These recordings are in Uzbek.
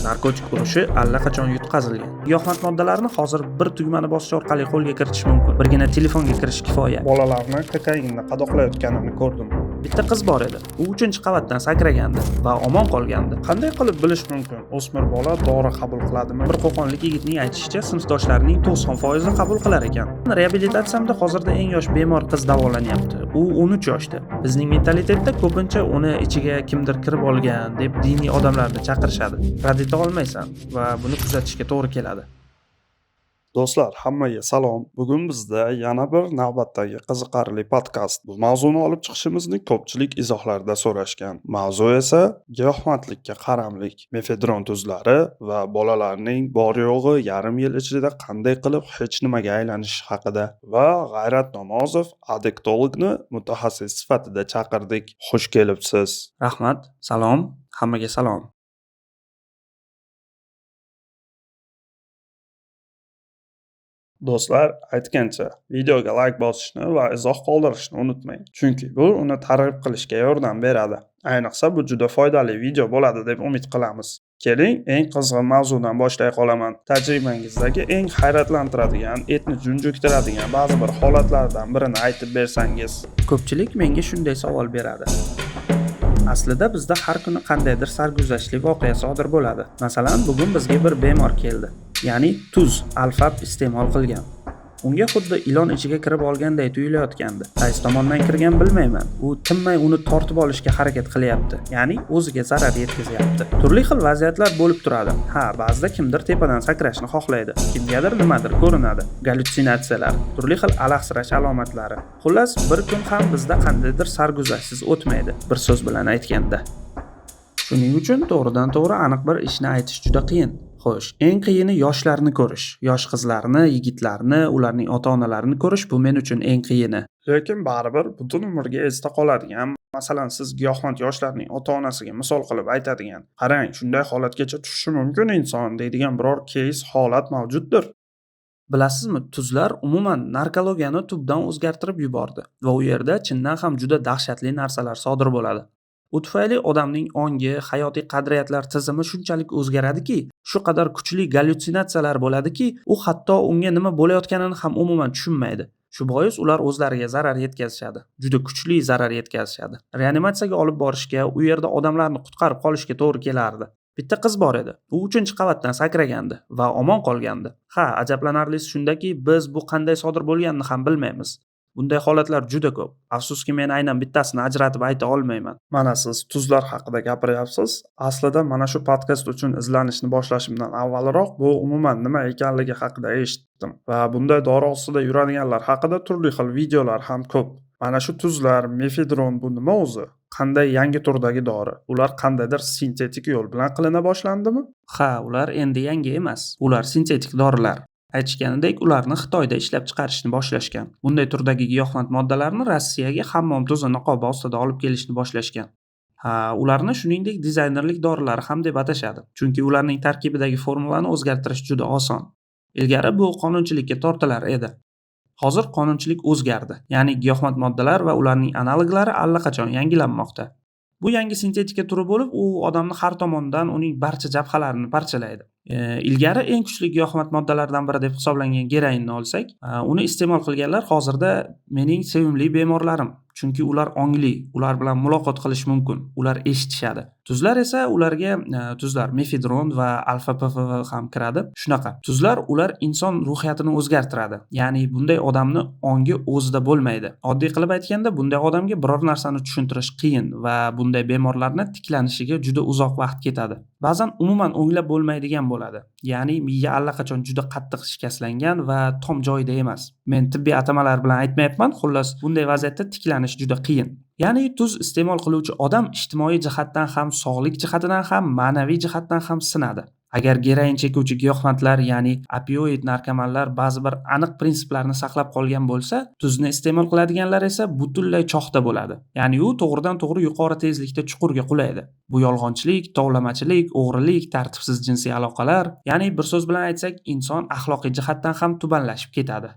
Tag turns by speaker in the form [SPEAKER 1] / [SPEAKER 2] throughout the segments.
[SPEAKER 1] Narkotik urushi allaqachon yutqazilgan. Giyohvand moddalarni hozir bir tugmani bosish orqali qo'lga kiritish mumkin. Birgina telefonga kirish kifoya.
[SPEAKER 2] Bolalarni kokainni qadoqlayotganini ko'rdim.
[SPEAKER 1] Bitta qiz bor edi. U 3-qavatdan sakragandi va omon qolgandi.
[SPEAKER 2] Qanday qilib bilish mumkin, o'smir bola dori qabul qiladimi?
[SPEAKER 1] Bir qo'qonlik yigitning aytishicha, sinfdoshlarining 90% qabul qilar ekan. Reabilitatsiyamda hozirda eng yosh bemor qiz davolanyapti. U 13 yoshda. Bizning mentalitetda ko'pincha uni ichiga kimdir kirib olgan deb diniy odamlarni chaqirishadi. Rad eta olmaysan va buni kuzatishga to'g'ri keladi.
[SPEAKER 2] Do'stlar, hammaga salom. Bugun bizda yana bir navbatdagi qiziqarli podkast. Bu mavzuni olib chiqishimizni ko'pchilik izohlarda so'rashgan. Mavzu esa giyohvandlikka qaramlik, mefedron tuzlari va bolalarning bor-yo'g'i yarim yil ichida qanday qilib hech nimaga aylanishi haqida. Va G'ayrat Namozov addiktologni mutaxassis sifatida chaqirdik. Xush kelibsiz.
[SPEAKER 1] Rahmat, salom, hammaga salom.
[SPEAKER 2] Do'stlar, aytgancha, videoga like bosishni va izoh qoldirishni unutmang. Chunki bu uni targ'ib qilishga yordam beradi. Ayniqsa bu juda foydali video bo'ladi deb umid qilamiz. Keling, eng qizg'in mavzudan boshlay qolaman. Tajribangizdagi eng hayratlantiradigan, etni junjuktiradigan ba'zi bir holatlardan birini aytib bersangiz.
[SPEAKER 1] Ko'pchilik menga shunday savol beradi. Aslida bizda har kuni qandaydir sarguzashtli voqea sodir bo'ladi. Masalan, bugun bizga bir bemor keldi. Ya'ni tuz, alfab iste'mol qilgan. Unga xuddi ilon ichiga kirib olganday tuyulayotgandi. Qaysi tomondan kirgan bilmayman. U tinmay uni tortib olishga harakat qilyapti. Ya'ni o'ziga zarar yetkazyapti. Turli xil vaziyatlar bo'lib turadi. Ha, ba'zida kimdir tepadan sakrashni xohlaydi. Kimgadir nimadir ko'rinadi. Gallyutsinatsiyalar, turli xil alahsirash alomatlari. Xullas, bir kun ham bizda qandaydir sarguzashtsiz o'tmaydi, bir so'z bilan aytganda. Shuning uchun to'g'ridan to'g'ri aniq bir ishni aytish juda qiyin. Xo'sh, eng qiyini yoshlarni ko'rish. Yosh qizlarni, yigitlarni, ularning ota-onalarini ko'rish bu men uchun eng qiyini.
[SPEAKER 2] Lekin baribir butun umrga esda qoladigan, masalan, siz giyohvand yoshlarning ota-onasiga misol qilib aytadigan, qarang, shunday holatgacha tushishi mumkin inson deydigan biror keys holat mavjuddir.
[SPEAKER 1] Bilasizmi, tuzlar umuman narkologiyani tubdan o'zgartirib yubordi va u yerda chindan ham juda dahshatli narsalar sodir bo'ladi. U tufayli odamning ongi, hayotiy qadriyatlar tizimi shunchalik o'zgaradiki, shu qadar kuchli gallyutsinatsiyalar bo'ladiki, u hatto unga nima bo'layotganini ham umuman tushunmaydi. Shu bois ular o'zlariga zarar yetkazishadi. Juda kuchli zarar yetkazishadi. Reanimatsiyaga olib borishga, u yerda odamlarni qutqarib qolishga to'g'ri kelardi. Bitta qiz bor edi. U 3-qavatdan sakragandi va omon qolgandi. Ha, ajablanarlisi shundaki, biz bu qanday sodir bo'lganini ham bilmaymiz. Bunday holatlar juda ko'p. Afsuski, men aynan bittasini ajratib ayta olmayman.
[SPEAKER 2] Mana siz tuzlar haqida gapiryapsiz. Aslida mana shu podkast uchun izlanishni boshlashimdan avvalroq bu umuman nima ekanligi haqida eshitdim va bunday dori ostida yuradiganlar haqida turli xil videolar ham ko'p. Mana shu tuzlar, mefedron bu nima o'zi? Qanday yangi turdagi dori? Ular qandaydir sintetik yo'l bilan qilina boshlandimi?
[SPEAKER 1] Ha, ular endi yangi emas. Ular sintetik dorilar. Aytishganidek, ularni Xitoyda ishlab chiqarishni boshlashgan. Bunday turdagi giyohvand moddalarni Rossiyaga hammom tuzi niqobi ostida olib kelishni boshlashgan. Ha, ularni shuningdek dizaynerlik dorilari ham deb atashadi. Chunki ularning tarkibidagi formulani o'zgartirish juda oson. Ilgari bu qonunchilikka tortilar edi. Hozir qonunchilik o'zgardi. Ya'ni giyohvand moddalar va ularning analoglari allaqachon yangilanmoqda. Bu yangi sintetika turi bo'lib, u odamni har tomondan uning barcha jabhalarini parchalaydi. Ilgari eng kuchli giyohvand moddalardan biri deb hisoblangan geroinni olsak, uni iste'mol qilganlar hozirda mening sevimli bemorlarim. Chunki ular ongli, ular bilan muloqot qilish mumkin, ular eshitishadi. Tuzlar esa ularga, tuzlar mefedron va alfa PFV ham kiradi. Shunaqa. Tuzlar ular inson ruhiyatini o'zgartiradi. Ya'ni bunday odamni ongi o'zida bo'lmaydi. Oddiy qilib aytganda, bunday odamga biror narsani tushuntirish qiyin va bunday bemorlarni tiklanishiga juda uzoq vaqt ketadi. Ba'zan umuman o'nglab bo'lmaydigan bo'ladi. Ya'ni miya allaqachon juda qattiq shikastlangan va tom joyida emas. Men tibbiy atamalar bilan aytmayapman, xullas bunday vaziyatda tiklanish juda qiyin. Ya'ni tuz iste'mol qiluvchi odam ijtimoiy jihatdan ham, sog'lik jihatidan ham, ma'naviy jihatdan ham sinadi. Agar geroin chekuvchi giyohvandlar, ya'ni opioid narkomanlar ba'zi bir aniq prinsiplarni saqlab qolgan bo'lsa, tuzni iste'mol qiladiganlar esa butunlay choxda bo'ladi. Ya'ni u to'g'ridan to'g'ri yuqori tezlikda chuqurga qulaydi. Bu yolg'onchilik, tovlamachilik, o'g'rilik, tartibsiz jinsiy aloqalar, ya'ni bir so'z bilan aytsak, inson axloqiy jihatdan ham tubanlashib ketadi.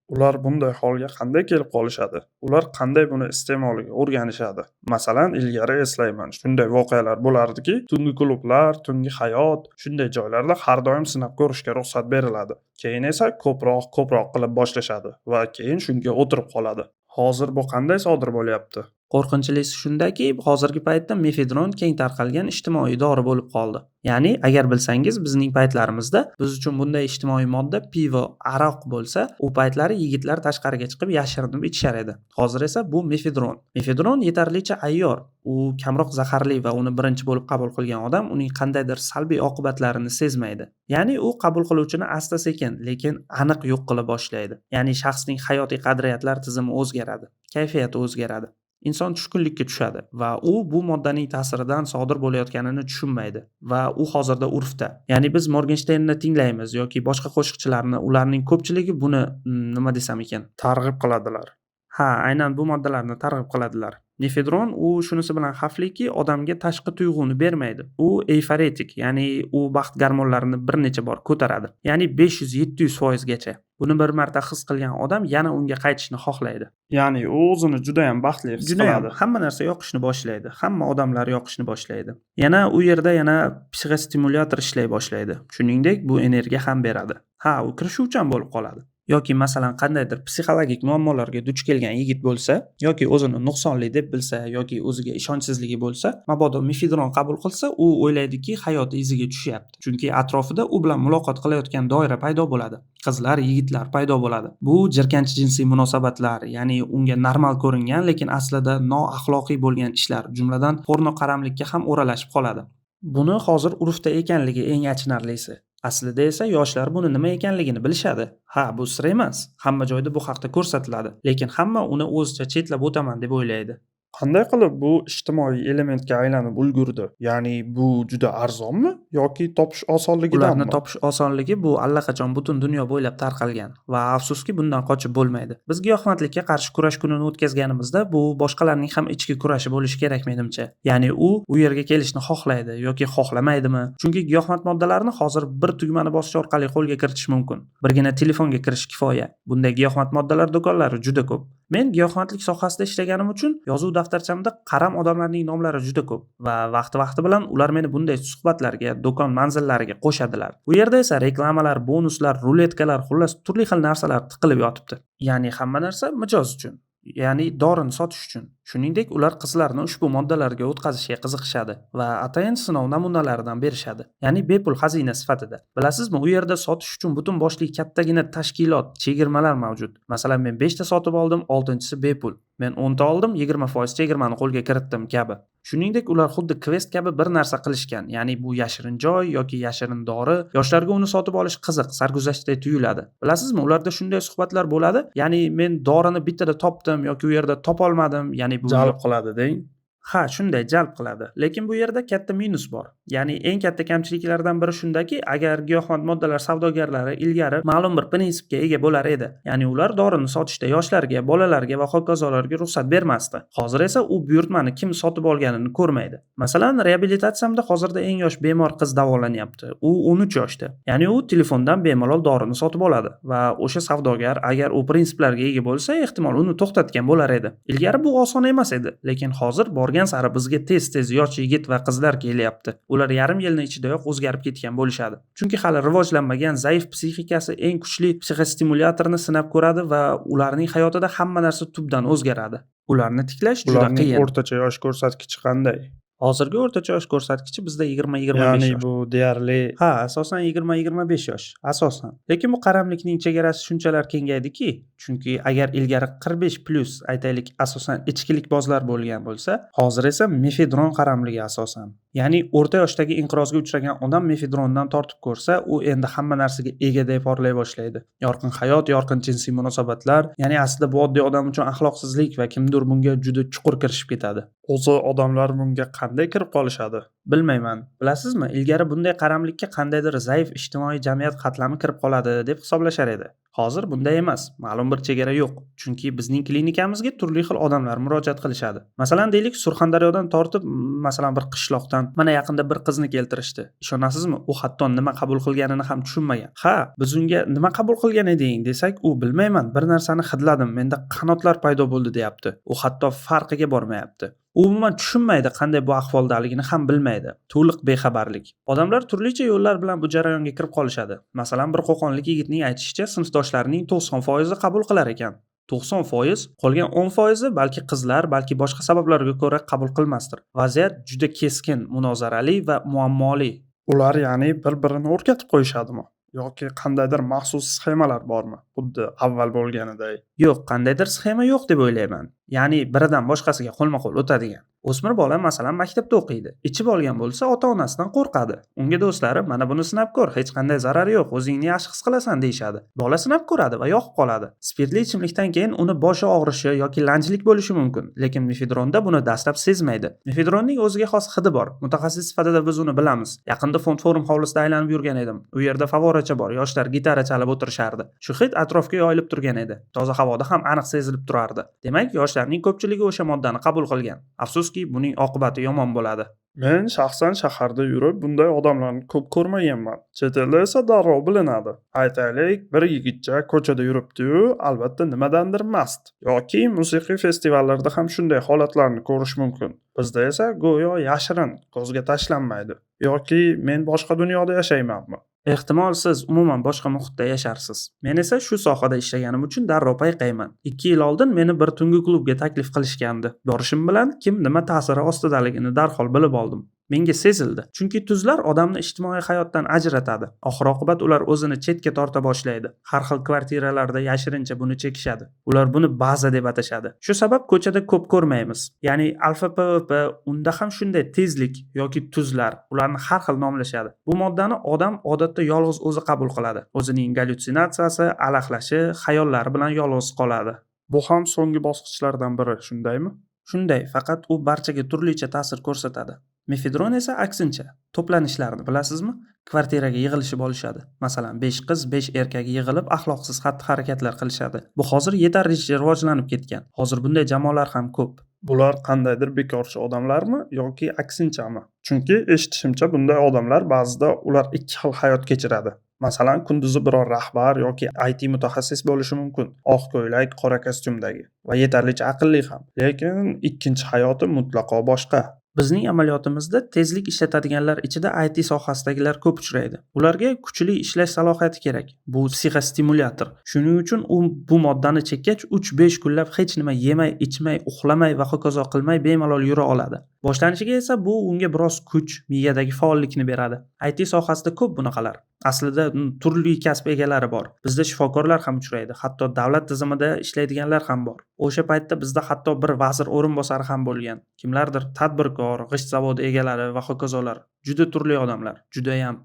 [SPEAKER 2] Ular bunday holga qanday kelib qolishadi? Ular qanday buni iste'moliga o'rganishadi? Masalan, ilgari eslayman, shunday voqealar bo'lardiki, tungi klublar, tungi hayot, shunday joylarda har doim sinab ko'rishga ruxsat beriladi. Keyin esa ko'proq, ko'proq qilib boshlashadi va keyin shunga o'tirib qoladi. Hozir bu qanday sodir bo'lyapti?
[SPEAKER 1] Qo'rqinchlisi shundaki, hozirgi paytda mefedron keng tarqalgan ijtimoiy dori bo'lib qoldi. Ya'ni, agar bilsangiz, bizning paytlarimizda biz uchun bunday ijtimoiy modda pivo, aroq bo'lsa, u paytlari yigitlar tashqariga chiqib yashirinib ichishar edi. Hozir esa bu mefedron. Mefedron yetarlicha ayyor, u kamroq zaharli va uni birinchi bo'lib qabul qilgan odam uning qandaydir salbiy oqibatlarini sezmaydi. Ya'ni u qabul qiluvchini asta-sekin, lekin aniq yo'q qila boshlaydi. Ya'ni shaxsning hayotiy qadriyatlar tizimi o'zgaradi, kayfiyati o'zgaradi. Inson tushkunlikka tushadi va u bu moddaning ta'siridan sodir bo'layotganini tushunmaydi va u hozirda urfda. Ya'ni biz Morgensternni tinglaymiz yoki boshqa qo'shiqchilarni, ularning ko'pchiligi buni nima desam ekan,
[SPEAKER 2] targ'ib qiladilar.
[SPEAKER 1] Ha, aynan bu moddalarni targ'ib qiladilar. Mefedron u shunisi bilan xavfliki, odamga tashqi tuyg'uni bermaydi. U eyforetik, ya'ni u baxt gormonlarini bir necha bor ko'taradi. Ya'ni 500-700% gacha. Buni bir marta his qilgan odam yana unga qaytishni xohlaydi.
[SPEAKER 2] Ya'ni u o'zini juda ham baxtli his qiladi.
[SPEAKER 1] Hamma narsa yoqishni boshlaydi, hamma odamlar yoqishni boshlaydi. Yana u yerda yana psixostimulyator ishlay boshlaydi. Shuningdek, bu energiya ham beradi. Ha, u kirishuvchan bo'lib qoladi. Yoki masalan qandaydir psixologik muammolarga duch kelgan yigit bo'lsa, yoki o'zini nuqsonli deb bilsa, yoki o'ziga ishonchsizligi bo'lsa, mabodo mefedron qabul qilsa, u o'ylaydiki, hayoti iziga tushyapti. Chunki atrofida u bilan muloqot qilayotgan doira paydo bo'ladi. Qizlar, yigitlar paydo bo'ladi. Bu jirkanch jinsiy munosabatlar, ya'ni unga normal ko'ringan, lekin aslida noaxloqiy bo'lgan ishlar, jumladan porno qaramlikka ham o'ralashib qoladi. Buni hozir urfda ekanligi eng achinarlisi. Aslida esa yoshlar buni nima ekanligini bilishadi. Ha, bu sir emas. Hamma joyda bu haqda ko'rsatiladi. Lekin hamma uni o'zicha chetlab o'taman deb o'ylaydi.
[SPEAKER 2] Qanday qilib bu ijtimoiy elementga aylanib ulgurdi? Ya'ni bu juda arzonmi yoki topish osonligidanmi?
[SPEAKER 1] Ularni topish osonligi bu allaqachon butun dunyo bo'ylab tarqalgan va afsuski bundan qochib bo'lmaydi. Biz giyohvandlikka qarshi kurash kunini o'tkazganimizda bu boshqalarning ham ichki kurashi bo'lishi kerak menimcha. Ya'ni u yerga kelishni xohlaydi yoki xohlamaydimi? Chunki giyohvand moddalarni hozir bir tugmani bosish orqali qo'lga kiritish mumkin. Birgina telefonga kirish kifoya. Bunday giyohvand moddalar do'konlari juda ko'p. Men giyohvandlik sohasida ishlaganim uchun yozuv daftarchamda qaram odamlarning nomlari juda ko'p va vaqti-vaqti bilan ular meni bunday suhbatlarga, do'kon manzillariga qo'shadilar. U yerda esa reklamalar, bonuslar, ruletkalar, xullas turli xil narsalar tiqilib yotibdi. Ya'ni hamma narsa mijoz uchun, ya'ni dorini sotish uchun. Shuningdek, ular qizlarni ushbu moddalarga o'tkazishga qiziqishadi va atayin sinov namunalaridan berishadi. Ya'ni bepul xazina sifatida. Bilasizmi, u yerda sotish uchun butun boshli kattagina tashkilot, chegirmalar mavjud. Masalan, men 5 ta sotib oldim, 6-chisi bepul. Men 10 ta oldim, 20% chegirmani qo'lga kiritdim kabi. Shuningdek, ular xuddi kvest kabi bir narsa qilishgan. Ya'ni bu yashirin joy yoki yashirin dori. Yoshlarga uni sotib olish qiziq, sarguzashtday tuyuladi. Bilasizmi, ularda shunday suhbatlar bo'ladi. Ya'ni men dorini bittada topdim yoki u yerda topolmadim, ya'ni bu
[SPEAKER 2] jalb qiladi deng.
[SPEAKER 1] Ha, shunday jalb qiladi. Lekin bu yerda katta minus bor. Ya'ni eng katta kamchiliklardan biri shundaki, agar giyohvand moddalar savdogarlari ilgari ma'lum bir prinsipga ega bo'lar edi. Ya'ni ular dorini sotishda yoshlarga, bolalarga va hokazolarga ruxsat bermasdi. Hozir esa u buyurtmani kim sotib olganini ko'rmaydi. Masalan, reabilitatsiyamda hozirda eng yosh bemor qiz davolanyapti. U 13 yoshda. Ya'ni u telefondan bemalol dorini sotib oladi va o'sha savdogar agar u prinsiplarga ega bo'lsa, ehtimol uni to'xtatgan bo'lar edi. Ilgari bu oson emas edi, lekin hozir borgan sari bizga tez-tez yosh yigit va qizlar kelyapti. Ular yarim yilning ichidayoq o'zgarib ketgan bo'lishadi. Chunki hali rivojlanmagan zaif psixikasi eng kuchli psixostimulyatorni sinab ko'radi va ularning hayotida hamma narsa tubdan o'zgaradi. Ularni tiklash juda qiyin.
[SPEAKER 2] Ularning o'rtacha yosh ko'rsatkichi qanday?
[SPEAKER 1] Hozirgi o'rtacha yosh ko'rsatkichi bizda 20-25
[SPEAKER 2] Ya'ni
[SPEAKER 1] yosh.
[SPEAKER 2] bu deyarli
[SPEAKER 1] Ha, asosan 20-25 yosh, asosan. Lekin bu qaramlikning chegarasi shunchalar kengaydiki, chunki agar ilgari 45+ aytaylik, asosan ichkilikbozlar bo'lgan bo'lsa, hozir esa mefedron qaramligi asosan. Ya'ni o'rta yoshdagi inqirozga uchragan odam mefedrondan tortib ko'rsa, u endi hamma narsaga ega deb porlay boshlaydi. Yorqin hayot, yorqin jinsiy munosabatlar, ya'ni aslida bu oddiy odam uchun axloqsizlik va kimdir bunga juda chuqur kirishib ketadi.
[SPEAKER 2] O'zi odamlar bunga qanday kirib qolishadi?
[SPEAKER 1] Bilmayman. Bilasizmi, ilgari bunday qaramlikka qandaydir zaif ijtimoiy jamiyat qatlami kirib qoladi deb hisoblashar edi. Hozir bunday emas, ma'lum bir chegara yo'q. Chunki bizning klinikamizga turli xil odamlar murojaat qilishadi. Masalan, deylik, Surxondaryodan tortib, masalan, bir qishloqdan mana yaqinda bir qizni keltirishdi. Ishonasizmi, u hatto nima qabul qilganini ham tushunmagan. Ha, biz unga nima qabul qilgan eding desak, u bilmayman, bir narsani hidladim, menda qanotlar paydo bo'ldi deyapti. U hatto farqiga bormayapti. U umuman tushunmaydi, qanday bu ahvoldaligini ham bilmaydi. To'liq bexabarlik. Odamlar turlicha yo'llar bilan bu jarayonga kirib qolishadi. Masalan, bir qo'qonlik yigitning aytishicha, sinfdoshlarining 90% qabul qilar ekan. 90%, qolgan 10% balki qizlar, balki boshqa sabablarga ko'ra qabul qilmasdir. Vaziyat juda keskin, munozarali va muammoli.
[SPEAKER 2] Ular ya'ni bir-birini o'rgatib qo'yishadimi? Yoki qandaydir maxsus sxemalar bormi? Xuddi avval bo'lganiday.
[SPEAKER 1] Yo'q, qandaydir sxema yo'q deb o'ylayman. Ya'ni biridan boshqasiga qo'lma-qo'l o'tadigan. O'smir bola masalan maktabda o'qiydi. Ichib olgan bo'lsa, ota-onasidan qo'rqadi. Unga do'stlari mana buni sinab ko'r, hech qanday zarari yo'q, o'zingni yaxshi his qilasan deyishadi. Bola sinab ko'radi va yoqib qoladi. Spirtli ichimlikdan keyin uni boshi og'rishi yoki lanjlik bo'lishi mumkin, lekin mefedronda buni dastlab sezmaydi. Mefedronning o'ziga xos hidi bor. Mutaxassis sifatida biz uni bilamiz. Yaqinda Fond Forum hovlisida aylanib yurgan edim. U yerda favoracha bor, yoshlar gitara chalib o'tirishardi. Shu hid atrofga yoyilib turgan edi. Toza havoda ham aniq sezilib turardi. Demak, yoshlarning ko'pchiligi o'sha moddani qabul qilgan. Afsuski, buning oqibati yomon bo'ladi.
[SPEAKER 2] Men shaxsan shaharda yurib bunday odamlarni ko'p ko'rmaganman. Chet elda esa darrov bilinadi. Aytaylik, bir yigitcha ko'chada yuribdi-yu, albatta nimadandir mast. Yoki musiqiy festivallarda ham shunday holatlarni ko'rish mumkin. Bizda esa go'yo yashirin, ko'zga tashlanmaydi. Yoki men boshqa dunyoda yashaymanmi?
[SPEAKER 1] Ehtimol siz umuman boshqa muhitda yasharsiz. Men esa shu sohada ishlaganim uchun darrov payqayman. 2 yil oldin meni bir tungi klubga taklif qilishgandi. Borishim bilan kim nima ta'siri ostidaligini darhol bilib oldim. Menga sezildi. Chunki tuzlar odamni ijtimoiy hayotdan ajratadi. Oxir-oqibat ular o'zini chetga torta boshlaydi. Har xil kvartiralarda yashirincha buni chekishadi. Ular buni baza deb atashadi. Shu sabab ko'chada ko'p ko'rmaymiz. Ya'ni alfa PVP, unda ham shunday tezlik yoki tuzlar, ularni har xil nomlashadi. Bu moddani odam odatda yolg'iz o'zi qabul qiladi. O'zining gallyutsinatsiyasi, alahlashi, xayollari bilan yolg'iz qoladi.
[SPEAKER 2] Bu ham so'nggi bosqichlardan biri, shundaymi?
[SPEAKER 1] Shunday, faqat u barchaga turlicha ta'sir ko'rsatadi. Mefedron esa aksincha, to'planishlarni bilasizmi? Kvartiraga yig'ilishib olishadi. Masalan, 5 qiz, 5 erkak yig'ilib axloqsiz xatti-harakatlar qilishadi. Bu hozir yetarlicha rivojlanib ketgan. Hozir bunday jamoalar ham ko'p.
[SPEAKER 2] Bular qandaydir bekorchi odamlarmi yoki aksinchami? Chunki eshitishimcha bunday odamlar ba'zida ular ikki xil hayot kechiradi. Masalan, kunduzi biror rahbar yoki IT mutaxassis bo'lishi mumkin. Oq ko'ylak, qora kostyumdagi va yetarlicha aqlli ham. Lekin ikkinchi hayoti mutlaqo boshqa.
[SPEAKER 1] Bizning amaliyotimizda tezlik ishlatadiganlar ichida IT sohasidagilar ko'p uchraydi. Ularga kuchli ishlash salohiyati kerak. Bu psixostimulyator. Shuning uchun u bu moddani chekkach 3-5 kunlab hech nima yemay, ichmay, uxlamay va hokazo qilmay bemalol yura oladi. Boshlanishiga esa bu unga biroz kuch, miyadagi faollikni beradi. IT sohasida ko'p bunaqalar. Aslida turli kasb egalari bor. Bizda shifokorlar ham uchraydi, hatto davlat tizimida ishlaydiganlar ham bor. O'sha paytda bizda hatto bir vazir o'rinbosari ham bo'lgan. Kimlardir tadbirkor, g'isht zavodi egalari va hokazolar. Juda turli odamlar, judayam.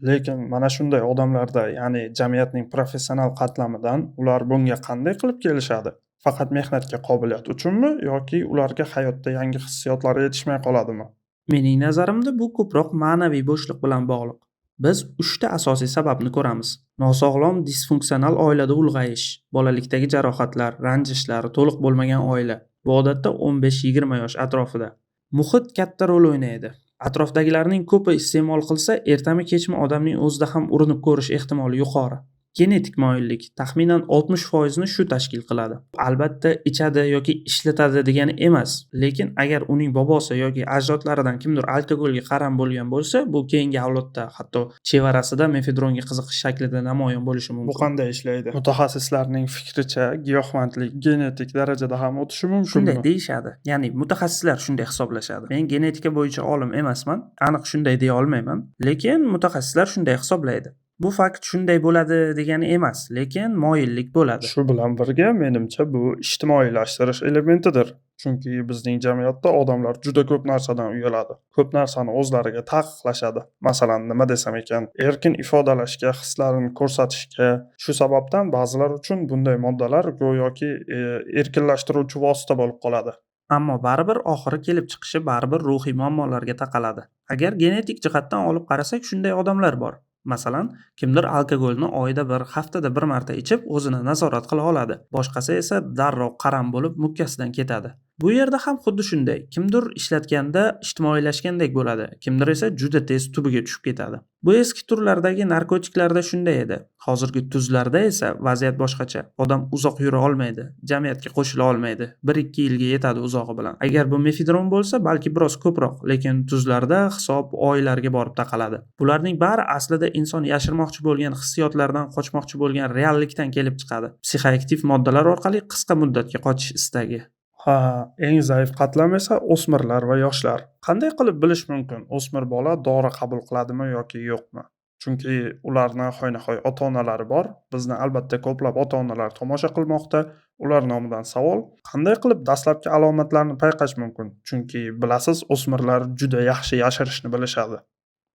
[SPEAKER 2] Lekin mana shunday odamlarda, ya'ni jamiyatning professional qatlamidan ular bunga qanday qilib kelishadi? Faqat mehnatga qobiliyat uchunmi yoki ularga hayotda yangi hissiyotlar yetishmay qoladimi?
[SPEAKER 1] Mening nazarimda bu ko'proq ma'naviy bo'shliq bilan bog'liq. Biz 3 ta asosiy sababni ko'ramiz. Nosog'lom disfunksional oilada ulg'ayish, bolalikdagi jarohatlar, ranjishlar, to'liq bo'lmagan oila. Bu odatda 15-20 yosh atrofida. Muhit katta rol o'ynaydi. Atrofdagilarning ko'pi iste'mol qilsa, ertami kechmi odamning o'zida ham urinib ko'rish ehtimoli yuqori. Genetik moyillik taxminan 60% ni shu tashkil qiladi. Albatta ichadi yoki ishlatadi degani emas, lekin agar uning bobosi yoki ajdodlaridan kimdir alkogolga qaram bo'lgan bo'lsa, bu keyingi avlodda hatto chevarasida mefedronga qiziqish shaklida namoyon bo'lishi mumkin.
[SPEAKER 2] Bu qanday ishlaydi? Mutaxassislarning fikricha, giyohvandlik genetik darajada ham o'tishi mumkinmi?
[SPEAKER 1] Shunday deyishadi. Ya'ni mutaxassislar shunday hisoblashadi. Men genetika bo'yicha olim emasman, aniq shunday deya olmayman, lekin mutaxassislar shunday hisoblaydi. Bu fakt shunday bo'ladi degani emas, lekin moyillik bo'ladi.
[SPEAKER 2] Shu bilan birga, menimcha, bu ijtimoiylashtirish elementidir. Chunki bizning jamiyatda odamlar juda ko'p narsadan uyaladi. Ko'p narsani o'zlariga taqiqlashadi. Masalan, nima desam ekan, erkin ifodalashga, hislarini ko'rsatishga. Shu sababdan ba'zilar uchun bunday moddalar go'yoki erkinlashtiruvchi vosita bo'lib qoladi.
[SPEAKER 1] Ammo baribir oxiri kelib chiqishi baribir ruhiy muammolarga taqaladi. Agar genetik jihatdan olib qarasak, shunday odamlar bor. Masalan, kimdir alkogolni oyda bir, haftada bir marta ichib, o'zini nazorat qila oladi. Boshqasi esa darrov qaram bo'lib mukkasidan ketadi. Bu yerda ham xuddi shunday. Kimdir ishlatganda ijtimoiylashgandek bo'ladi, kimdir esa juda tez tubiga tushib ketadi. Bu eski turlardagi narkotiklarda shunday edi. Hozirgi tuzlarda esa vaziyat boshqacha. Odam uzoq yura olmaydi, jamiyatga qo'shila olmaydi. 1-2 yilga yetadi uzog'i bilan. Agar bu mefedron bo'lsa, balki biroz ko'proq, lekin tuzlarda hisob oylarga borib taqaladi. Bularning bari aslida inson yashirmoqchi bo'lgan hissiyotlardan qochmoqchi bo'lgan reallikdan kelib chiqadi. Psixoaktiv moddalar orqali qisqa muddatga qochish istagi.
[SPEAKER 2] Ha, eng zaif qatlam esa o'smirlar va yoshlar. Qanday qilib bilish mumkin, o'smir bola dori qabul qiladimi yoki yo'qmi? Chunki ularni hoynahoy ota-onalari bor. Bizni albatta ko'plab ota-onalar tomosha qilmoqda. Ular nomidan savol: qanday qilib dastlabki alomatlarni payqash mumkin? Chunki bilasiz, o'smirlar juda yaxshi yashirishni bilishadi.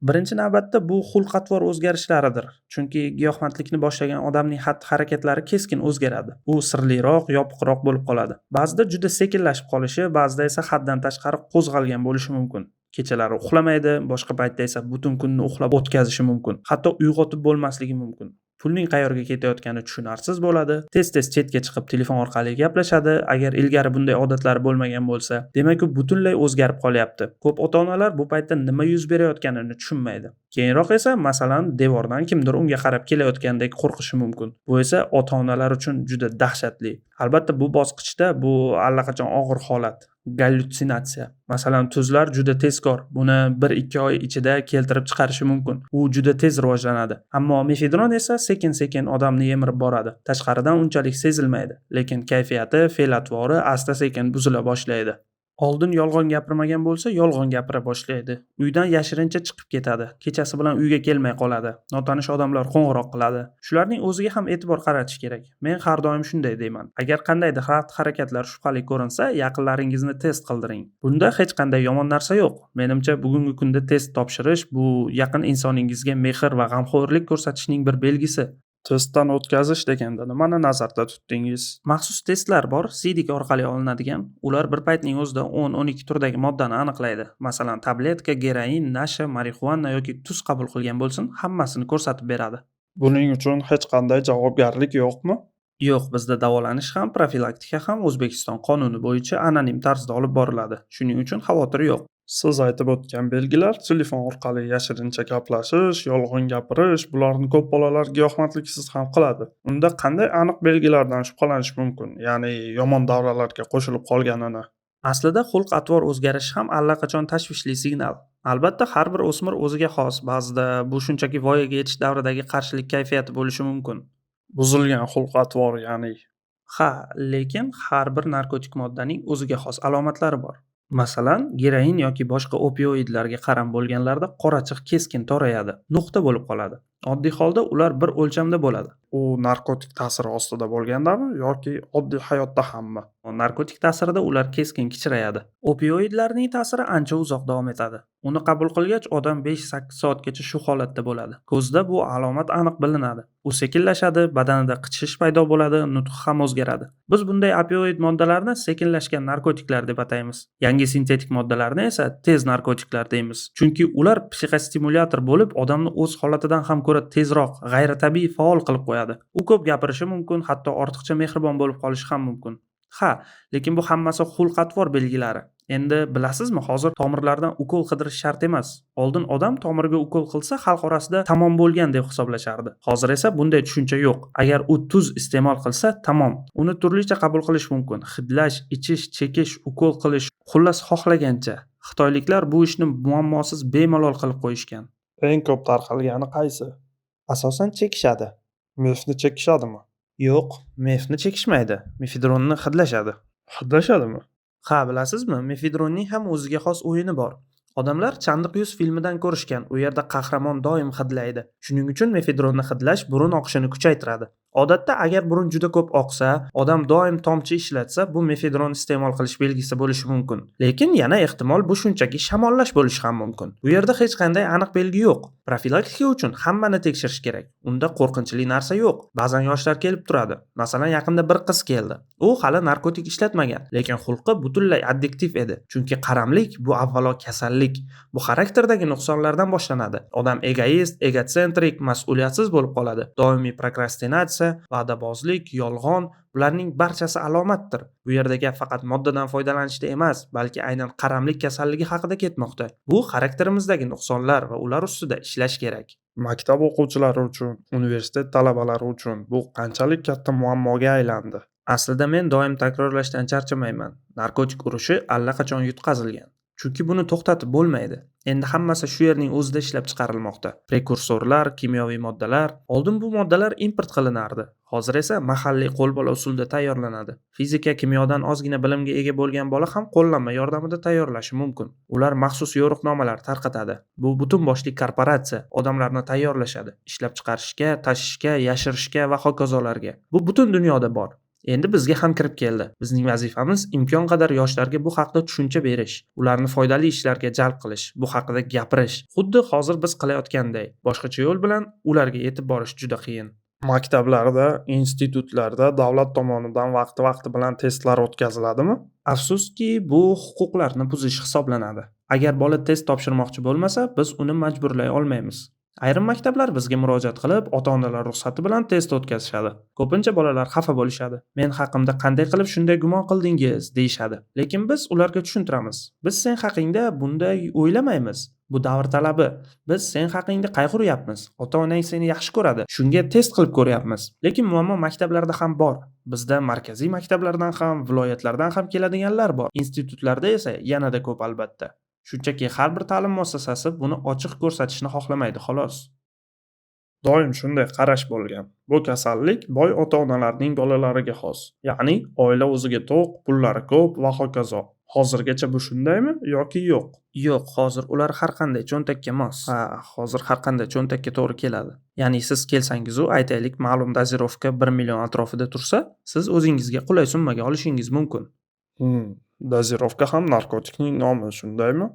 [SPEAKER 1] Birinchi navbatda bu xulq-atvor o'zgarishlaridir. Chunki giyohvandlikni boshlagan odamning xatti-harakatlari keskin o'zgaradi. U sirliroq, yopiqroq bo'lib qoladi. Ba'zida juda sekinlashib qolishi, ba'zida esa haddan tashqari qo'zg'algan bo'lishi mumkin. Kechalari uxlamaydi, boshqa paytda esa butun kunni uxlab o'tkazishi mumkin. Hatto uyg'otib bo'lmasligi mumkin. Pulning qayerga ketayotgani tushunarsiz bo'ladi. Tez-tez chetga chiqib telefon orqali gaplashadi. Agar ilgari bunday odatlari bo'lmagan bo'lsa, demak u butunlay o'zgarib qolyapti. Ko'p ota-onalar bu paytda nima yuz berayotganini tushunmaydi. Keyinroq esa, masalan, devordan kimdir unga qarab kelayotgandek qo'rqishi mumkin. Bu esa ota-onalar uchun juda dahshatli. Albatta bu bosqichda bu allaqachon og'ir holat, gallyutsinatsiya. Masalan, tuzlar juda tezkor. Buni 1-2 oy ichida keltirib chiqarishi mumkin. U juda tez rivojlanadi. Ammo mefedron esa sekin-sekin odamni yemirib boradi. Tashqaridan unchalik sezilmaydi, lekin kayfiyati, fe'l-atvori asta-sekin buzila boshlaydi. Oldin yolg'on gapirmagan bo'lsa, yolg'on gapira boshlaydi. Uydan yashirincha chiqib ketadi. Kechasi bilan uyga kelmay qoladi. Notanish odamlar qo'ng'iroq qiladi. Shularning o'ziga ham e'tibor qaratish kerak. Men har doim shunday deyman. Agar qandaydir xatti-harakatlar shubhali ko'rinsa, yaqinlaringizni test qildiring. Bunda hech qanday yomon narsa yo'q. Menimcha, bugungi kunda test topshirish bu yaqin insoningizga mehr va g'amxo'rlik ko'rsatishning bir belgisi.
[SPEAKER 2] Testdan o'tkazish deganda nimani nazarda tutdingiz?
[SPEAKER 1] Maxsus testlar bor, siydik orqali olinadigan. Ular bir paytning o'zida 10-12 turdagi moddani aniqlaydi. Masalan, tabletka, geroin, nasha, marixuana yoki tuz qabul qilgan bo'lsin, hammasini ko'rsatib beradi.
[SPEAKER 2] Buning uchun hech qanday javobgarlik yo'qmi?
[SPEAKER 1] Yo'q, bizda davolanish ham, profilaktika ham O'zbekiston qonuni bo'yicha anonim tarzda olib boriladi. Shuning uchun xavotir yo'q.
[SPEAKER 2] Siz aytib o'tgan belgilar telefon orqali yashirincha gaplashish, yolg'on gapirish, bularni ko'p bolalar giyohvandliksiz ham qiladi. Unda qanday aniq belgilardan shubhalanish mumkin? Ya'ni yomon davralarga qo'shilib qolganini.
[SPEAKER 1] Aslida xulq-atvor o'zgarishi ham allaqachon tashvishli signal. Albatta har bir o'smir o'ziga xos, ba'zida bu shunchaki voyaga yetish davridagi qarshilik kayfiyati bo'lishi mumkin.
[SPEAKER 2] Buzilgan xulq-atvor ya'ni.
[SPEAKER 1] Ha, lekin har bir narkotik moddaning o'ziga xos alomatlari bor. Masalan, geroin yoki boshqa opioidlarga qaram bo'lganlarda qorachiq keskin torayadi, nuqta bo'lib qoladi. Oddiy holda ular bir o'lchamda bo'ladi.
[SPEAKER 2] U narkotik ta'siri ostida bo'lgandami yoki oddiy hayotda hammi?
[SPEAKER 1] Narkotik ta'sirida ular keskin kichrayadi. Opioidlarning ta'siri ancha uzoq davom etadi. Uni qabul qilgach odam 5-8 soatgacha shu holatda bo'ladi. Ko'zda bu alomat aniq bilinadi. U sekinlashadi, badanida qichishish paydo bo'ladi, nutqi ham o'zgaradi. Biz bunday opioid moddalarni sekinlashgan narkotiklar deb ataymiz. Yangi sintetik moddalarni esa tez narkotiklar deymiz. Chunki ular psixostimulyator bo'lib, odamni o'z holatidan ham ko'ra tezroq, g'ayritabiiy faol qilib qo'yadi. U ko'p gapirishi mumkin, hatto ortiqcha mehribon bo'lib qolishi ham mumkin. Ha, lekin bu hammasi xulq-atvor belgilari. Endi bilasizmi, hozir tomirlardan ukol qidirish shart emas. Oldin odam tomirga ukol qilsa, xalq orasida tamom bo'lgan deb hisoblashardi. Hozir esa bunday tushuncha yo'q. Agar u tuz iste'mol qilsa, tamom. Uni turlicha qabul qilish mumkin. Hidlash, ichish, chekish, ukol qilish, xullas xohlagancha. Xitoyliklar bu ishni muammosiz bemalol qilib qo'yishgan.
[SPEAKER 2] Eng ko'p tarqalgani qaysi?
[SPEAKER 1] Asosan chekishadi.
[SPEAKER 2] Mefni chekishadimi?
[SPEAKER 1] Yo'q, mefni chekishmaydi. Mefedronni hidlashadi.
[SPEAKER 2] Hidlashadimi?
[SPEAKER 1] Ha, bilasizmi, mefedronning ham o'ziga xos o'yini bor. Odamlar Chandiq yuz filmidan ko'rishgan. U yerda qahramon doim hidlaydi. Shuning uchun mefedronni hidlash burun oqishini kuchaytiradi. Odatda agar burun juda ko'p oqsa, odam doim tomchi ishlatsa, bu mefedron iste'mol qilish belgisi bo'lishi mumkin. Lekin yana ehtimol bu shunchaki shamollash bo'lishi ham mumkin. Bu yerda hech qanday aniq belgi yo'q. Profilaktika uchun hammani tekshirish kerak. Unda qo'rqinchli narsa yo'q. Ba'zan yoshlar kelib turadi. Masalan, yaqinda bir qiz keldi. U hali narkotik ishlatmagan, lekin xulqi butunlay addiktiv edi. Chunki qaramlik bu avvalo kasallik. Bu xarakterdagi nuqsonlardan boshlanadi. Odam egoist, egotsentrik, mas'uliyatsiz bo'lib qoladi. Doimiy prokrastinatsiya, va'dabozlik, yolg'on bularning barchasi alomatdir. Bu yerda gap faqat moddadan foydalanishda emas, balki aynan qaramlik kasalligi haqida ketmoqda. Bu xarakterimizdagi nuqsonlar va ular ustida ishlash kerak.
[SPEAKER 2] Maktab o'quvchilari uchun, universitet talabalari uchun bu qanchalik katta muammoga aylandi?
[SPEAKER 1] Aslida men doim takrorlashdan charchamayman. Narkotik urushi allaqachon yutqazilgan. Chunki buni to'xtatib bo'lmaydi. Endi hammasi shu yerning o'zida ishlab chiqarilmoqda. Prekursorlar, kimyoviy moddalar. Oldin bu moddalar import qilinardi. Hozir esa mahalliy qo'lbola usulda tayyorlanadi. Fizika, kimyodan ozgina bilimga ega bo'lgan bola ham qo'llanma yordamida tayyorlashi mumkin. Ular maxsus yo'riqnomalar tarqatadi. Bu butun boshli korporatsiya, odamlarni tayyorlashadi, ishlab chiqarishga, tashishga, yashirishga va hokazolarga. Bu butun dunyoda bor. Endi bizga ham kirib keldi. Bizning vazifamiz imkon qadar yoshlarga bu haqda tushuncha berish, ularni foydali ishlarga jalb qilish, bu haqida gapirish. Xuddi hozir biz qilayotganday, boshqacha yo'l bilan ularga yetib borish juda qiyin.
[SPEAKER 2] Maktablarda, institutlarda davlat tomonidan vaqti-vaqti bilan testlar o'tkaziladimi?
[SPEAKER 1] Afsuski, bu huquqlarni buzish hisoblanadi. Agar bola test topshirmoqchi bo'lmasa, biz uni majburlay olmaymiz. Ayrim maktablar bizga murojaat qilib, ota-onalar ruxsati bilan test o'tkazishadi. Ko'pincha bolalar xafa bo'lishadi. Men haqimda qanday qilib shunday gumon qildingiz, deyishadi. Lekin biz ularga tushuntiramiz. Biz sen haqingda bunday o'ylamaymiz. Bu davr talabi. Biz sen haqingda qayg'uryapmiz. Ota-onang seni yaxshi ko'radi. Shunga test qilib ko'ryapmiz. Lekin muammo maktablarda ham bor. Bizda markaziy maktablardan ham, viloyatlardan ham keladiganlar bor. Institutlarda esa yanada ko'p albatta. Shunchaki har bir ta'lim muassasasi buni ochiq ko'rsatishni xohlamaydi, xolos.
[SPEAKER 2] Doim shunday qarash bo'lgan. Bu kasallik boy ota-onalarning bolalariga xos. Ya'ni oila o'ziga to'q, pullari ko'p va hokazo. Hozirgacha bu shundaymi yoki yo'q?
[SPEAKER 1] Yo'q, hozir ular har qanday cho'ntakka mos. Ha, hozir har qanday cho'ntakka to'g'ri keladi. Ya'ni siz kelsangiz-u, aytaylik, ma'lum dozirovka 1 million atrofida tursa, siz o'zingizga qulay summaga olishingiz mumkin.
[SPEAKER 2] Dozirovka ham narkotikning nomi, shundaymi?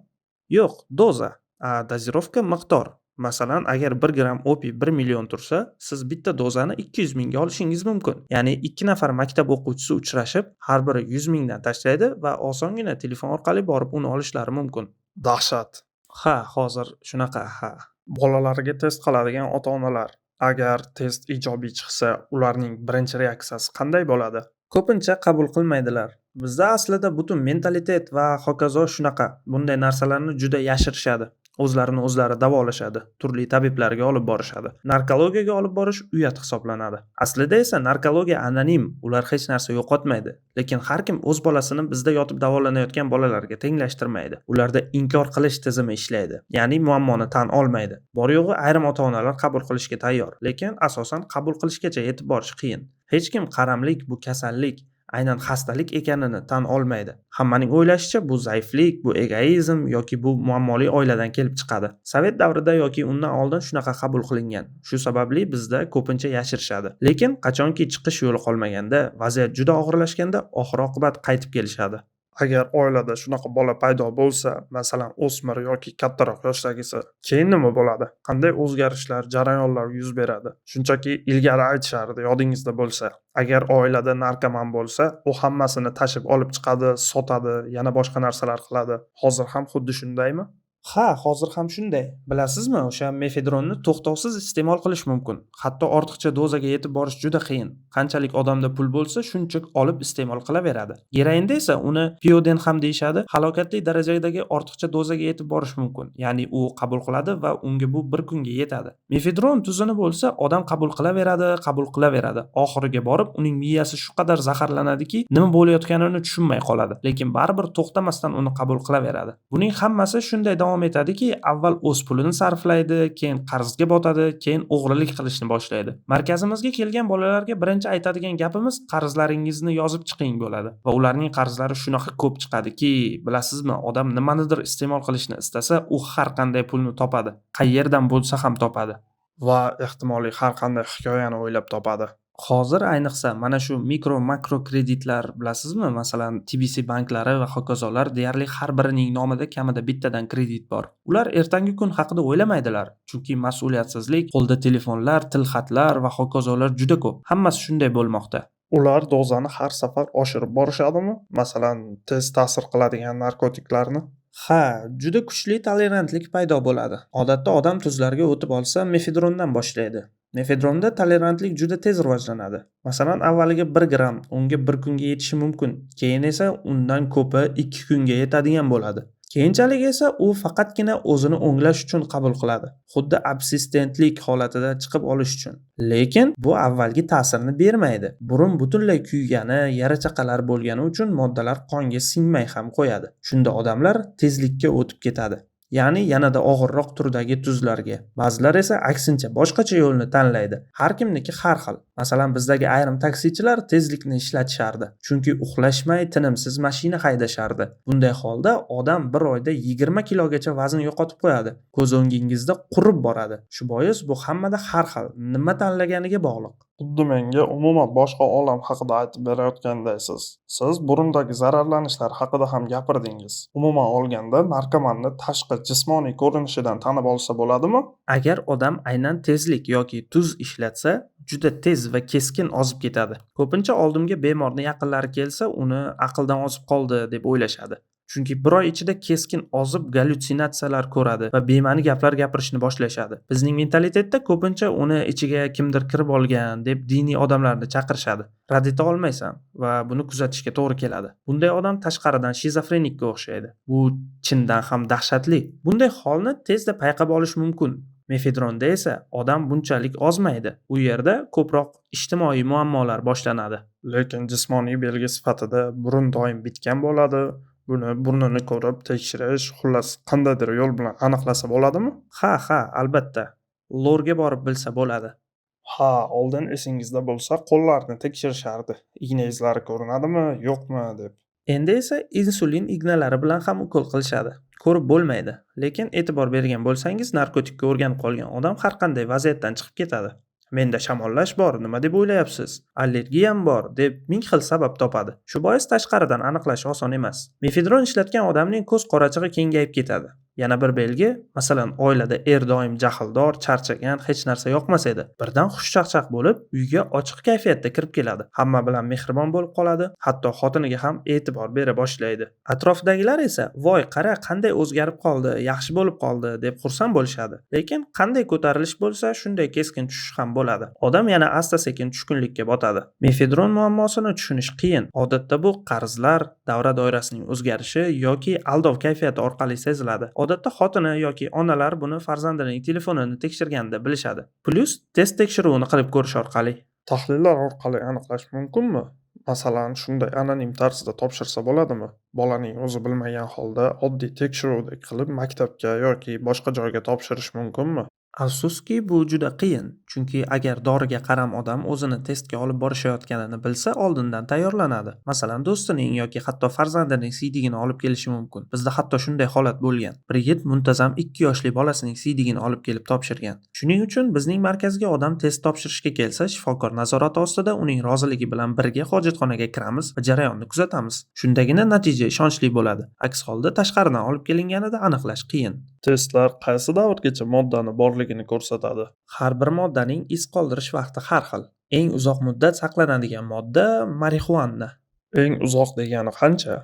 [SPEAKER 1] Yo'q, doza. A dozirovka miqdor. Masalan, agar 1 gramm opiy 1 million tursa, siz bitta dozani 200 mingga olishingiz mumkin. Ya'ni 2 nafar maktab o'quvchisi uchrashib, har biri 100 mingdan tashlaydi va osongina telefon orqali borib uni olishlari mumkin.
[SPEAKER 2] Dahshat.
[SPEAKER 1] Ha, hozir shunaqa, ha.
[SPEAKER 2] Bolalarga test qiladigan ota-onalar, agar test ijobiy chiqsa, ularning birinchi reaksiyasi qanday bo'ladi?
[SPEAKER 1] Ko'pincha qabul qilmaydilar. Bizda aslida butun mentalitet va hokazo shunaqa. Bunday narsalarni juda yashirishadi. O'zlarini o'zlari davolashadi, turli tabiblarga olib borishadi. Narkologiyaga olib borish uyat hisoblanadi. Aslida esa narkologiya anonim, ular hech narsa yo'qotmaydi. Lekin har kim o'z bolasini bizda yotib davolanayotgan bolalarga tenglashtirmaydi. Ularda inkor qilish tizimi ishlaydi. Ya'ni muammoni tan olmaydi. Bor yo'g'i ayrim ota-onalar qabul qilishga tayyor, lekin asosan qabul qilishgacha yetib borish qiyin. Hech kim qaramlik bu kasallik, aynan xastalik ekanini tan olmaydi. Hammaning o'ylashicha bu zaiflik, bu egoizm yoki bu muammoli oiladan kelib chiqadi. Sovet davrida yoki undan oldin shunaqa qabul qilingan. Shu sababli bizda ko'pincha yashirishadi. Lekin qachonki chiqish yo'li qolmaganda, vaziyat juda og'irlashganda oxir-oqibat qaytib kelishadi.
[SPEAKER 2] Agar oilada shunaqa bola paydo bo'lsa, masalan, o'smir yoki kattaroq yoshdagisi, keyin nima bo'ladi? Qanday o'zgarishlar, jarayonlar yuz beradi? Shunchaki ilgari aytishardi, yodingizda bo'lsa, agar oilada narkoman bo'lsa, u hammasini tashib olib chiqadi, sotadi, yana boshqa narsalar qiladi. Hozir ham xuddi shundaymi?
[SPEAKER 1] Ha, hozir ham shunday. Bilasizmi, o'sha mefedronni to'xtovsiz iste'mol qilish mumkin. Hatto ortiqcha dozaga yetib borish juda qiyin. Qanchalik odamda pul bo'lsa, shuncha olib iste'mol qilaveradi. Geroinda esa uni pioden ham deyishadi, halokatli darajadagi ortiqcha dozaga yetib borish mumkin. Ya'ni u qabul qiladi va unga bu bir kunga yetadi. Mefedron tuzini bo'lsa, odam qabul qilaveradi, qabul qilaveradi. Oxiriga borib, uning miyasi shu qadar zaharlanadiki, nima bo'layotganini tushunmay qoladi. Lekin baribir to'xtamasdan uni qabul qilaveradi. Buning hammasi shunday davom etadiki, avval o'z pulini sarflaydi, keyin qarzga botadi, keyin o'g'rilik qilishni boshlaydi. Markazimizga kelgan bolalarga birinchi aytadigan gapimiz qarzlaringizni yozib chiqing bo'ladi. Va ularning qarzlari shunaqa ko'p chiqadiki, bilasizmi, odam nimanidir iste'mol qilishni istasa, u har qanday pulni topadi. Qayerdan bo'lsa ham topadi.
[SPEAKER 2] Va ehtimoliy har qanday hikoyani o'ylab topadi.
[SPEAKER 1] Hozir ayniqsa mana shu mikro, makro kreditlar bilasizmi? Masalan, TBC banklari va hokazolar deyarli har birining nomida kamida bittadan kredit bor. Ular ertangi kun haqida o'ylamaydilar, chunki mas'uliyatsizlik, qo'lda telefonlar, tilxatlar va hokazolar juda ko'p. Hammasi shunday bo'lmoqda.
[SPEAKER 2] Ular dozani har safar oshirib borishadimi? Masalan, tez ta'sir qiladigan narkotiklarni?
[SPEAKER 1] Ha, juda kuchli tolerantlik paydo bo'ladi. Odatda odam tuzlarga o'tib olsa, mefedrondan boshlaydi. Mefedronda tolerantlik juda tez rivojlanadi. Masalan, avvaliga 1 gramm unga 1 kunga yetishi mumkin. Keyin esa undan ko'pi 2 kunga yetadigan bo'ladi. Keyinchalik esa u faqatgina o'zini o'nglash uchun qabul qiladi. Xuddi absistentlik holatida chiqib olish uchun. Lekin bu avvalgi ta'sirni bermaydi. Burun butunlay kuygani, yara chaqalar bo'lgani uchun moddalar qonga singmay ham qo'yadi. Shunda odamlar tezlikka o'tib ketadi. Ya'ni yanada og'irroq turdagi tuzlarga. Ba'zilar esa aksincha boshqacha yo'lni tanlaydi. Har kimniki har xil. Masalan, bizdagi ayrim taksichilar tezlikni ishlatishardi. Chunki uxlashmay tinimsiz mashina haydashardi. Bunday holda odam bir oyda 20 kilogacha vazn yo'qotib qo'yadi. Ko'z o'ngingizda qurib boradi. Shu bois bu hammada har xil, nima tanlaganiga bog'liq.
[SPEAKER 2] Xuddi menga umuman boshqa olam haqida aytib berayotgandaysiz. Siz burundagi zararlanishlar haqida ham gapirdingiz. Umuman olganda narkomanni tashqi jismoniy ko'rinishidan tanib olsa bo'ladimi?
[SPEAKER 1] Agar odam aynan tezlik yoki tuz ishlatsa, juda tez va keskin ozib ketadi. Ko'pincha oldimga bemorni yaqinlari kelsa, uni aqldan ozib qoldi deb o'ylashadi. Chunki bir oy ichida keskin ozib gallyutsinatsiyalar ko'radi va bema'ni gaplar gapirishni boshlashadi. Bizning mentalitetda ko'pincha uni ichiga kimdir kirib olgan deb diniy odamlarni chaqirishadi. Rad eta olmaysan va buni kuzatishga to'g'ri keladi. Bunday odam tashqaridan shizofrenikka o'xshaydi. Bu chindan ham dahshatli. Bunday holni tezda payqab olish mumkin. Mefedronda esa odam bunchalik ozmaydi. U yerda ko'proq ijtimoiy muammolar boshlanadi.
[SPEAKER 2] Lekin jismoniy belgi sifatida burun doim bitgan bo'ladi. Buni burnini ko'rib tekshirish, xullas qandaydir yo'l bilan aniqlasa bo'ladimi?
[SPEAKER 1] Ha, albatta. Lorga borib bilsa bo'ladi.
[SPEAKER 2] Ha, oldin esingizda bo'lsa, qo'llarni tekshirishardi. Igna izlari ko'rinadimi, yo'qmi deb.
[SPEAKER 1] Endi esa insulin ignalari bilan ham ukol qilishadi. Ko'rib bo'lmaydi, lekin e'tibor bergan bo'lsangiz, narkotikka o'rganib qolgan odam har qanday vaziyatdan chiqib ketadi. Menda shamollash bor, nima deb o'ylayapsiz? Allergiyam bor deb ming xil sabab topadi. Shu bois tashqaridan aniqlash oson emas. Mefedron ishlatgan odamning ko'z qorachig'i kengayib ketadi. Yana bir belgi, masalan, oilada er doim jahldor, charchagan, hech narsa yoqmas edi. Birdan xushchaqchaq bo'lib, uyga ochiq kayfiyatda kirib keladi. Hamma bilan mehribon bo'lib qoladi, hatto xotiniga ham e'tibor bera boshlaydi. Atrofdagilar esa, "Voy, qara, qanday o'zgarib qoldi, yaxshi bo'lib qoldi" deb xursand bo'lishadi. Lekin qanday ko'tarilish bo'lsa, shunday keskin tushish ham bo'ladi. Odam yana asta-sekin tushkunlikka botadi. Mefedron muammosini tushunish qiyin. Odatda bu qarzlar, davra doirasining o'zgarishi yoki aldov kayfiyati orqali seziladi. Odatda xotini yoki onalar buni farzandining telefonini tekshirganda bilishadi. Plyus test tekshiruvini qilib ko'rish orqali.
[SPEAKER 2] Tahlillar orqali aniqlash mumkinmi? Masalan, shunday anonim tarzda topshirsa bo'ladimi? Bolaning o'zi bilmagan holda oddiy tekshiruvdek qilib maktabga yoki boshqa joyga topshirish mumkinmi?
[SPEAKER 1] Afsuski, bu juda qiyin, chunki agar doriga qaram odam o'zini testga olib borishayotganini bilsa, oldindan tayyorlanadi. Masalan, do'stining yoki hatto farzandining siydigini olib kelishi mumkin. Bizda hatto shunday holat bo'lgan. Bir yigit muntazam 2 yoshli bolasining siydigini olib kelib topshirgan. Shuning uchun bizning markazga odam test topshirishga kelsa, shifokor nazorati ostida uning roziligi bilan birga hojatxonaga kiramiz va jarayonni kuzatamiz. Shundagina natija ishonchli bo'ladi. Aks holda tashqaridan olib kelinganida aniqlash qiyin.
[SPEAKER 2] Testlar qaysi davrgacha moddani borligini ko'rsatadi?
[SPEAKER 1] Har bir moddaning iz qoldirish vaqti har xil. Eng uzoq muddat saqlanadigan modda marixuana.
[SPEAKER 2] Eng uzoq degani qancha?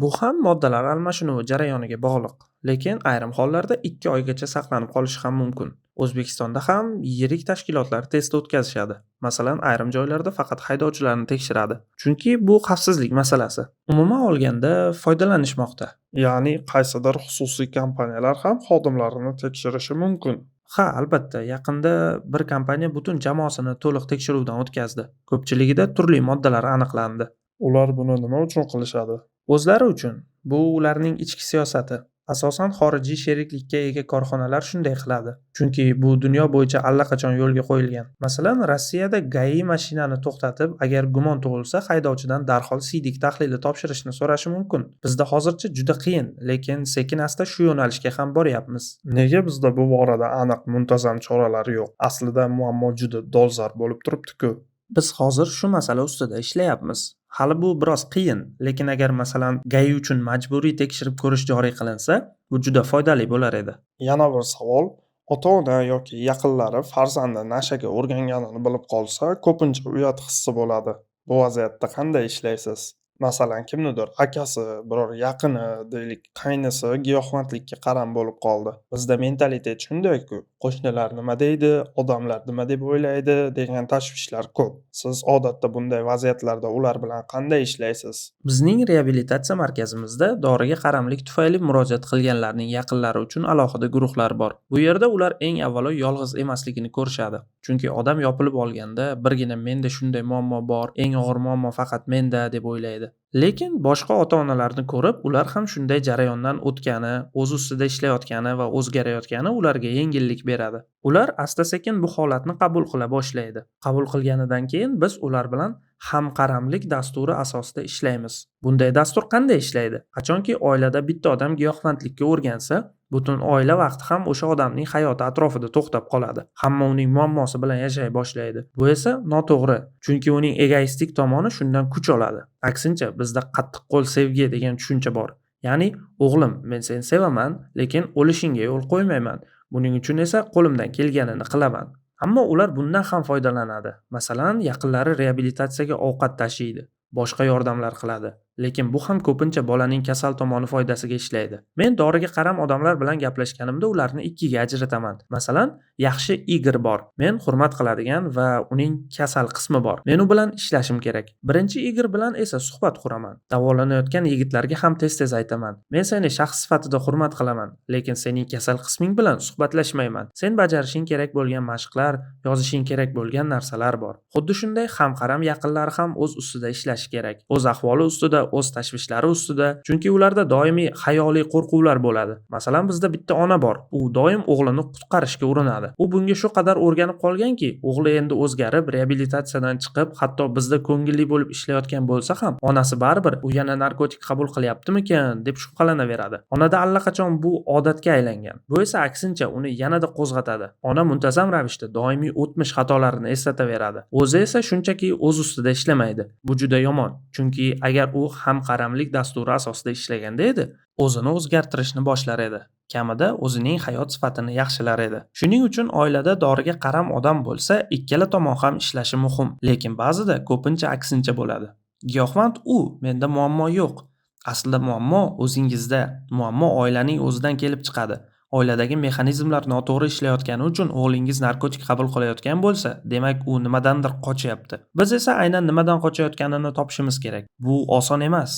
[SPEAKER 1] Bu ham moddalar almashinuvi jarayoniga bog'liq, lekin ayrim hollarda 2 oygacha saqlanib qolishi ham mumkin. O'zbekistonda ham yirik tashkilotlar test o'tkazishadi. Masalan, ayrim joylarda faqat haydovchilarni tekshiradi. Chunki bu xavfsizlik masalasi. Umuman olganda foydalanishmoqda.
[SPEAKER 2] Ya'ni qaysidir xususiy kompaniyalar ham xodimlarini tekshirishi mumkin.
[SPEAKER 1] Ha, albatta, yaqinda bir kompaniya butun jamoasini to'liq tekshiruvdan o'tkazdi. Ko'pchiligida turli moddalar aniqlandi.
[SPEAKER 2] Ular buni nima uchun qilishadi?
[SPEAKER 1] O'zlari uchun. Bu ularning ichki siyosati. Asosan xorijiy sheriklikka ega korxonalar shunday qiladi. Chunki bu dunyo bo'yicha allaqachon yo'lga qo'yilgan. Masalan, Rossiyada GAI mashinani to'xtatib, agar gumon tug'ilsa, haydovchidan darhol siydik tahlili topshirishni so'rashi mumkin. Bizda hozircha juda qiyin, lekin sekin-asta shu yo'nalishga ham boryapmiz.
[SPEAKER 2] Nega bizda bu borada aniq muntazam choralar yo'q? Aslida muammo juda dolzarb bo'lib turibdi-ku.
[SPEAKER 1] Biz hozir shu masala ustida ishlayapmiz. Hali bu biroz qiyin, lekin agar, masalan, GAI uchun majburiy tekshirib ko'rish joriy qilinsa, bu juda foydali bo'lar edi.
[SPEAKER 2] Yana bir savol. Ota-ona yoki yaqinlari farzandi nashaga o'rganganini bilib qolsa, ko'pincha uyat hissi bo'ladi. Bu vaziyatda qanday ishlaysiz? Masalan, kimnidir akasi, biror yaqini, deylik, qaynisi giyohvandlikka qaram bo'lib qoldi. Bizda mentalitet shunday-ku, qo'shnilar nima deydi, odamlar nima deb o'ylaydi degan tashvishlar ko'p. Siz odatda bunday vaziyatlarda ular bilan qanday ishlaysiz?
[SPEAKER 1] Bizning reabilitatsiya markazimizda doriga qaramlik tufayli murojaat qilganlarning yaqinlari uchun alohida guruhlar bor. Bu yerda ular eng avvalo yolg'iz emasligini ko'rishadi. Chunki odam yopilib olganda birgina menda shunday muammo bor, eng og'ir muammo faqat menda deb o'ylaydi. Lekin boshqa ota-onalarni ko'rib, ular ham shunday jarayondan o'tgani, o'z ustida ishlayotgani va o'zgarayotgani ularga yengillik beradi. Ular asta-sekin bu holatni qabul qila boshlaydi. Qabul qilganidan keyin biz ular bilan hamqaramlik dasturi asosida ishlaymiz. Bunday dastur qanday ishlaydi? Qachonki oilada bitta odam giyohvandlikka o'rgansa, butun oila vaqti ham o'sha odamning hayoti atrofida to'xtab qoladi. Hamma uning muammosi bilan yashay boshlaydi. Bu esa noto'g'ri, chunki uning egoistik tomoni shundan kuch oladi. Aksincha, bizda qattiqqo'l sevgi degan tushuncha bor. Ya'ni, o'g'lim, men seni sevaman, lekin o'lishingga yo'l qo'ymayman. Buning uchun esa qo'limdan kelganini qilaman. Ammo ular bundan ham foydalanadi. Masalan, yaqinlari reabilitatsiyaga ovqat tashiydi, boshqa yordamlar qiladi. Lekin bu ham ko'pincha bolaning kasal tomoni foydasiga ishlaydi. Men doriga qaram odamlar bilan gaplashganimda ularni ikkiga ajrataman. Masalan, yaxshi Igor bor. Men hurmat qiladigan va uning kasal qismi bor. Men u bilan ishlashim kerak. Birinchi Igor bilan esa suhbat quraman. Davolanayotgan yigitlarga ham tez-tez aytaman. Men seni shaxs sifatida hurmat qilaman, lekin sening kasal qisming bilan suhbatlashmayman. Sen bajarishing kerak bo'lgan mashqlar, yozishing kerak bo'lgan narsalar bor. Xuddi shunday hamqaram yaqinlari ham o'z ustida ishlashi kerak. O'z ahvoli ustida, o'z tashvishlari ustida, chunki ularda doimiy xayoliy qo'rquvlar bo'ladi. Masalan, bizda bitta ona bor. U doim o'g'lini qutqarishga urinadi. U bunga shu qadar o'rganib qolganki, o'g'li endi o'zgarib, reabilitatsiyadan chiqib, hatto bizda ko'ngilli bo'lib ishlayotgan bo'lsa ham, onasi baribir u yana narkotik qabul qilyaptimikan deb shubhalanaveradi. Onada allaqachon bu odatga aylangan. Bu esa aksincha uni yanada qo'zg'atadi. Ona muntazam ravishda doimiy o'tmish xatolarini eslataveradi. O'zi esa shunchaki o'z ustida ishlamaydi. Bu juda yomon, chunki agar u hamqaramlik dasturi asosida ishlaganda edi, o'zini o'zgartirishni boshlar edi. Kamida o'zining hayot sifatini yaxshilar edi. Shuning uchun oilada doriga qaram odam bo'lsa, ikkala tomon ham ishlashi muhim, lekin ba'zida ko'pincha aksincha bo'ladi. Giyohvand u, menda muammo yo'q. Aslida muammo o'zingizda, muammo oilaning o'zidan kelib chiqadi. Oiladagi mexanizmlar noto'g'ri ishlayotgani uchun o'g'lingiz narkotik qabul qilayotgan bo'lsa, demak u nimadandir qochyapti. Biz esa aynan nimadan qochayotganini topishimiz kerak. Bu oson emas.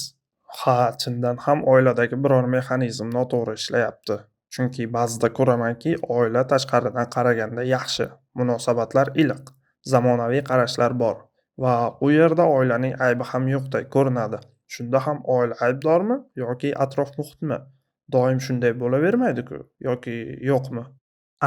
[SPEAKER 2] Ha, chindan ham oiladagi biror mexanizm noto'g'ri ishlayapti. Chunki ba'zida ko'ramanki, oila tashqaridan qaraganda yaxshi, munosabatlar iliq, zamonaviy qarashlar bor va u yerda oilaning aybi ham yo'qday ko'rinadi. Shunda ham oila aybdormi yoki atrof-muhitmi? Doim shunday bo'lavermaydi-ku, yoki yo'qmi?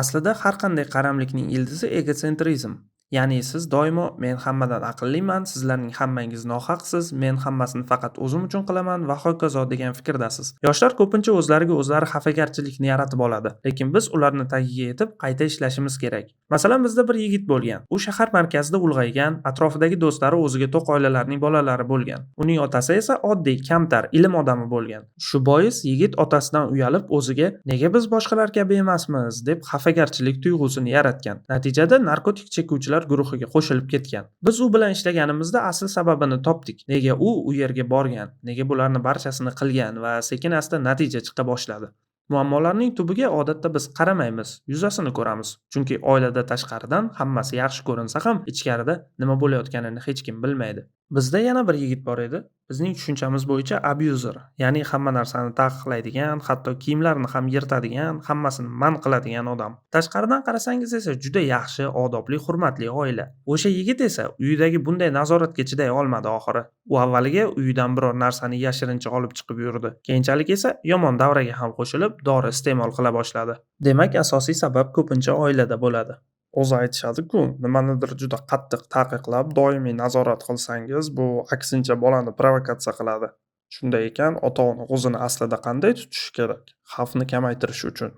[SPEAKER 1] Aslida har qanday qaramlikning ildizi egosentrizm. Ya'ni siz doimo men hammadan aqlliman, sizlarning hammangiz nohaqsiz, men hammasini faqat o'zim uchun qilaman va hokazo degan fikrdasiz. Yoshlar ko'pincha o'zlariga o'zlari xafagarchilikni yaratib oladi, lekin biz ularni tagiga yetib qayta ishlashimiz kerak. Masalan, bizda bir yigit bo'lgan. U shahar markazida ulg'aygan, atrofidagi do'stlari o'ziga to'q oilalarning bolalari bo'lgan. Uning otasi esa oddiy, kamtar, ilm odami bo'lgan. Shu bois yigit otasidan uyalib o'ziga nega biz boshqalar kabi emasmiz deb xafagarchilik tuyg'usini yaratgan. Natijada narkotik chekuvchilar guruhiga qo'shilib ketgan. Biz u bilan ishlaganimizda asl sababini topdik. Nega u u yerga borgan, nega bularni barchasini qilgan va sekin-asta natija chiqa boshladi. Muammolarning tubiga odatda biz qaramaymiz, yuzasini ko'ramiz. Chunki oilada tashqaridan hammasi yaxshi ko'rinsa ham, ichkarida nima bo'layotganini hech kim bilmaydi. Bizda yana bir yigit bor edi. Bizning tushunchamiz bo'yicha abuser, ya'ni hamma narsani taqiqlaydigan, hatto kiyimlarni ham yirtadigan, hammasini man qiladigan odam. Tashqaridan qarasangiz esa juda yaxshi, odobli, hurmatli oila. O'sha yigit esa uyidagi bunday nazoratga chiday olmadi oxiri. U avvaliga uyidan biror narsani yashirincha olib chiqib yurdi. Keyinchalik esa yomon davraga ham qo'shilib, dori iste'mol qila boshladi. Demak, asosiy sabab ko'pincha oilada bo'ladi.
[SPEAKER 2] O'zi aytishadi-ku, nimanidir juda qattiq taqiqlab, doimiy nazorat qilsangiz, bu aksincha bolani provokatsiya qiladi. Shunday ekan, ota-ona o'zini aslida qanday tutishi kerak, xavfni kamaytirish uchun?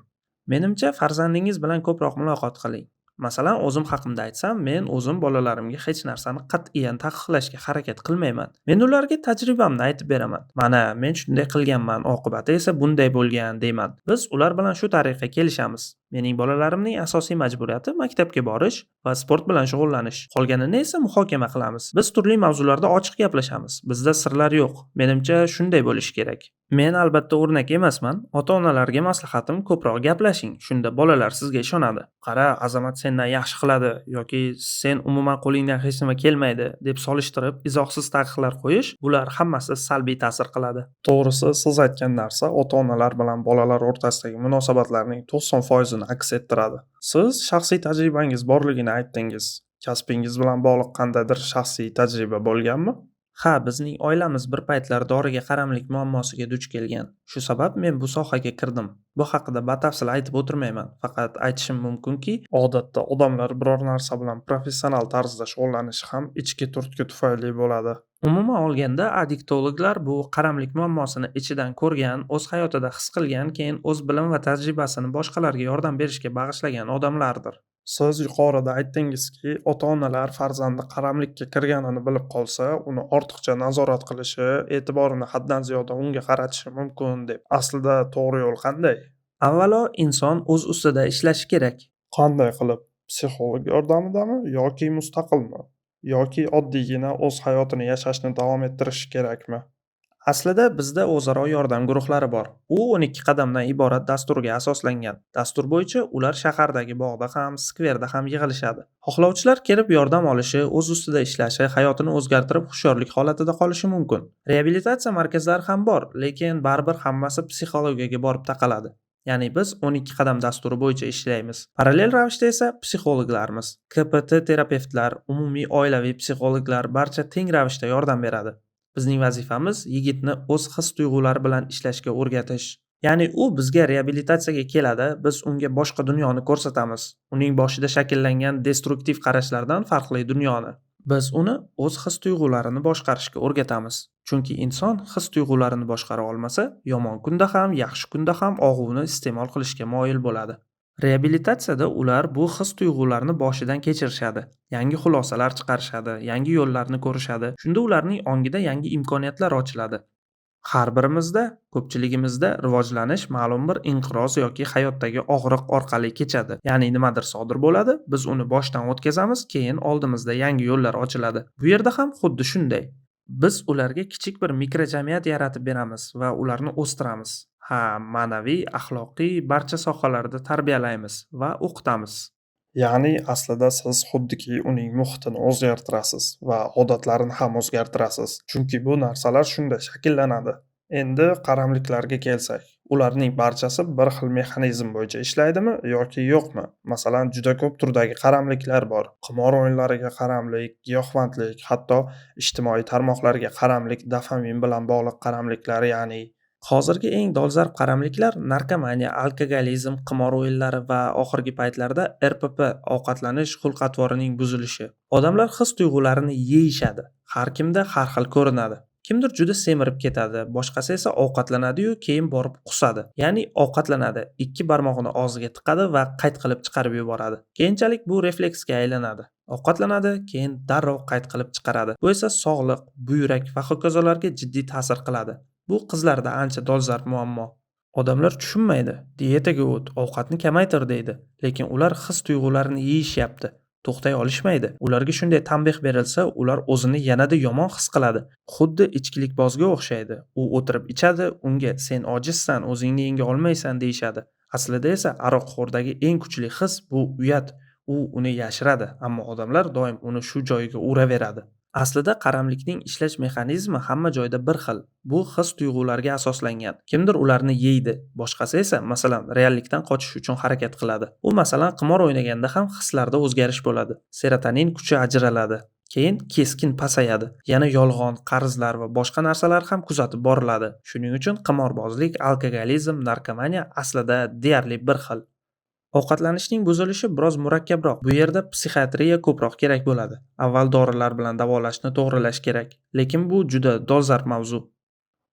[SPEAKER 1] Menimcha, farzandingiz bilan ko'proq muloqot qiling. Masalan, o'zim haqimda aytsam, men o'zim bolalarimga hech narsani qat'iyan taqiqlashga harakat qilmayman. Men ularga tajribamni aytib beraman. Mana, men shunday qilganman, oqibati esa bunday bo'lgan deyman. Biz ular bilan shu tariqa kelishamiz. Mening bolalarimning asosiy majburiyati maktabga borish va sport bilan shug'ullanish. Qolganini esa muhokama qilamiz. Biz turli mavzularda ochiq gaplashamiz. Bizda sirlar yo'q. Menimcha, shunday bo'lishi kerak. Men albatta o'rnak emasman. Ota-onalarga maslahatim ko'proq gaplashing. Shunda bolalar sizga ishonadi. Qara, Azamat sendan yaxshi qiladi yoki sen umuman qo'lingdan hech nima kelmaydi deb solishtirib izohsiz taqiqlar qo'yish, bular hammasi salbiy ta'sir qiladi.
[SPEAKER 2] To'g'risi, siz aytgan narsa ota-onalar bilan bolalar o'rtasidagi munosabatlarning 90% aks ettiradi. Siz shaxsiy tajribangiz borligini aytdingiz. Kasbingiz bilan bog'liq qandaydir shaxsiy tajriba bo'lganmi?
[SPEAKER 1] Ha, bizning oilamiz bir paytlar doriga qaramlik muammosiga duch kelgan. Shu sabab men bu sohaga kirdim. Bu haqida batafsil aytib o'tirmayman. Faqat aytishim mumkinki,
[SPEAKER 2] odatda odamlar biror narsa bilan professional tarzda shug'ullanishi ham ichki turtki tufayli bo'ladi.
[SPEAKER 1] Umuman olganda, addiktologlar bu qaramlik muammosini ichidan ko'rgan, o'z hayotida his qilgan, keyin o'z bilim va tajribasini boshqalarga yordam berishga bag'ishlagan odamlardir.
[SPEAKER 2] Siz yuqorida aytdingizki, ota-onalar farzandi qaramlikka kirganini bilib qolsa, uni ortiqcha nazorat qilishi, e'tiborini haddan ziyoda unga qaratishi mumkin deb. Aslida to'g'ri yo'l qanday?
[SPEAKER 1] Avvalo, inson o'z ustida ishlashi kerak.
[SPEAKER 2] Qanday qilib? Psixolog yordamidami yoki mustaqilmi? Yoki oddiygina o'z hayotini yashashni davom ettirishi kerakmi?
[SPEAKER 1] Aslida bizda o'zaro yordam guruhlari bor. U 12 qadamdan iborat dasturga asoslangan. Dastur bo'yicha ular shahardagi bog'da ham, skverda ham yig'ilishadi. Xohlovchilar kelib yordam olishi, o'z ustida ishlashi, hayotini o'zgartirib hushyorlik holatida qolishi mumkin. Reabilitatsiya markazlari ham bor, lekin baribir hammasi psixologiyaga borib taqaladi. Ya'ni biz 12 qadam dasturi bo'yicha ishlaymiz. Parallel ravishda esa psixologlarimiz, KPT terapevtlar, umumiy oilaviy psixologlar barcha teng ravishda yordam beradi. Bizning vazifamiz yigitni o'z his-tuyg'ulari bilan ishlashga o'rgatish. Ya'ni u bizga reabilitatsiyaga keladi, biz unga boshqa dunyoni ko'rsatamiz. Uning boshida shakllangan destruktiv qarashlardan farqli dunyoni. Biz uni o'z his-tuyg'ularini boshqarishga o'rgatamiz. Chunki inson his-tuyg'ularini boshqara olmasa, yomon kunda ham, yaxshi kunda ham og'uvni iste'mol qilishga moyil bo'ladi. Reabilitatsiyada ular bu his-tuyg'ularni boshidan kechirishadi, yangi xulosalar chiqarishadi, yangi yo'llarni ko'rishadi. Shunda ularning ongida yangi imkoniyatlar ochiladi. Har birimizda, ko'pchiligimizda rivojlanish ma'lum bir inqiroz yoki hayotdagi og'riq orqali kechadi. Ya'ni nimadir sodir bo'ladi, biz uni boshdan o'tkazamiz, keyin oldimizda yangi yo'llar ochiladi. Bu yerda ham xuddi shunday. Biz ularga kichik bir mikrojamiyat yaratib beramiz va ularni o'stiramiz. Ha, ma'naviy, axloqiy barcha sohalarda tarbiyalaymiz va o'qitamiz.
[SPEAKER 2] Ya'ni aslida siz xuddiki uning muhitini o'zgartirasiz va odatlarini ham o'zgartirasiz. Chunki bu narsalar shunda shakllanadi. Endi qaramliklarga kelsak, ularning barchasi bir xil mexanizm bo'yicha ishlaydimi yoki yo'qmi? Masalan, juda ko'p turdagi qaramliklar bor. Qimor o'yinlariga qaramlik, giyohvandlik, hatto ijtimoiy tarmoqlarga qaramlik, dopamin bilan bog'liq qaramliklar, ya'ni
[SPEAKER 1] hozirgi eng dolzarb qaramliklar narkomaniya, alkogolizm, qimor o'yinlari va oxirgi paytlarda RPP ovqatlanish xulq-atvorining buzilishi. Odamlar his-tuyg'ularini yeyishadi. Har kimda har xil ko'rinadi. Kimdir juda semirib ketadi, boshqasi esa ovqatlanadi-yu, keyin borib qusadi. Ya'ni ovqatlanadi, ikki barmog'ini og'ziga tiqadi va qayt qilib chiqarib yuboradi. Keyinchalik bu refleksga aylanadi. Ovqatlanadi, keyin darrov qayt qilib chiqaradi. Bu esa sog'liq, buyrak va hokazolarga jiddiy ta'sir qiladi. Bu qizlarda ancha dolzarb muammo. Odamlar tushunmaydi. Dietaga o't, ovqatni kamaytir deydi, lekin ular his-tuyg'ularini yeyishyapti. To'xtay olishmaydi. Ularga shunday tanbeh berilsa, ular o'zini yanada yomon his qiladi. Xuddi ichkilikbozga o'xshaydi. U o'tirib ichadi, unga sen ojizsan, o'zingni yenga olmaysan deyishadi. Aslida esa aroqxo'rdagi eng kuchli his bu uyat. U uni yashiradi, ammo odamlar doim uni shu joyiga uraveradi. Aslida qaramlikning ishlash mexanizmi hamma joyda bir xil. Bu his-tuyg'ularga asoslangan. Kimdir ularni yeydi, boshqasi esa, masalan, reallikdan qochish uchun harakat qiladi. U masalan, qimor o'ynaganda ham hislarda o'zgarish bo'ladi. Serotonin kuchi ajraladi. Keyin keskin pasayadi. Yana yolg'on, qarzlar va boshqa narsalar ham kuzatib boriladi. Shuning uchun qimorbozlik, alkogolizm, narkomaniya aslida deyarli bir xil. Ovqatlanishning buzilishi biroz murakkabroq. Bu yerda psixiatriya ko'proq kerak bo'ladi. Avval dorilar bilan davolashni to'g'rilash kerak. Lekin bu juda dolzarb mavzu.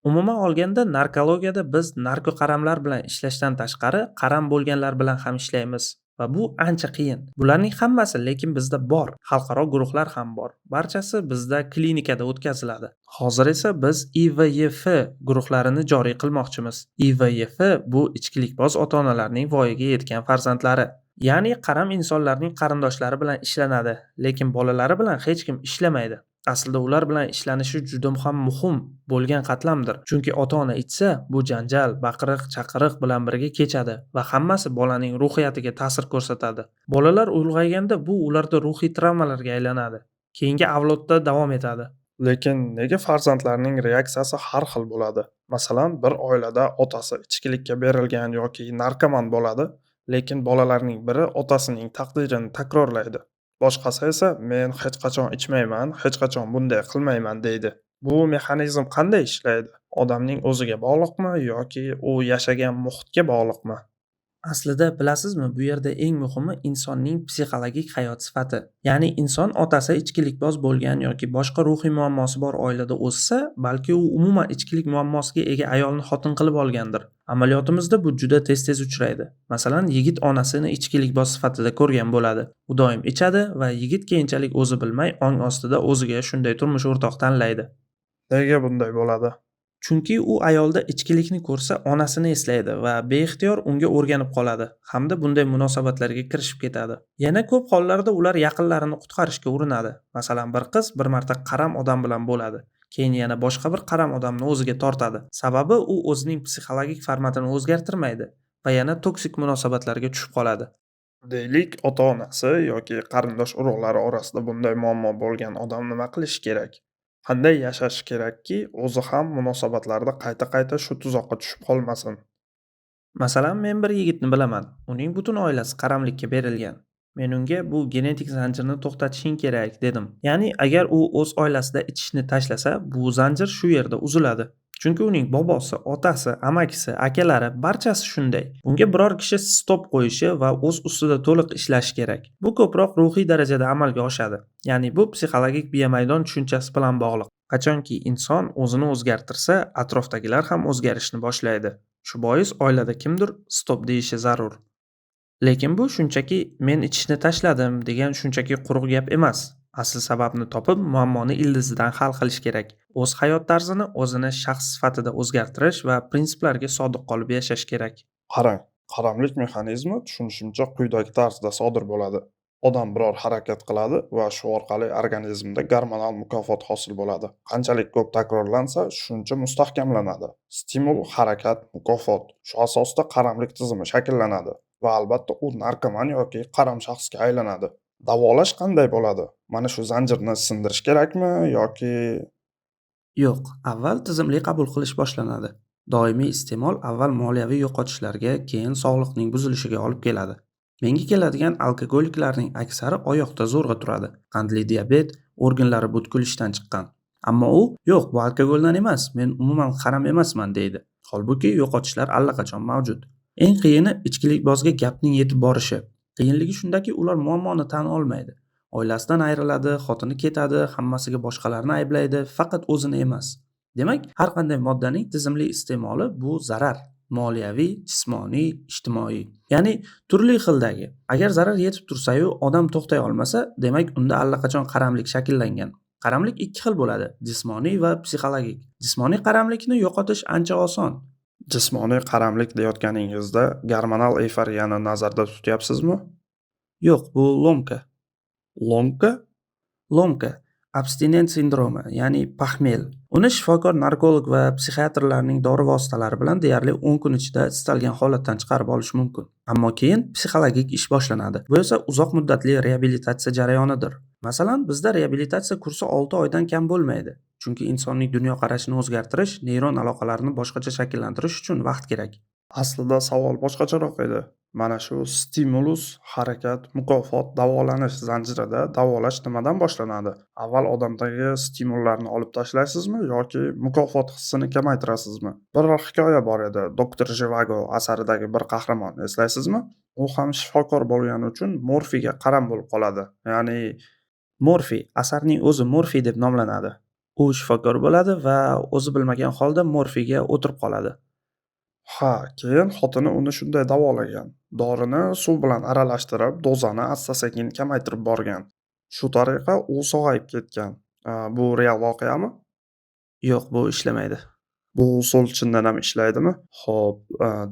[SPEAKER 1] Umuman olganda narkologiyada biz narkoqaramlar bilan ishlashdan tashqari qaram bo'lganlar bilan ham ishlaymiz Va bu ancha qiyin. Bularning hammasi lekin bizda bor. Xalqaro guruhlar ham bor. Barchasi bizda klinikada o'tkaziladi. Hozir esa biz IVF guruhlarini joriy qilmoqchimiz. IVF bu ichkilikboz ota-onalarning voyaga yetgan farzandlari. Ya'ni qaram insonlarning qarindoshlari bilan ishlanadi, lekin bolalari bilan hech kim ishlamaydi. Aslida ular bilan ishlanishi juda ham muhim bo'lgan qatlamdir. Chunki ota-ona ichsa, bu janjal, baqiriq, chaqiriq bilan birga kechadi va hammasi bolaning ruhiyatiga ta'sir ko'rsatadi. Bolalar ulg'ayganda bu ularda ruhiy travmalarga aylanadi. Keyingi avlodda davom etadi.
[SPEAKER 2] Lekin nega farzandlarning reaksiyasi har xil bo'ladi? Masalan, bir oilada otasi ichkilikka berilgan yoki narkoman bo'ladi, lekin bolalarning biri otasining taqdirini takrorlaydi. Boshqasi esa men hech qachon ichmayman, hech qachon bunday qilmayman deydi. Bu mexanizm qanday ishlaydi? Odamning o'ziga bog'liqmi yoki u yashagan muhitga bog'liqmi?
[SPEAKER 1] Aslida bilasizmi, bu yerda eng muhimi insonning psixologik hayot sifati. Ya'ni inson otasi ichkilikboz bo'lgan yoki boshqa ruhiy muammosi bor oilada o'ssa, balki u umuman ichkilik muammosiga ega ayolni xotin qilib olgandir. Amaliyotimizda bu juda tez-tez uchraydi. Masalan, yigit onasini ichkilikboz sifatida ko'rgan bo'ladi. U doim ichadi va yigit keyinchalik o'zi bilmay ong ostida o'ziga shunday turmush o'rtoq tanlaydi.
[SPEAKER 2] Nega bunday bo'ladi?
[SPEAKER 1] Chunki u ayolda ichkilikni ko'rsa onasini eslaydi va beixtiyor unga o'rganib qoladi hamda bunday munosabatlarga kirishib ketadi. Yana ko'p hollarda ular yaqinlarini qutqarishga urinadi. Masalan, bir qiz bir marta qaram odam bilan bo'ladi. Keyin yana boshqa bir qaram odamni o'ziga tortadi. Sababi u o'zining psixologik formatini o'zgartirmaydi va yana toksik munosabatlarga tushib qoladi.
[SPEAKER 2] Deylik, ota-onasi yoki qarindosh urug'lari orasida bunday muammo bo'lgan odam nima qilishi kerak? Qanday yashashi kerakki, o'zi ham munosabatlarda qayta-qayta shu tuzoqqa tushib qolmasin?
[SPEAKER 1] Masalan, men bir yigitni bilaman. Uning butun oilasi qaramlikka berilgan. Men unga bu genetik zanjirni to'xtatishing kerak dedim. Ya'ni agar u o'z oilasida ichishni tashlasa, bu zanjir shu yerda uziladi. Chunki uning bobosi, otasi, amakisi, akalari barchasi shunday. Unga biror kishi stop qo'yishi va o'z ustida to'liq ishlashi kerak. Bu ko'proq ruhiy darajada amalga oshadi. Ya'ni bu psixologik biyamaydon tushunchasi bilan bog'liq. Qachonki inson o'zini o'zgartirsa, atrofdagilar ham o'zgarishni boshlaydi. Shu bois oilada kimdir stop deyishi zarur. Lekin bu shunchaki men ichishni tashladim degan shunchaki quruq gap emas. Asl sababni topib, muammoni ildizidan hal qilish kerak. O'z hayot tarzini o'zini shaxs sifatida o'zgartirish va prinsiplarga sodiq qolib yashash kerak.
[SPEAKER 2] Qarang, qaramlik mexanizmi tushunishimcha quyidagi tarzda sodir bo'ladi. Odam biror harakat qiladi va shu orqali organizmda gormonal mukofot hosil bo'ladi. Qanchalik ko'p takrorlansa, shuncha mustahkamlanadi. Stimul, harakat, mukofot. Shu asosda qaramlik tizimi shakllanadi va albatta u narkoman yoki qaram shaxsga aylanadi. Davolash qanday bo'ladi? Mana shu zanjirni sindirish kerakmi yoki
[SPEAKER 1] Yo'q, avval tizimli qabul qilish boshlanadi. Doimiy iste'mol avval moliyaviy yo'qotishlarga, keyin sog'liqning buzilishiga olib keladi. Menga keladigan alkogoliklarning aksari oyoqda zo'rg'a turadi. Qandli diabet, organlari butkul ishdan chiqqan. Ammo u, yo'q, bu alkogoldan emas, men umuman qaram emasman deydi. Holbuki yo'qotishlar allaqachon mavjud. Eng qiyini ichkilikbozga gapning yetib borishi. Qiyinligi shundaki, ular muammoni tan olmaydi. Oilasidan ayriladi, xotini ketadi, hammasiga boshqalarni ayblaydi, faqat o'zini emas. Demak, har qanday moddaning tizimli iste'moli bu zarar. Moliyaviy, jismoniy, ijtimoiy. Ya'ni turli xildagi. Agar zarar yetib tursa-yu, odam to'xtay olmasa, demak unda allaqachon qaramlik shakllangan. Qaramlik ikki xil bo'ladi: jismoniy va psixologik. Jismoniy qaramlikni yo'qotish ancha oson.
[SPEAKER 2] Jismoniy qaramlik deyotganingizda gormonal eyforiyani nazarda tutyapsizmi?
[SPEAKER 1] Yo'q, bu ломка.
[SPEAKER 2] Ломка?
[SPEAKER 1] Ломка abstinent sindromi, ya'ni похмель. Uni shifokor narkolog va psixiatrlarning dori vositalari bilan deyarli 10 kun ichida istalgan holatdan chiqarib olish mumkin. Ammo keyin psixologik ish boshlanadi. Bu esa uzoq muddatli reabilitatsiya jarayonidir. Masalan, bizda reabilitatsiya kursi 6 oydan kam bo'lmaydi. Chunki insonning dunyoqarashini o'zgartirish, neyron aloqalarini boshqacha shakllantirish uchun vaqt kerak.
[SPEAKER 2] Aslida savol boshqacharoq edi. Mana shu stimulus, harakat, mukofot, davolanish zanjirida davolash nimadan boshlanadi? Avval odamdagi stimullarni olib tashlaysizmi yoki mukofot hissini kamaytirasizmi? Bir hikoya bor edi, Doktor Jivago asaridagi bir qahramon, eslaysizmi? U ham shifokor bo'lgani uchun morfiyga qaram bo'lib qoladi. Ya'ni
[SPEAKER 1] Morfiy, asarning o'zi Morfiy deb nomlanadi. U shifokor bo'ladi va o'zi bilmagan holda morfiyga o'tirib qoladi.
[SPEAKER 2] Ha, keyin xotini uni shunday davolagan. Dorini suv bilan aralashtirib, dozani asta-sekin kamaytirib borgan. Shu tariqa u sog'ayib ketgan. Bu real voqeami?
[SPEAKER 1] Yo'q, bu ishlamaydi.
[SPEAKER 2] Bu usul chindan ham ishlaydimi? Xo'p,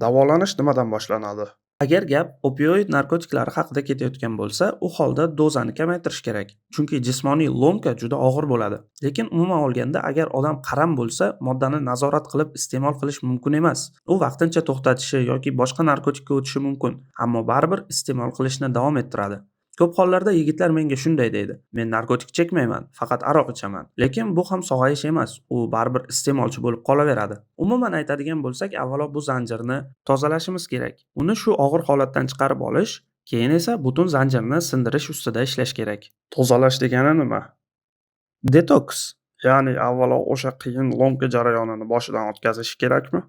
[SPEAKER 2] davolanish nimadan boshlanadi?
[SPEAKER 1] Agar gap opioid narkotiklari haqida ketayotgan bo'lsa, u holda dozani kamaytirish kerak. Chunki jismoniy ломка juda og'ir bo'ladi. Lekin umuman olganda, agar odam qaram bo'lsa, moddani nazorat qilib iste'mol qilish mumkin emas. U vaqtincha to'xtatishi yoki boshqa narkotikka o'tishi mumkin, ammo baribir iste'mol qilishni davom ettiradi. Ko'p hollarda yigitlar menga shunday deydi: "Men narkotik chekmayman, faqat aroq ichaman." Lekin bu ham sog'ayish emas, u baribir iste'molchi bo'lib qolaveradi. Umuman aytadigan bo'lsak, avvalo bu zanjirni tozalashimiz kerak. Uni shu og'ir holatdan chiqarib olish, keyin esa butun zanjirni sindirish ustida ishlash kerak.
[SPEAKER 2] Tozalash degani nima?
[SPEAKER 1] Detoks.
[SPEAKER 2] Ya'ni avvalo o'sha qiyin ломка jarayonini boshidan o'tkazish kerakmi?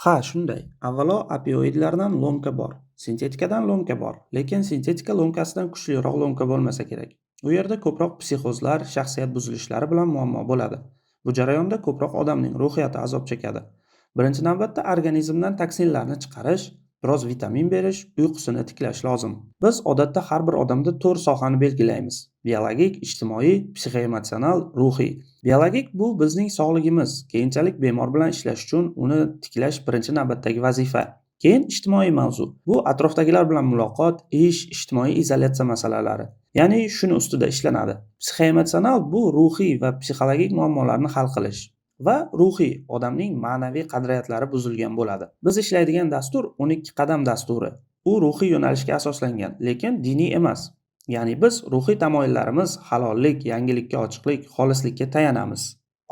[SPEAKER 1] Ha, shunday. Avvalo opioidlardan ломка bor, sintetikadan ломка bor, lekin sintetika ломка sidan kuchliroq ломка bo'lmasa kerak. U yerda ko'proq psixozlar, shaxsiyat buzilishlari bilan muammo bo'ladi. Bu jarayonda ko'proq odamning ruhiyati azob chekadi. Birinchi navbatda organizmdan toksinlarni chiqarish, biroz vitamin berish, uyqusini tiklash lozim. Biz odatda har bir odamda 4 sohani belgilaymiz: biologik, ijtimoiy, psixoemotsional, ruhiy. Biologik bu bizning sog'ligimiz. Keyinchalik bemor bilan ishlash uchun uni tiklash birinchi navbatdagi vazifa. Keyin ijtimoiy mavzu. Bu atrofdagilar bilan muloqot, ish, ijtimoiy izolyatsiya masalalari. Ya'ni shuni ustida ishlanadi. Psixoemotsional bu ruhiy va psixologik muammolarni hal qilish va ruhiy odamning ma'naviy qadriyatlari buzilgan bo'ladi. Biz ishlaydigan dastur 12 qadam dasturi. U ruhiy yo'nalishga asoslangan, lekin diniy emas. Ya'ni biz ruhiy tamoyillarimiz halollik, yangilikka ochiqlik, xolislikka tayanamiz.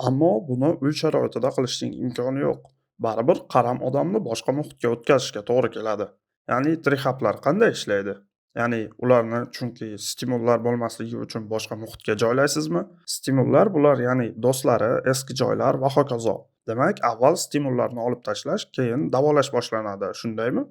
[SPEAKER 2] Ammo buni uy sharoitida qilishning imkoni yo'q. Baribir qaram odamni boshqa muhitga o'tkazishga to'g'ri keladi. Ya'ni rehablar qanday ishlaydi? Ya'ni ularni chunki stimullar bo'lmasligi uchun boshqa muhitga joylaysizmi? Stimullar bular, ya'ni do'stlari, eski joylar va hokazo. Demak, avval stimullarni olib tashlash, keyin davolash boshlanadi, shundaymi?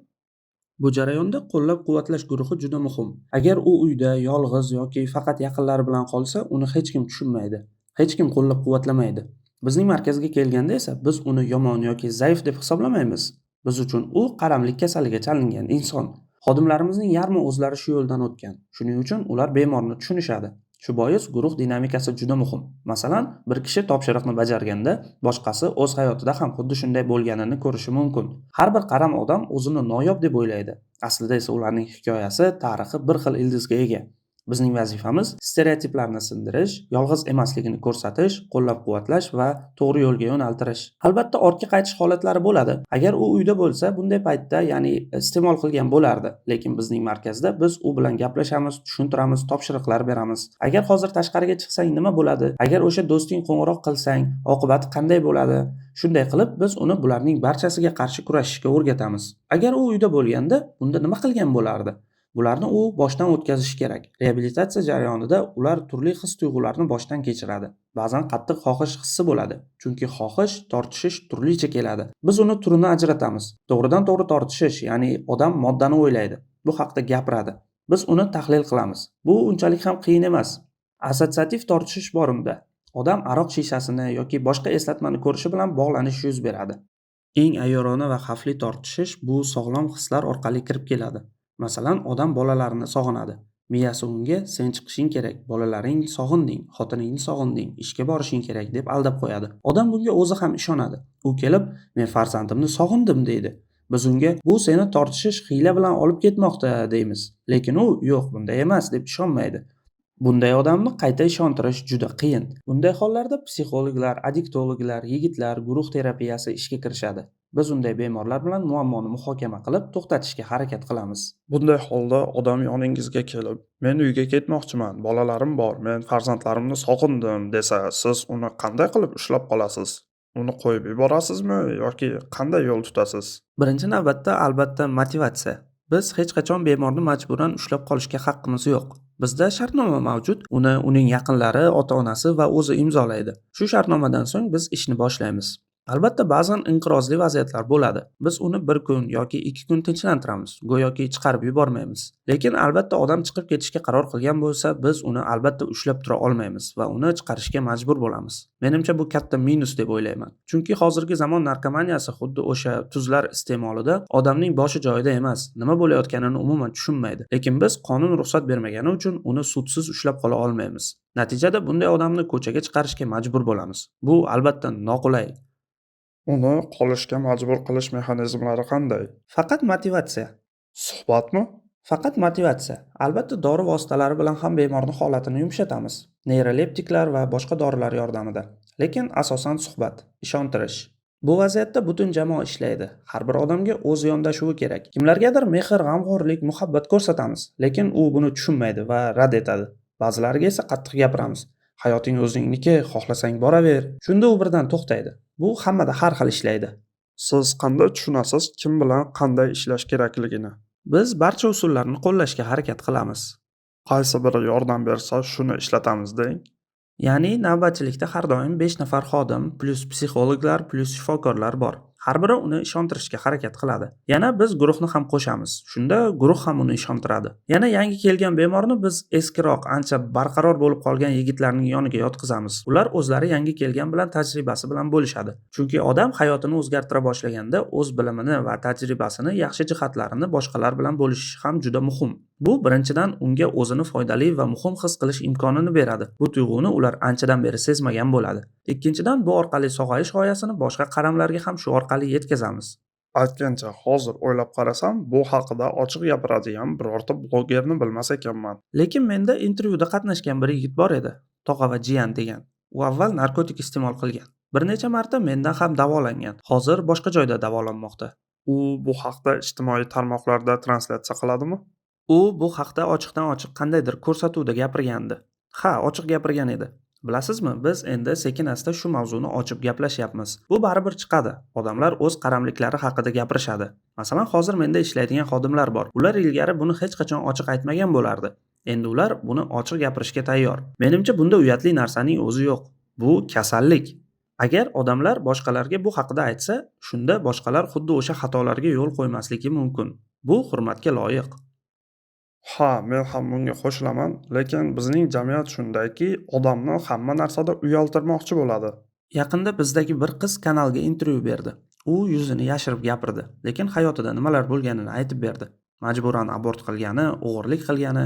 [SPEAKER 1] Bu jarayonda qo'llab-quvvatlash guruhi juda muhim. Agar u uyda yolg'iz yoki faqat yaqinlari bilan qolsa, uni hech kim tushunmaydi, hech kim qo'llab-quvvatlamaydi. Bizning markazga kelganda esa biz uni yomon yoki zaif deb hisoblamaymiz. Biz uchun u qaramlik kasaliga chalingan inson. Xodimlarimizning yarmi o'zlari shu yo'ldan o'tgan. Shuning uchun ular bemorni tushunishadi. Shu bois guruh dinamikasi juda muhim. Masalan, bir kishi topshiriqni bajarganda, boshqasi o'z hayotida ham xuddi shunday bo'lganini ko'rishi mumkin. Har bir qaram odam o'zini noyob deb o'ylaydi. Aslida esa ularning hikoyasi, tarixi bir xil ildizga ega. Bizning vazifamiz stereotiplarni sindirish, yolg'iz emasligini ko'rsatish, qo'llab-quvvatlash va to'g'ri yo'lga yo'naltirish. Albatta ortga qaytish holatlari bo'ladi. Agar u uyda bo'lsa, bunday paytda, ya'ni iste'mol qilgan bo'lardi. Lekin bizning markazda biz u bilan gaplashamiz, tushuntiramiz, topshiriqlar beramiz. Agar hozir tashqariga chiqsang nima bo'ladi? Agar o'sha do'sting qo'ng'iroq qilsang, oqibati qanday bo'ladi? Shunday qilib biz uni bularning barchasiga qarshi kurashishga o'rgatamiz. Agar u uyda bo'lganda, unda nima qilgan bo'lardi? Bularni u boshdan o'tkazishi kerak. Reabilitatsiya jarayonida ular turli his-tuyg'ularni boshdan kechiradi. Ba'zan qattiq xohish hissi bo'ladi. Chunki xohish, tortishish turlicha keladi. Biz uni turini ajratamiz. To'g'ridan to'g'ri tortishish, ya'ni odam moddani o'ylaydi, bu haqda gapiradi. Biz uni tahlil qilamiz. Bu unchalik ham qiyin emas. Assotsiativ tortishish bor unda. Odam aroq shishasini yoki boshqa eslatmani ko'rishi bilan bog'lanish yuz beradi. Eng ayyorona va xavfli tortishish bu sog'lom hislar orqali kirib keladi. Masalan, odam bolalarini sog'inadi. Miyasi unga sen chiqishing kerak, bolalaring sog'inding, xotiningni sog'inding, ishga borishing kerak deb aldab qo'yadi. Odam bunga o'zi ham ishonadi. U kelib, men farzandimni sog'indim deydi. Biz unga bu seni tortishish hiyla bilan olib ketmoqda deymiz. Lekin u yo'q, bunday emas deb ishonmaydi. Bunday odamni qayta ishontirish juda qiyin. Bunday hollarda psixologlar, addiktologlar, yigitlar guruh terapiyasi ishga kirishadi. Biz unday bemorlar bilan muammoni muhokama qilib, to'xtatishga harakat qilamiz.
[SPEAKER 2] Bunday holda odam yoningizga kelib, men uyga ketmoqchiman, bolalarim bor, men farzandlarimni sog'indim desa, siz uni qanday qilib ushlab qolasiz? Uni qo'yib yuborasizmi yoki qanday yo'l tutasiz?
[SPEAKER 1] Birinchi navbatda albatta motivatsiya. Biz hech qachon bemorni majburan ushlab qolishga haqqimiz yo'q. Bizda shartnoma mavjud, uni uning yaqinlari, ota-onasi va o'zi imzolaydi. Shu shartnomadan so'ng biz ishni boshlaymiz. Albatta, ba'zan inqirozli vaziyatlar bo'ladi. Biz uni 1 kun yoki 2 kun tinchlantiramiz, go'yoki chiqarib yubormaymiz. Lekin albatta odam chiqib ketishga qaror qilgan bo'lsa, biz uni albatta ushlab tura olmaymiz va uni chiqarishga majbur bo'lamiz. Menimcha, bu katta minus deb o'ylayman. Chunki hozirgi zamon narkomaniyasi xuddi o'sha tuzlar iste'molida odamning boshi joyida emas, nima bo'layotganini umuman tushunmaydi. Lekin biz qonun ruxsat bermagani uchun uni sudsiz ushlab qola olmaymiz. Natijada bunday odamni ko'chaga chiqarishga majbur bo'lamiz. Bu albatta noqulay.
[SPEAKER 2] Uni qolishga majbur qilish mexanizmlari qanday?
[SPEAKER 1] Faqat motivatsiya.
[SPEAKER 2] Suhbatmi?
[SPEAKER 1] Faqat motivatsiya. Albatta dori vositalari bilan ham bemorning holatini yumshatamiz. Neyroleptiklar va boshqa dorilar yordamida. Lekin asosan suhbat, ishontirish. Bu vaziyatda butun jamoa ishlaydi. Har bir odamga o'z yondashuvi kerak. Kimlargadir mehr, g'amxo'rlik, muhabbat ko'rsatamiz, lekin u buni tushunmaydi va rad etadi. Ba'zilariga esa qattiq gapiramiz. Hayoting o'zingniki, xohlasang boraver. Shunda u birdan to'xtaydi. Bu hammada har xil ishlaydi.
[SPEAKER 2] Siz qanday tushunasiz kim bilan qanday ishlash kerakligini?
[SPEAKER 1] Biz barcha usullarni qo'llashga harakat qilamiz.
[SPEAKER 2] Qaysi biri yordam bersa, shuni ishlatamiz deng.
[SPEAKER 1] Ya'ni navbatchilikda har doim 5 nafar xodim, plyus psixologlar, plyus shifokorlar bor. Har biri uni ishontirishga harakat qiladi. Yana biz guruhni ham qo'shamiz. Shunda guruh ham uni ishontiradi. Yana yangi kelgan bemorni biz eskiroq, ancha barqaror bo'lib qolgan yigitlarning yoniga yotqizamiz. Ular o'zlari yangi kelgan bilan tajribasi bilan bo'lishadi. Chunki odam hayotini o'zgartira boshlaganda o'z bilimini va tajribasini, yaxshi jihatlarini boshqalar bilan bo'lishishi ham juda muhim. Bu birinchidan unga o'zini foydali va muhim his qilish imkonini beradi. Bu tuyg'uni ular anchadan beri sezmagan bo'ladi. Ikkinchidan, bu orqali sog'ayish g'oyasini boshqa qaramlarga ham shu orqali yetkazamiz.
[SPEAKER 2] Aytgancha, hozir o'ylab qarasam, bu haqida ochiq gapiradigan birorta blogerni bilmas ekanman.
[SPEAKER 1] Lekin menda intervyuda qatnashgan bir yigit bor edi, tog'a va jiyan degan. U avval narkotik iste'mol qilgan. Bir necha marta mendan ham davolangan. Hozir boshqa joyda davolanmoqda.
[SPEAKER 2] U bu haqda ijtimoiy tarmoqlarda translyatsiya qiladimi?
[SPEAKER 1] U bu haqda ochiqdan-ochiq qandaydir ko'rsatuvda gapirgandi. Ha, ochiq gapirgan edi. Bilasizmi, biz endi sekin-asta shu mavzuni ochib gaplashyapmiz. Bu baribir chiqadi. Odamlar o'z qaramliklari haqida gapirishadi. Masalan, hozir menda ishlaydigan xodimlar bor. Ular ilgari buni hech qachon ochiq aytmagan bo'lardi. Endi ular buni ochiq gapirishga tayyor. Menimcha, bunda uyatli narsaning o'zi yo'q. Bu kasallik. Agar odamlar boshqalarga bu haqida aytsa, shunda boshqalar xuddi o'sha xatolarga yo'l qo'ymasligi mumkin. Bu hurmatga loyiq.
[SPEAKER 2] Ha, men ham bunga qo'shilaman, lekin bizning jamiyat shundayki, odamni hamma narsada uyaltirmoqchi bo'ladi.
[SPEAKER 1] Yaqinda bizdagi bir qiz kanalga intervyu berdi. U yuzini yashirib gapirdi, lekin hayotida nimalar bo'lganini aytib berdi. Majburan abort qilgani, o'g'irlik qilgani,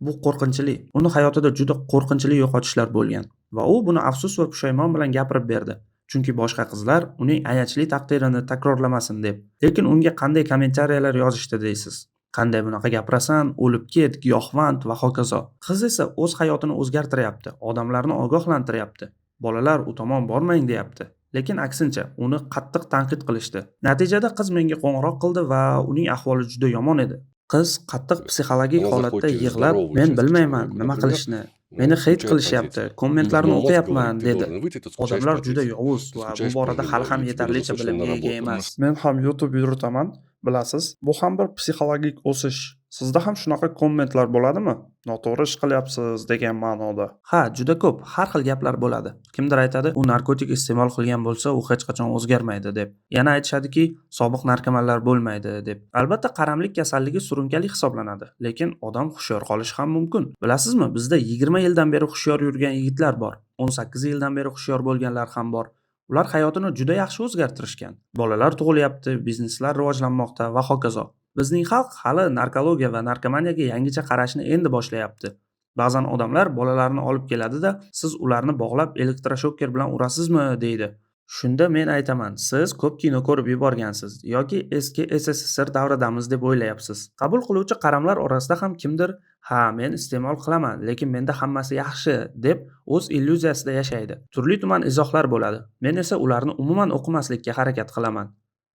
[SPEAKER 1] bu qo'rqinchli. Uni hayotida juda qo'rqinchli yo'qotishlar bo'lgan va u buni afsus va pushaymon bilan gapirib berdi. Chunki boshqa qizlar uning ayanchli taqdirini takrorlamasin deb. Lekin unga qanday kommentariyalar yozishdi deysiz? Qanday bunaqa gapirasan, o'lib ket, giyohvand va hokazo. Qiz esa o'z hayotini o'zgartiryapti, odamlarni ogohlantiryapti. Bolalar u tomon bormang deyapti. Lekin aksincha uni qattiq tanqid qilishdi. Natijada qiz menga qo'ng'iroq qildi va uning ahvoli juda yomon edi. Qiz qattiq psixologik
[SPEAKER 3] Она
[SPEAKER 1] holatda
[SPEAKER 3] захочет
[SPEAKER 1] yig'lab,
[SPEAKER 3] здоровую
[SPEAKER 1] men
[SPEAKER 3] часть
[SPEAKER 1] bilmayman
[SPEAKER 3] человека,
[SPEAKER 1] nima
[SPEAKER 3] например,
[SPEAKER 1] qilishni. Meni heyt
[SPEAKER 3] скучает
[SPEAKER 1] qilishyapti,
[SPEAKER 3] по детям.
[SPEAKER 1] kommentlarni
[SPEAKER 3] Но мозг
[SPEAKER 1] o'qiyapman,
[SPEAKER 3] говорит, ты
[SPEAKER 1] dedi.
[SPEAKER 3] должен выйти, ты скучаешь
[SPEAKER 1] Odamlar
[SPEAKER 3] по
[SPEAKER 1] juda
[SPEAKER 3] детям.
[SPEAKER 1] yovuz
[SPEAKER 3] Ты
[SPEAKER 1] va bu
[SPEAKER 3] скучаешь по
[SPEAKER 1] borada hali
[SPEAKER 3] жене,
[SPEAKER 1] ham
[SPEAKER 3] или тебе нужно
[SPEAKER 1] yetarlicha
[SPEAKER 3] срочно на
[SPEAKER 1] bilimga ega
[SPEAKER 3] работу.
[SPEAKER 1] emas.
[SPEAKER 2] Men ham YouTube yuritaman, bilasiz, bu ham bir psixologik o'sish. Sizda ham shunaqa kommentlar bo'ladimi? Noto'g'ri ish qilyapsiz degan ma'noda.
[SPEAKER 1] Ha, juda ko'p har xil gaplar bo'ladi. Kimdir aytadi, u narkotik iste'mol qilgan bo'lsa, u hech qachon o'zgarmaydi deb. Yana aytishadiki, sobiq narkomanlar bo'lmaydi deb. Albatta, qaramlik kasalligi surunkali hisoblanadi, lekin odam hushyor qolishi ham mumkin. Bilasizmi, bizda 20 yildan beri hushyor yurgan yigitlar bor. 18 yildan beri hushyor bo'lganlar ham bor. Ular hayotini juda yaxshi o'zgartirishgan. Bolalar tug'ilyapti, bizneslar rivojlanmoqda va hokazo. Bizning xalq hali narkologiya va narkomaniyaga yangicha qarashni endi boshlayapti. Ba'zan odamlar bolalarini olib keladi-da, siz ularni bog'lab elektroshoker bilan urasizmi deydi. Shunda men aytaman, siz ko'p kino ko'rib yuborgansiz yoki eski SSSR davridamiz deb o'ylayapsiz. Qabul qiluvchi qaramlar orasida ham kimdir, ha, men iste'mol qilaman, lekin menda hammasi yaxshi deb o'z illyuziyasida yashaydi. Turli tuman izohlar bo'ladi. Men esa ularni umuman o'qimaslikka harakat qilaman.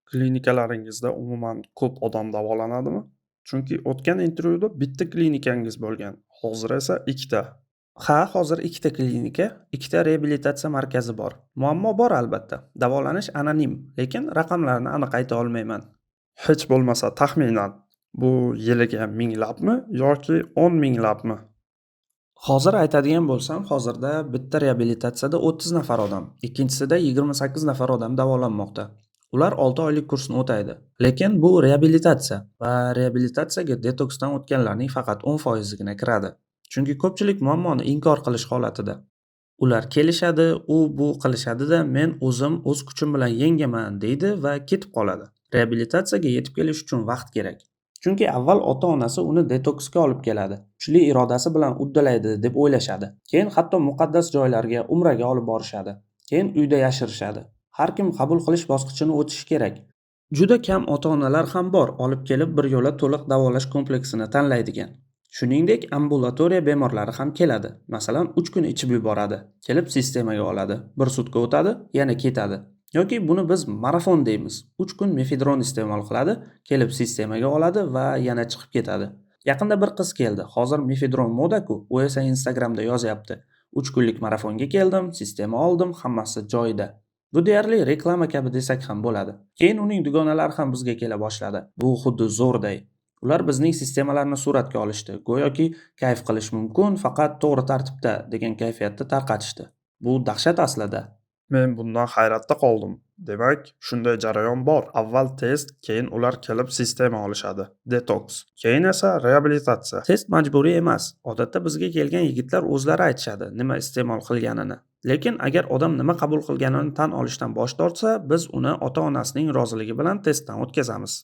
[SPEAKER 2] Klinikalaringizda umuman ko'p odam davolanadimi? Chunki o'tgan intervyuda bitta klinikangiz bo'lgan, hozir esa ikkita.
[SPEAKER 1] Ha, hozir ikkita klinika, ikkita reabilitatsiya markazi bor. Muammo bor albatta. Davolanish anonim, lekin raqamlarni aniq ayta olmayman.
[SPEAKER 2] Hech bo'lmasa taxminan bu yiliga minglabmi yoki 10 minglabmi?
[SPEAKER 1] Hozir aytadigan bo'lsam, hozirda bitta reabilitatsiyada 30 nafar odam, ikkinchisida 28 nafar odam davolanmoqda. Ular 6 oylik kursni o'taydi. Lekin bu reabilitatsiya va reabilitatsiyaga detoksdan o'tganlarning faqat 10%igina kiradi. Chunki ko'pchilik muammoni inkor qilish holatida. Ular kelishadi, u bu qilishadi-da, men o'zim o'z kuchim bilan yengaman deydi va ketib qoladi. Reabilitatsiyaga yetib kelish uchun vaqt kerak. Chunki avval ota-onasi uni detoksga olib keladi. Kuchli irodasi bilan uddalaydi deb o'ylashadi. Keyin hatto muqaddas joylarga, umraga olib borishadi. Keyin uyda yashirishadi. Har kim qabul qilish bosqichini o'tishi kerak. Juda kam ota-onalar ham bor, olib kelib bir yo'la to'liq davolash kompleksini tanlaydigan. Shuningdek, ambulatoriya bemorlari ham keladi. Masalan, 3 kun ichib yuboradi. Kelib sistemaga oladi. Bir sutka o'tadi, yana ketadi. Yoki buni biz marafon deymiz. 3 kun mefedron iste'mol qiladi, kelib sistemaga oladi va yana chiqib ketadi. Yaqinda bir qiz keldi. Hozir mefedron moda-ku. U esa Instagramda yozyapti. 3 kunlik marafonga keldim, sistema oldim, hammasi joyida. Bu deyarli reklama kabi desak ham bo'ladi. Keyin uning dugonalari ham bizga kela boshladi. Bu xuddi zo'rday. Ular bizning sistemalarni suratga olishdi. Go'yoki kayf qilish mumkin, faqat to'g'ri tartibda degan kayfiyatda tarqatishdi. Bu dahshat aslida.
[SPEAKER 2] Men bundan hayratda qoldim. Demak, shunday jarayon bor. Avval test, keyin ular kelib sistema olishadi. Detoks. Keyin esa reabilitatsiya.
[SPEAKER 1] Test majburiy emas. Odatda bizga kelgan yigitlar o'zlari aytishadi nima iste'mol qilganini. Lekin agar odam nima qabul qilganini tan olishdan bosh tortsa, biz uni ota-onasining roziligi bilan testdan o'tkazamiz.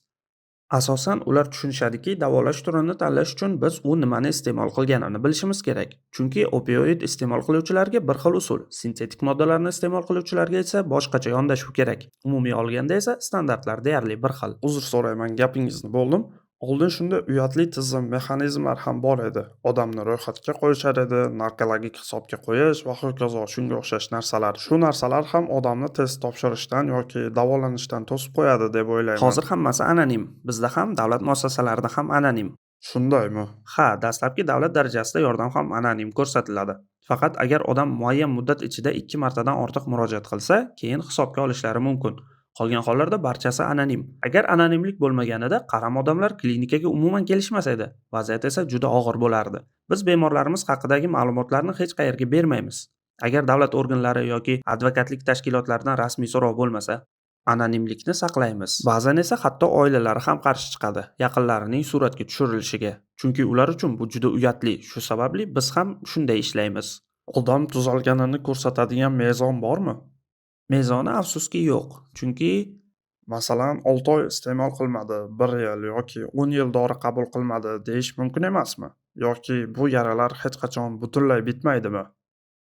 [SPEAKER 1] Asosan ular tushunishadiki, davolash turini tanlash uchun biz u nimani iste'mol qilganini bilishimiz kerak. Chunki opioid iste'mol qiluvchilarga bir xil usul, sintetik moddalarni iste'mol qiluvchilarga esa boshqacha yondashuv kerak. Umumiy olganda esa standartlar deyarli bir xil.
[SPEAKER 2] Uzr so'rayman, gapingizni bo'ldim. Oldin shunday uyatli tizim, mexanizmlar ham bor edi. Odamni ro'yxatga qo'yishar edi, narkologik hisobga qo'yish va hokazo shunga o'xshash narsalar. Shu narsalar ham odamni test topshirishdan yoki davolanishdan to'sib qo'yadi deb o'ylayman.
[SPEAKER 1] Hozir hammasi anonim. Bizda ham, davlat muassasalarida ham anonim.
[SPEAKER 2] Shundaymi?
[SPEAKER 1] Ha, dastlabki davlat darajasida yordam ham anonim ko'rsatiladi. Faqat agar odam muayyan muddat ichida 2 martadan ortiq murojaat qilsa, keyin hisobga olishlari mumkin. Qolgan hollarda barchasi anonim. Agar anonimlik bo'lmaganida qaram odamlar klinikaga umuman kelishmas edi. Vaziyat esa juda og'ir bo'lardi. Biz bemorlarimiz haqidagi ma'lumotlarni hech qayerga bermaymiz. Agar davlat organlari yoki advokatlik tashkilotlaridan rasmiy so'rov bo'lmasa, anonimlikni saqlaymiz. Ba'zan esa hatto oilalari ham qarshi chiqadi yaqinlarining suratga tushirilishiga. Chunki ular uchun bu juda uyatli. Shu sababli biz ham shunday ishlaymiz.
[SPEAKER 2] Odam tuzalganini ko'rsatadigan mezon bormi?
[SPEAKER 1] Mezoni afsuski yo'q. Chunki
[SPEAKER 2] masalan, 6 oy iste'mol qilmadi, 1 yil yoki 10 yil dori qabul qilmadi deyish mumkin emasmi? Yoki bu yaralar hech qachon butunlay bitmaydimi?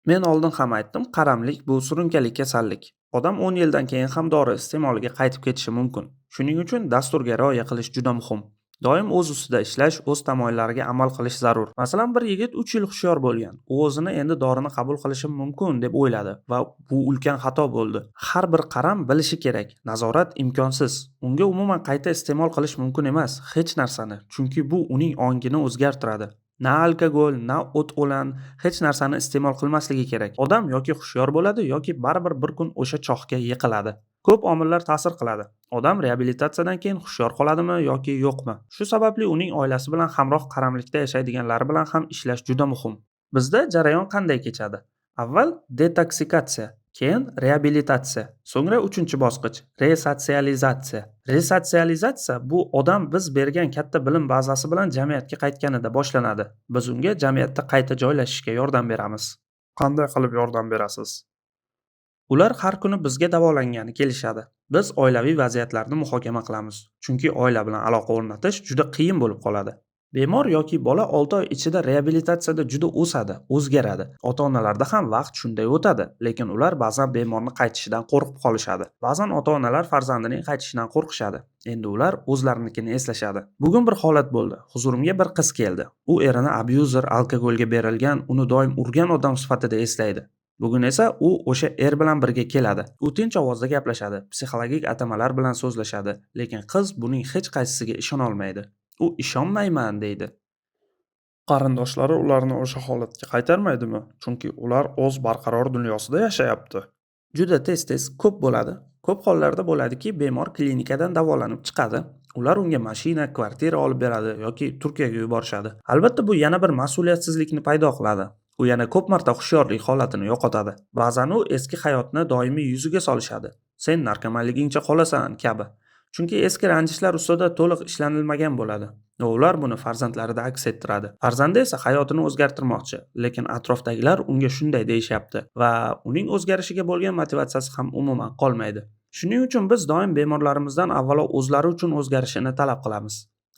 [SPEAKER 1] Men oldin ham aytdim, qaramlik bu surunkali kasallik. Odam 10 yildan keyin ham dori iste'moliga qaytib ketishi mumkin. Shuning uchun dasturga rioya qilish juda muhim. Doim o'z ustida ishlash, o'z tamoyillariga amal qilish zarur. Masalan, bir yigit 3 yil hushyor bo'lgan. U o'zini endi dorini qabul qilishim mumkin deb o'yladi va bu ulkan xato bo'ldi. Har bir qaram bilishi kerak. Nazorat imkonsiz. Unga umuman qayta iste'mol qilish mumkin emas hech narsani, chunki bu uning ongini o'zgartiradi. Na alkogol, na o't o'lan, hech narsani iste'mol qilmasligi kerak. Odam yoki hushyor bo'ladi, yoki baribir bir kun o'sha chohga yiqiladi. Ko'p omillar ta'sir qiladi. Odam reabilitatsiyadan keyin hushyor qoladimi yoki yo'qmi? Shu sababli uning oilasi bilan hamroh qaramlikda yashaydiganlari bilan ham ishlash juda muhim. Bizda jarayon qanday kechadi? Avval detoksikatsiya, keyin reabilitatsiya, so'ngra 3-bosqich resotsializatsiya. Resotsializatsiya bu odam biz bergan katta bilim bazasi bilan jamiyatga qaytganida boshlanadi. Biz unga jamiyatda qayta joylashishga yordam beramiz.
[SPEAKER 2] Qanday qilib yordam berasiz?
[SPEAKER 1] Ular har kuni bizga davolangani kelishadi. Biz oilaviy vaziyatlarni muhokama qilamiz. Chunki oila bilan aloqa o'rnatish juda qiyin bo'lib qoladi. Bemor yoki bola 6 oy ichida reabilitatsiyada juda o'sadi, o'zgaradi. Ota-onalarda ham vaqt shunday o'tadi, lekin ular ba'zan bemorni qaytishidan qo'rqib qolishadi. Ba'zan ota-onalar farzandining qaytishidan qo'rqishadi. Endi ular o'zlarinikini eslashadi. Bugun bir holat bo'ldi. Huzurimga bir qiz keldi. U erini abuzer, alkogolga berilgan, uni doim urgan odam sifatida eslaydi. Bugun esa u o'sha er bilan birga keladi. U tinch ovozda gaplashadi, psixologik atamalar bilan so'zlashadi, lekin qiz buning hech qaysisiga ishona olmaydi. U ishonmayman deydi.
[SPEAKER 2] Qarindoshlari ularni o'sha holatga qaytarmaydimi? Chunki ular o'z barqaror dunyosida yashayapti.
[SPEAKER 1] Juda tez-tez ko'p bo'ladi. Ko'p hollarda bo'ladiki, bemor klinikadan davolanib chiqadi. Ular unga mashina, kvartira olib beradi yoki Turkiyaga yuborishadi. Albatta, bu yana bir mas'uliyatsizlikni paydo qiladi. U yana ko'p marta hushyorlik holatini yo'qotadi. Ba'zan u eski hayotni doimiy yuziga solishadi. Sen narkomanligingcha qolasan kabi. Chunki eski ranjishlar ustida to'liq ishlanilmagan bo'ladi va ular buni farzandlarida aks ettiradi. Farzandi esa hayotini o'zgartirmoqchi, lekin atrofdagilar unga shunday deyishyapti va uning o'zgarishiga bo'lgan motivatsiyasi ham umuman qolmaydi. Shuning uchun biz doim bemorlarimizdan avvalo o'zlari uchun o'zgarishini talab qilamiz.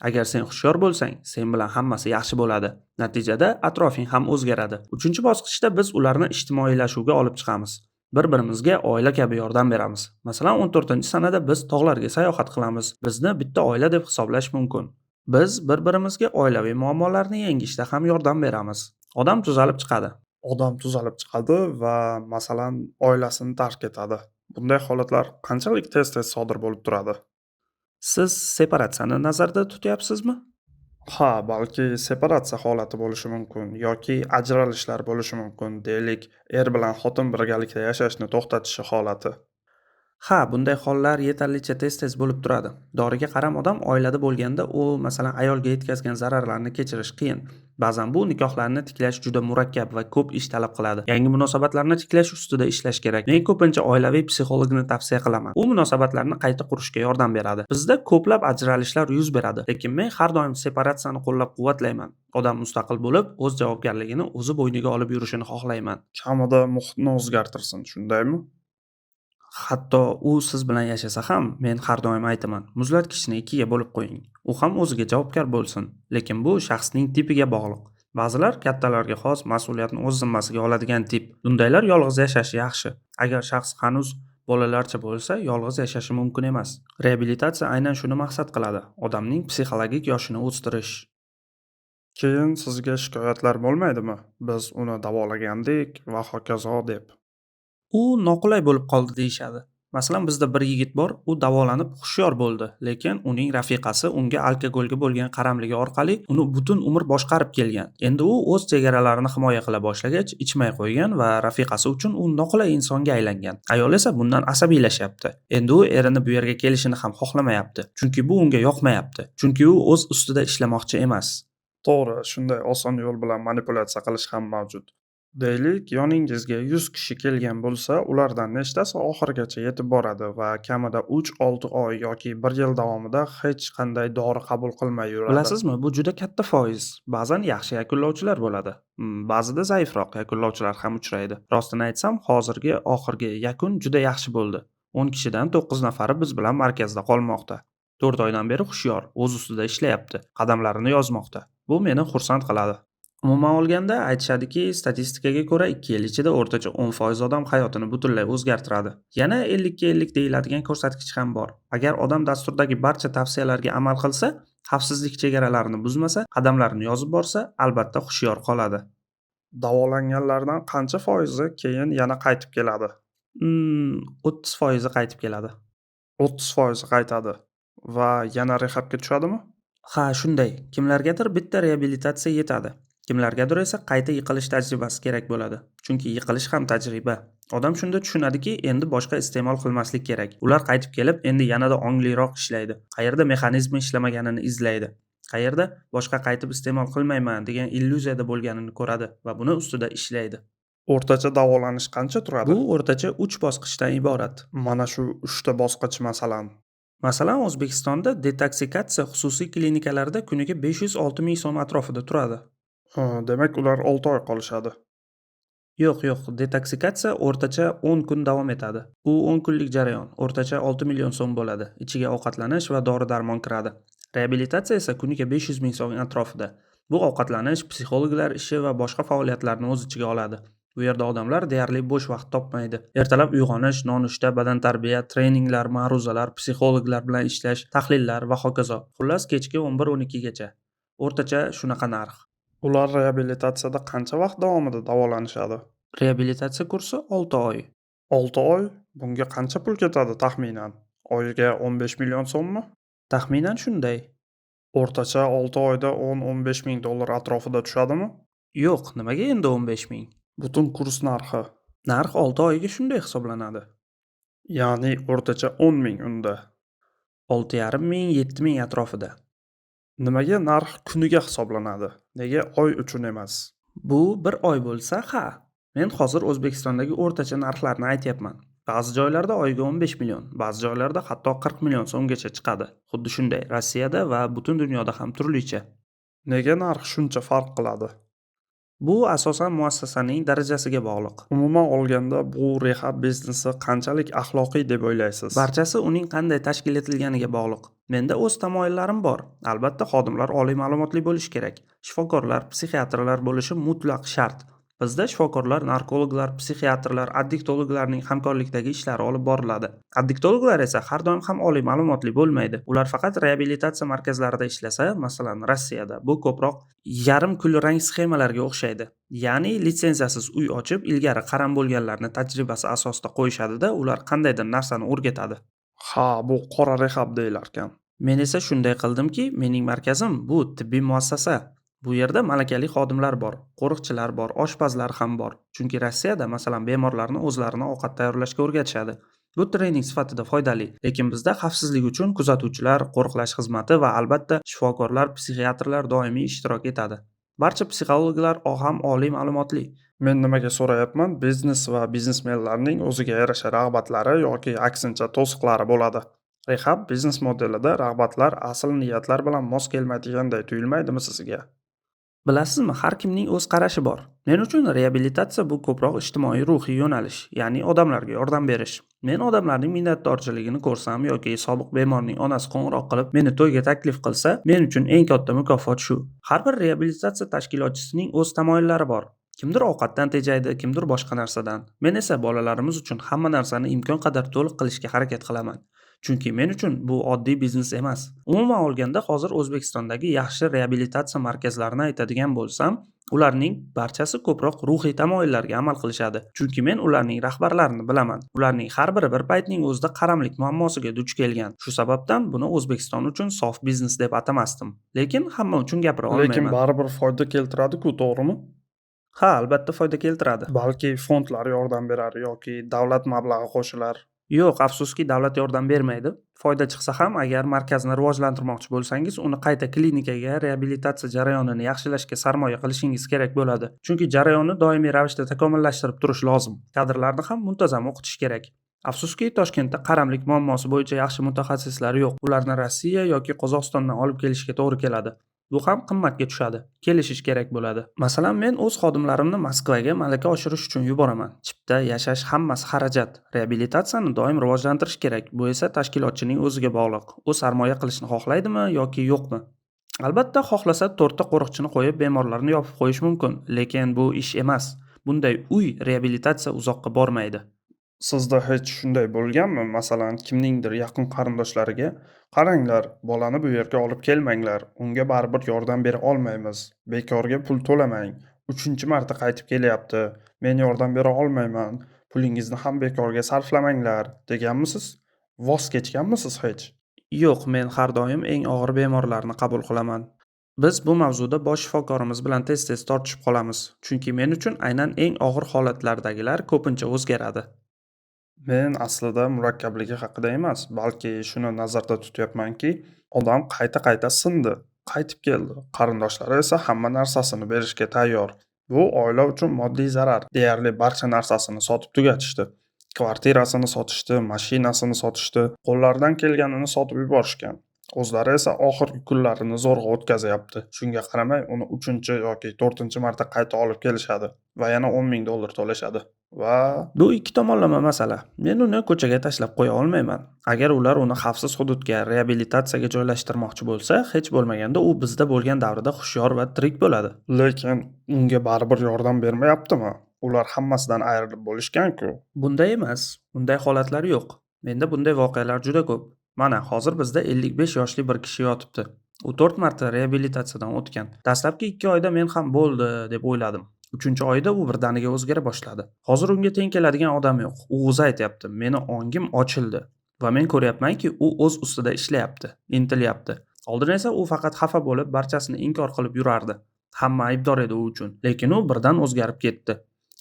[SPEAKER 1] Agar sen hushyor bo'lsang, sen bilan hammasi yaxshi bo'ladi. Natijada atrofing ham o'zgaradi. 3-bosqichda biz ularni ijtimoiylashuvga olib chiqamiz. Bir-birimizga oila kabi yordam beramiz. Masalan, 14-sanada biz tog'larga sayohat qilamiz. Bizni bitta oila deb hisoblash mumkin. Biz bir-birimizga oilaviy muammolarni yengishda ham yordam beramiz. Odam tuzalib chiqadi.
[SPEAKER 2] Odam tuzalib chiqadi va, masalan, oilasini tark etadi. Bunday holatlar qanchalik tez-tez sodir bo'lib turadi?
[SPEAKER 1] Siz separatsiyani nazarda tutyapsizmi?
[SPEAKER 2] Ha, balki separatsiya holati bo'lishi mumkin yoki ajralishlar bo'lishi mumkin. Deylik, er bilan xotin birgalikda yashashni to'xtatishi holati.
[SPEAKER 1] Ha, bunday hollar yetarlicha tez-tez bo'lib turadi. Doriga qaram odam oilada bo'lganda u, masalan, ayolga yetkazgan zararlarni kechirish qiyin. Ba'zan bu nikohlarni tiklash juda murakkab va ko'p ish talab qiladi. Yangi munosabatlarni tiklash ustida ishlash kerak. Men ko'pincha oilaviy psixologni tavsiya qilaman. U munosabatlarni qayta qurishga yordam beradi. Bizda ko'plab ajralishlar yuz beradi, lekin men har doim separatsiyani qo'llab-quvvatlayman. Odam mustaqil bo'lib, o'z javobgarligini o'zi bo'yniga olib yurishini xohlayman.
[SPEAKER 2] Kamida muhitni o'zgartirsin, shundaymi?
[SPEAKER 1] Hatto u siz bilan yashasa ham, men har doim aytaman, muzlatgichni ikkiga bo'lib qo'ying. U ham o'ziga javobgar bo'lsin, lekin bu shaxsning tipiga bog'liq. Ba'zilar kattalarga xos mas'uliyatni o'z zimmasiga oladigan tip. Bundaylar yolg'iz yashashi yaxshi. Agar shaxs hanuz bolalarcha bo'lsa, yolg'iz yashashi mumkin emas. Reabilitatsiya aynan shuni maqsad qiladi: odamning psixologik yoshini o'stirish.
[SPEAKER 2] Keyin sizga shikoyatlar bo'lmaydimi? Biz uni davolagandik va hokazo deb.
[SPEAKER 1] U noqulay bo'lib qoldi deyishadi. Masalan, bizda bir yigit bor, u davolanib hushyor bo'ldi, lekin uning rafiqasi unga alkogolga bo'lgan qaramligi orqali uni butun umr boshqarib kelgan. Endi u o'z chegaralarini himoya qila boshlagach, ichmay qo'ygan va rafiqasi uchun u noqulay insonga aylangan. Ayol esa bundan asabiylashyapti. Endi u erini bu yerga kelishini ham xohlamayapti, chunki bu unga yoqmayapti. Chunki u o'z ustida ishlamoqchi emas.
[SPEAKER 2] To'g'ri, shunday oson yo'l bilan manipulyatsiya qilish ham mavjud. Deylik, yoningizga 100 kishi kelgan bo'lsa, ulardan nechtasi oxirigacha yetib boradi va kamida 3-6 oy yoki 1 yil davomida hech qanday dori qabul qilmay yuradi.
[SPEAKER 1] Bilasizmi, bu juda katta foiz. Ba'zan yaxshi yakunlovchilar bo'ladi. Ba'zida zaifroq yakunlovchilar ham uchraydi. Rostini aytsam, hozirgi oxirgi yakun juda yaxshi bo'ldi. 10 kishidan 9 nafari biz bilan markazda qolmoqda. 4 oydan beri hushyor, o'z ustida ishlayapti, qadamlarini yozmoqda. Bu meni xursand qiladi. Umuman olganda aytishadiki, statistikaga ko'ra 2 yil ichida o'rtacha 10% odam hayotini butunlay o'zgartiradi. Yana 50:50 deyiladigan ko'rsatkich ham bor. Agar odam dasturdagi barcha tavsiyalarga amal qilsa, xavfsizlik chegaralarini buzmasa, qadamlarini yozib borsa, albatta hushyor qoladi.
[SPEAKER 2] Davolanganlardan qancha foizi keyin yana qaytib keladi?
[SPEAKER 1] 30% qaytib keladi.
[SPEAKER 2] 30% qaytadi va yana rehabga tushadimi?
[SPEAKER 1] Ha, shunday. Kimlargadir bitta reabilitatsiya yetadi. Kimlargadir esa qayta yiqilish tajribasi kerak bo'ladi. Chunki yiqilish ham tajriba. Odam shunda tushunadiki, endi boshqa iste'mol qilmaslik kerak. Ular qaytib kelib, endi yanada ongliroq ishlaydi. Qayerda mexanizmi ishlamaganini izlaydi. Qayerda boshqa qaytib iste'mol qilmayman degan illyuziyada bo'lganini ko'radi va buni ustida ishlaydi.
[SPEAKER 2] O'rtacha davolanish qancha turadi?
[SPEAKER 1] Bu o'rtacha 3 bosqichdan iborat.
[SPEAKER 2] Mana shu 3 ta bosqich masalan.
[SPEAKER 1] Masalan, O'zbekistonda detoksikatsiya xususiy klinikalarda kuniga 506 ming so'm atrofida turadi.
[SPEAKER 2] Ha, demak ular 6 oy qolishadi.
[SPEAKER 1] Yo'q, yo'q, detoksikatsiya o'rtacha 10 kun davom etadi. U 10 kunlik jarayon, o'rtacha 6 million so'm bo'ladi. Ichiga ovqatlanish va dori-darmon kiradi. Reabilitatsiya esa kuniga 500 ming so'm atrofida. Bu ovqatlanish, psixologlar ishi va boshqa faoliyatlarni o'z ichiga oladi. Bu yerda odamlar deyarli bo'sh vaqt topmaydi. Ertalab uyg'onish, nonushta, badantarbiya, treninglar, ma'ruzalar, psixologlar bilan ishlash, tahlillar va hokazo. Xullas, kechki 11-12 gacha. O'rtacha shunaqa narx.
[SPEAKER 2] Ular reabilitatsiyada qancha vaqt davomida davolanishadi?
[SPEAKER 1] Reabilitatsiya kursi 6 oy.
[SPEAKER 2] 6 oy? Bunga qancha pul ketadi taxminan? Oyiga 15 million so'mmi?
[SPEAKER 1] Taxminan shunday.
[SPEAKER 2] O'rtacha 6 oyda 10-15 ming dollar atrofida tushadimi?
[SPEAKER 1] Yo'q, nimaga endi 15 ming?
[SPEAKER 2] Butun kurs narxi.
[SPEAKER 1] Narx 6 oyga shunday hisoblanadi.
[SPEAKER 2] Ya'ni o'rtacha 10 ming unda.
[SPEAKER 1] 6,5 ming, 7 ming atrofida.
[SPEAKER 2] Nimaga narx kuniga hisoblanadi? Nega oy uchun emas?
[SPEAKER 1] Bu bir oy bo'lsa, ha. Men hozir O'zbekistondagi o'rtacha narxlarni aytyapman. Ba'zi joylarda oyiga 15 million, ba'zi joylarda hatto 40 million so'mgacha chiqadi. Xuddi shunday Rossiyada va butun dunyoda ham turlicha.
[SPEAKER 2] Nega narx shuncha farq qiladi?
[SPEAKER 1] Bu asosan muassasaning darajasiga bog'liq.
[SPEAKER 2] Umuman olganda, bu rehab biznesi qanchalik axloqiy deb o'ylaysiz?
[SPEAKER 1] Barchasi uning qanday tashkil etilganiga bog'liq. Menda o'z tamoyillarim bor. Albatta, xodimlar oliy ma'lumotli bo'lishi kerak. Shifokorlar, psixiatrlar bo'lishi mutlaq shart. Bizda shifokorlar, narkologlar, psixiatrlar, addiktologlarning hamkorlikdagi ishlari olib boriladi. Addiktologlar esa har doim ham oliy ma'lumotli bo'lmaydi. Ular faqat reabilitatsiya markazlarida ishlasa, masalan, Rossiyada bu ko'proq yarim kulrang sxemalarga o'xshaydi. Ya'ni litsenziyasiz uy ochib, ilgari qaram bo'lganlarni tajribasi asosida qo'yishadi-da, ular qandaydir narsani o'rgatadi.
[SPEAKER 2] Ha, bu qora rehab deyilarkan.
[SPEAKER 1] Men esa shunday qildimki, mening markazim bu tibbiy muassasa. Bu yerda malakali xodimlar bor, qo'riqchilar bor, oshpazlar ham bor. Chunki Rossiyada, masalan, bemorlarni o'zlarini ovqat tayyorlashga o'rgatishadi. Bu trening sifatida foydali, lekin bizda xavfsizlik uchun kuzatuvchilar, qo'riqlash xizmati va albatta shifokorlar, psixiatrlar doimiy ishtirok etadi. Barcha psixologlar ham oliy ma'lumotli.
[SPEAKER 2] Men nimaga so'rayapman? Biznes va biznesmenlarning o'ziga yarasha rag'batlari yoki aksincha to'siqlari bo'ladi. Rehab biznes modelida rag'batlar asl niyatlar bilan mos kelmaydiganday tuyulmaydimi sizga?
[SPEAKER 1] Bilasizmi, har kimning o'z qarashi bor. Men uchun reabilitatsiya bu ko'proq ijtimoiy ruhiy yo'nalish, ya'ni odamlarga yordam berish. Men odamlarning minnatdorchiligini ko'rsam yoki sobiq bemorning onasi qo'ng'iroq qilib, meni to'yga taklif qilsa, men uchun eng katta mukofot shu. Har bir reabilitatsiya tashkilotchisining o'z tamoyillari bor. Kimdir ovqatdan tejaydi, kimdir boshqa narsadan. Men esa bolalarimiz uchun hamma narsani imkon qadar to'liq qilishga harakat qilaman. Chunki men uchun bu oddiy biznes emas. Umuman olganda hozir O'zbekistondagi yaxshi reabilitatsiya markazlarini aytadigan bo'lsam, ularning barchasi ko'proq ruhiy tamoyillarga amal qilishadi. Chunki men ularning rahbarlarini bilaman. Ularning har biri bir paytning o'zida qaramlik muammosiga duch kelgan. Shu sababdan buni O'zbekiston uchun sof biznes deb atamasdim. Lekin hamma uchun gapira olmayman.
[SPEAKER 2] Lekin baribir foyda keltiradi-ku, to'g'rimi?
[SPEAKER 1] Ha, albatta foyda keltiradi.
[SPEAKER 2] Balki fondlar yordam berar yoki davlat mablag'i qo'shilar.
[SPEAKER 1] Yo'q, afsuski davlat yordam bermaydi. Foyda chiqsa ham, agar markazni rivojlantirmoqchi bo'lsangiz, uni qayta klinikaga, reabilitatsiya jarayonini yaxshilashga sarmoya qilishingiz kerak bo'ladi. Chunki jarayonni doimiy ravishda takomillashtirib turish lozim. Kadrlarni ham muntazam o'qitish kerak. Afsuski, Toshkentda qaramlik muammosi bo'yicha yaxshi mutaxassislar yo'q. Ularni Rossiya yoki Qozog'istondan olib kelishga to'g'ri keladi. Bu ham qimmatga tushadi. Kelishish kerak bo'ladi. Masalan, men o'z xodimlarimni Moskvaga malaka oshirish uchun yuboraman. Chipta, yashash hammasi xarajat. Reabilitatsiyani doim rivojlantirish kerak. Bu esa tashkilotchining o'ziga bog'liq. U sarmoya qilishni xohlaydimi yoki yo'qmi? Albatta, xohlasa 4 ta qo'riqchini qo'yib bemorlarni yopib qo'yish mumkin, lekin bu ish emas. Bunday uy reabilitatsiya uzoqqa bormaydi.
[SPEAKER 2] Sizda hech shunday bo'lganmi? Masalan, kimningdir yaqin qarindoshlariga qaranglar, bolani bu yerga olib kelmanglar, unga baribir yordam bera olmaymiz, bekorga pul to'lamang, 3-marta qaytib kelyapti, men yordam bera olmayman, pulingizni ham bekorga sarflamanglar, deganmisiz? Voz kechganmisiz hech?
[SPEAKER 1] Yo'q, men har doim eng og'ir bemorlarni qabul qilaman. Biz bu mavzuda bosh shifokorimiz bilan tez-tez tortishib qolamiz, chunki men uchun aynan eng og'ir holatlardagilar ko'pincha o'zgaradi.
[SPEAKER 2] Men aslida murakkabligi haqida emas, balki shuni nazarda tutyapmanki, odam qayta-qayta sindi, qaytib keldi, qarindoshlari esa hamma narsasini berishga tayyor. Bu oila uchun moddiy zarar, deyarli barcha narsasini sotib tugatishdi. Kvartirasini sotishdi, mashinasini sotishdi, qo'llaridan kelganini sotib yuborishgan. O'zlari esa oxirgi kunlarini zo'rg'a o'tkazyapti. Shunga qaramay uni 3-chi yoki 4-chi marta qayta olib kelishadi va yana $10,000 to'lashadi. Va
[SPEAKER 1] bu ikki tomonlama masala. Men uni ko'chaga tashlab qo'ya olmayman. Agar ular uni xavfsiz hududga, reabilitatsiyaga joylashtirmoqchi bo'lsa, hech bo'lmaganda u bizda bo'lgan davrida hushyor va tirik bo'ladi.
[SPEAKER 2] Lekin unga baribir yordam bermayaptimi? Ular hammasidan ayrilib bo'lishgan-ku.
[SPEAKER 1] Bunday emas. Unday holatlar yo'q. Menda bunday voqealar juda ko'p. Mana hozir bizda 55 yoshli bir kishi yotibdi. U 4 marta reabilitatsiyadan o'tgan. Dastlabki 2 oyda men ham bo'ldi deb o'yladim. 3-oyda u birdaniga o'zgara boshladi. Hozir unga teng keladigan odam yo'q. U o'zi aytyapti, meni ongim ochildi va men ko'ryapmanki, u o'z ustida ishlayapti, intilyapti. Oldin esa u faqat xafa bo'lib, barchasini inkor qilib yurardi. Hamma aybdor edi u uchun. Lekin u birdan o'zgarib ketdi.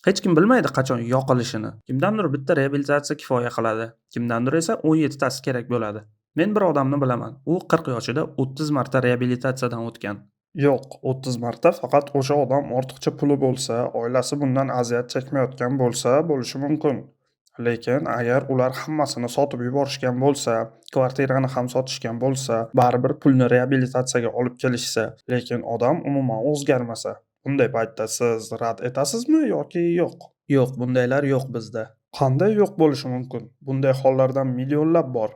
[SPEAKER 1] Hech kim bilmaydi qachon yoqilishini. Kimdandir bitta reabilitatsiya kifoya qiladi, kimdandir esa 17 tasi kerak bo'ladi. Men bir odamni bilaman. U 40 yoshida 30 marta reabilitatsiyadan o'tgan.
[SPEAKER 2] Yo'q, 30 marta faqat o'sha odam ortiqcha puli bo'lsa, oilasi bundan aziyat chekmayotgan bo'lsa bo'lishi mumkin. Lekin agar ular hammasini sotib yuborishgan bo'lsa, kvartirani ham sotishgan bo'lsa, baribir pulni reabilitatsiyaga olib kelishsa, lekin odam umuman o'zgarmasa, bunday paytda siz rad etasizmi yoki yo'q?
[SPEAKER 1] Yo'q, bundaylar yo'q bizda.
[SPEAKER 2] Qanday yo'q bo'lishi mumkin? Bunday hollardan millionlab bor.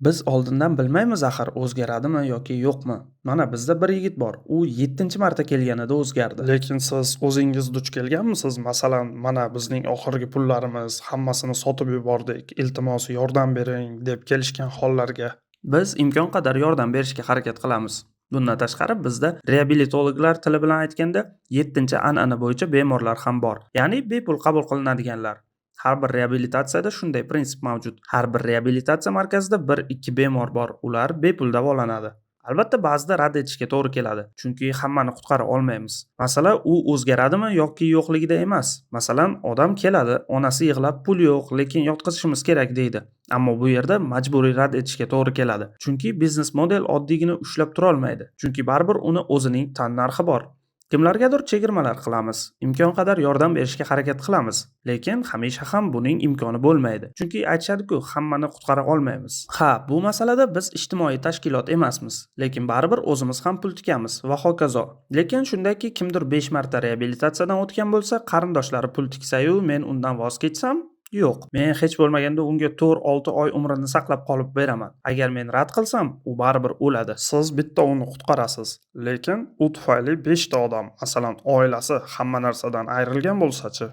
[SPEAKER 1] Biz oldindan bilmaymiz axir o'zgaradimi yoki yo'qmi. Mana bizda bir yigit bor. U 7-marta kelganida o'zgardi.
[SPEAKER 2] Lekin siz o'zingiz duch kelganmisiz? Masalan, mana bizning oxirgi pullarimiz, hammasini sotib yubordik, iltimos yordam bering deb kelishgan hollarga.
[SPEAKER 1] Biz imkon qadar yordam berishga harakat qilamiz. Bundan tashqari bizda reabilitologlar tili bilan aytganda 7-an'ana bo'yicha bemorlar ham bor. Ya'ni bepul qabul qilinadiganlar. Har bir reabilitatsiyada shunday prinsip mavjud. Har bir reabilitatsiya markazida 1-2 bemor bor. Ular bepul davolanadi. Albatta ba'zida rad etishga to'g'ri keladi, chunki hammani qutqara olmaymiz. Masala u o'zgaradimi yoki yo'qligida emas. Masalan, odam keladi, onasi yig'lab pul yo'q, lekin yotqizishimiz kerak deydi. Ammo bu yerda majburiy rad etishga to'g'ri keladi. Chunki biznes model oddiygina ushlab tura olmaydi. Chunki baribir uni o'zining tannarxi bor. Kimlargadir chegirmalar qilamiz, imkon qadar yordam berishga harakat qilamiz, lekin hamisha ham buning imkoni bo'lmaydi. Chunki aytishadi-ku, hammani qutqara olmaymiz. Ha, bu masalada biz ijtimoiy tashkilot emasmiz, lekin baribir o'zimiz ham pul tikamiz va hokazo. Lekin shundayki, kimdir 5 marta reabilitatsiyadan o'tgan bo'lsa, qarindoshlari pul tiksa-yu, men undan voz kechsam, yo'q. Men hech bo'lmaganda unga 4-6 oy umrini saqlab qolib beraman. Agar men rad qilsam, u baribir o'ladi.
[SPEAKER 2] Siz bitta uni qutqarasiz, lekin u tufayli 5 ta odam, masalan, oilasi hamma narsadan ayrilgan bo'lsa-chi?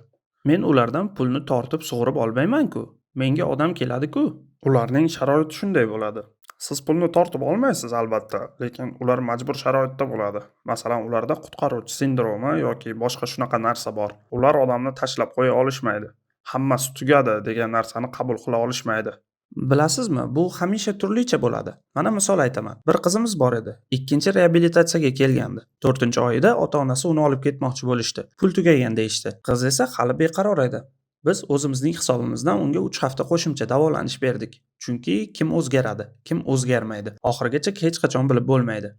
[SPEAKER 1] Men ulardan pulni tortib sug'urib olmayman-ku. Menga odam keladi-ku.
[SPEAKER 2] Ularning sharoiti shunday bo'ladi. Siz pulni tortib olmaysiz albatta, lekin ular majbur sharoitda bo'ladi. Masalan, ularda qutqaruvchi sindromi yoki boshqa shunaqa narsa bor. Ular odamni tashlab qo'ya olishmaydi. Hammasi tugadi degan narsani qabul qila olishmaydi.
[SPEAKER 1] Bilasizmi, bu hamisha turlicha bo'ladi. Mana misol aytaman. Bir qizimiz bor edi. 2-chi reabilitatsiyaga kelgandi. 4-oyida ota-onasi uni olib ketmoqchi bo'lishdi. Pul tugagan deyishdi. Qiz esa hali beqaror edi. Biz o'zimizning hisobimizdan unga 3 hafta qo'shimcha davolanish berdik. Chunki kim o'zgaradi, kim o'zgarmaydi. Oxirigacha hech qachon bilib bo'lmaydi.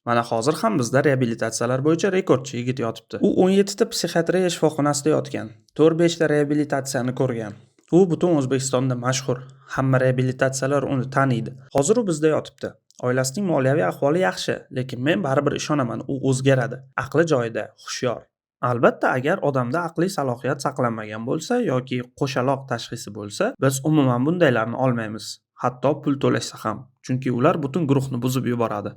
[SPEAKER 1] Mana hozir ham bizda reabilitatsiyalar bo'yicha rekordchi yigit yotibdi. U 17 ta psixiatriya shifoxonasida yotgan. 4-5 ta reabilitatsiyani ko'rgan. U butun O'zbekistonda mashhur. Hamma reabilitatsiyalar uni taniydi. Hozir u bizda yotibdi. Oilasining moliyaviy ahvoli yaxshi, lekin men baribir ishonaman, u o'zgaradi. Aqli joyida, hushyor. Albatta, agar odamda aqliy salohiyat saqlanmagan bo'lsa yoki qo'shaloq tashxisi bo'lsa, biz umuman bundaylarni olmaymiz. Hatto pul to'lashsa ham, chunki ular butun guruhni buzib yuboradi.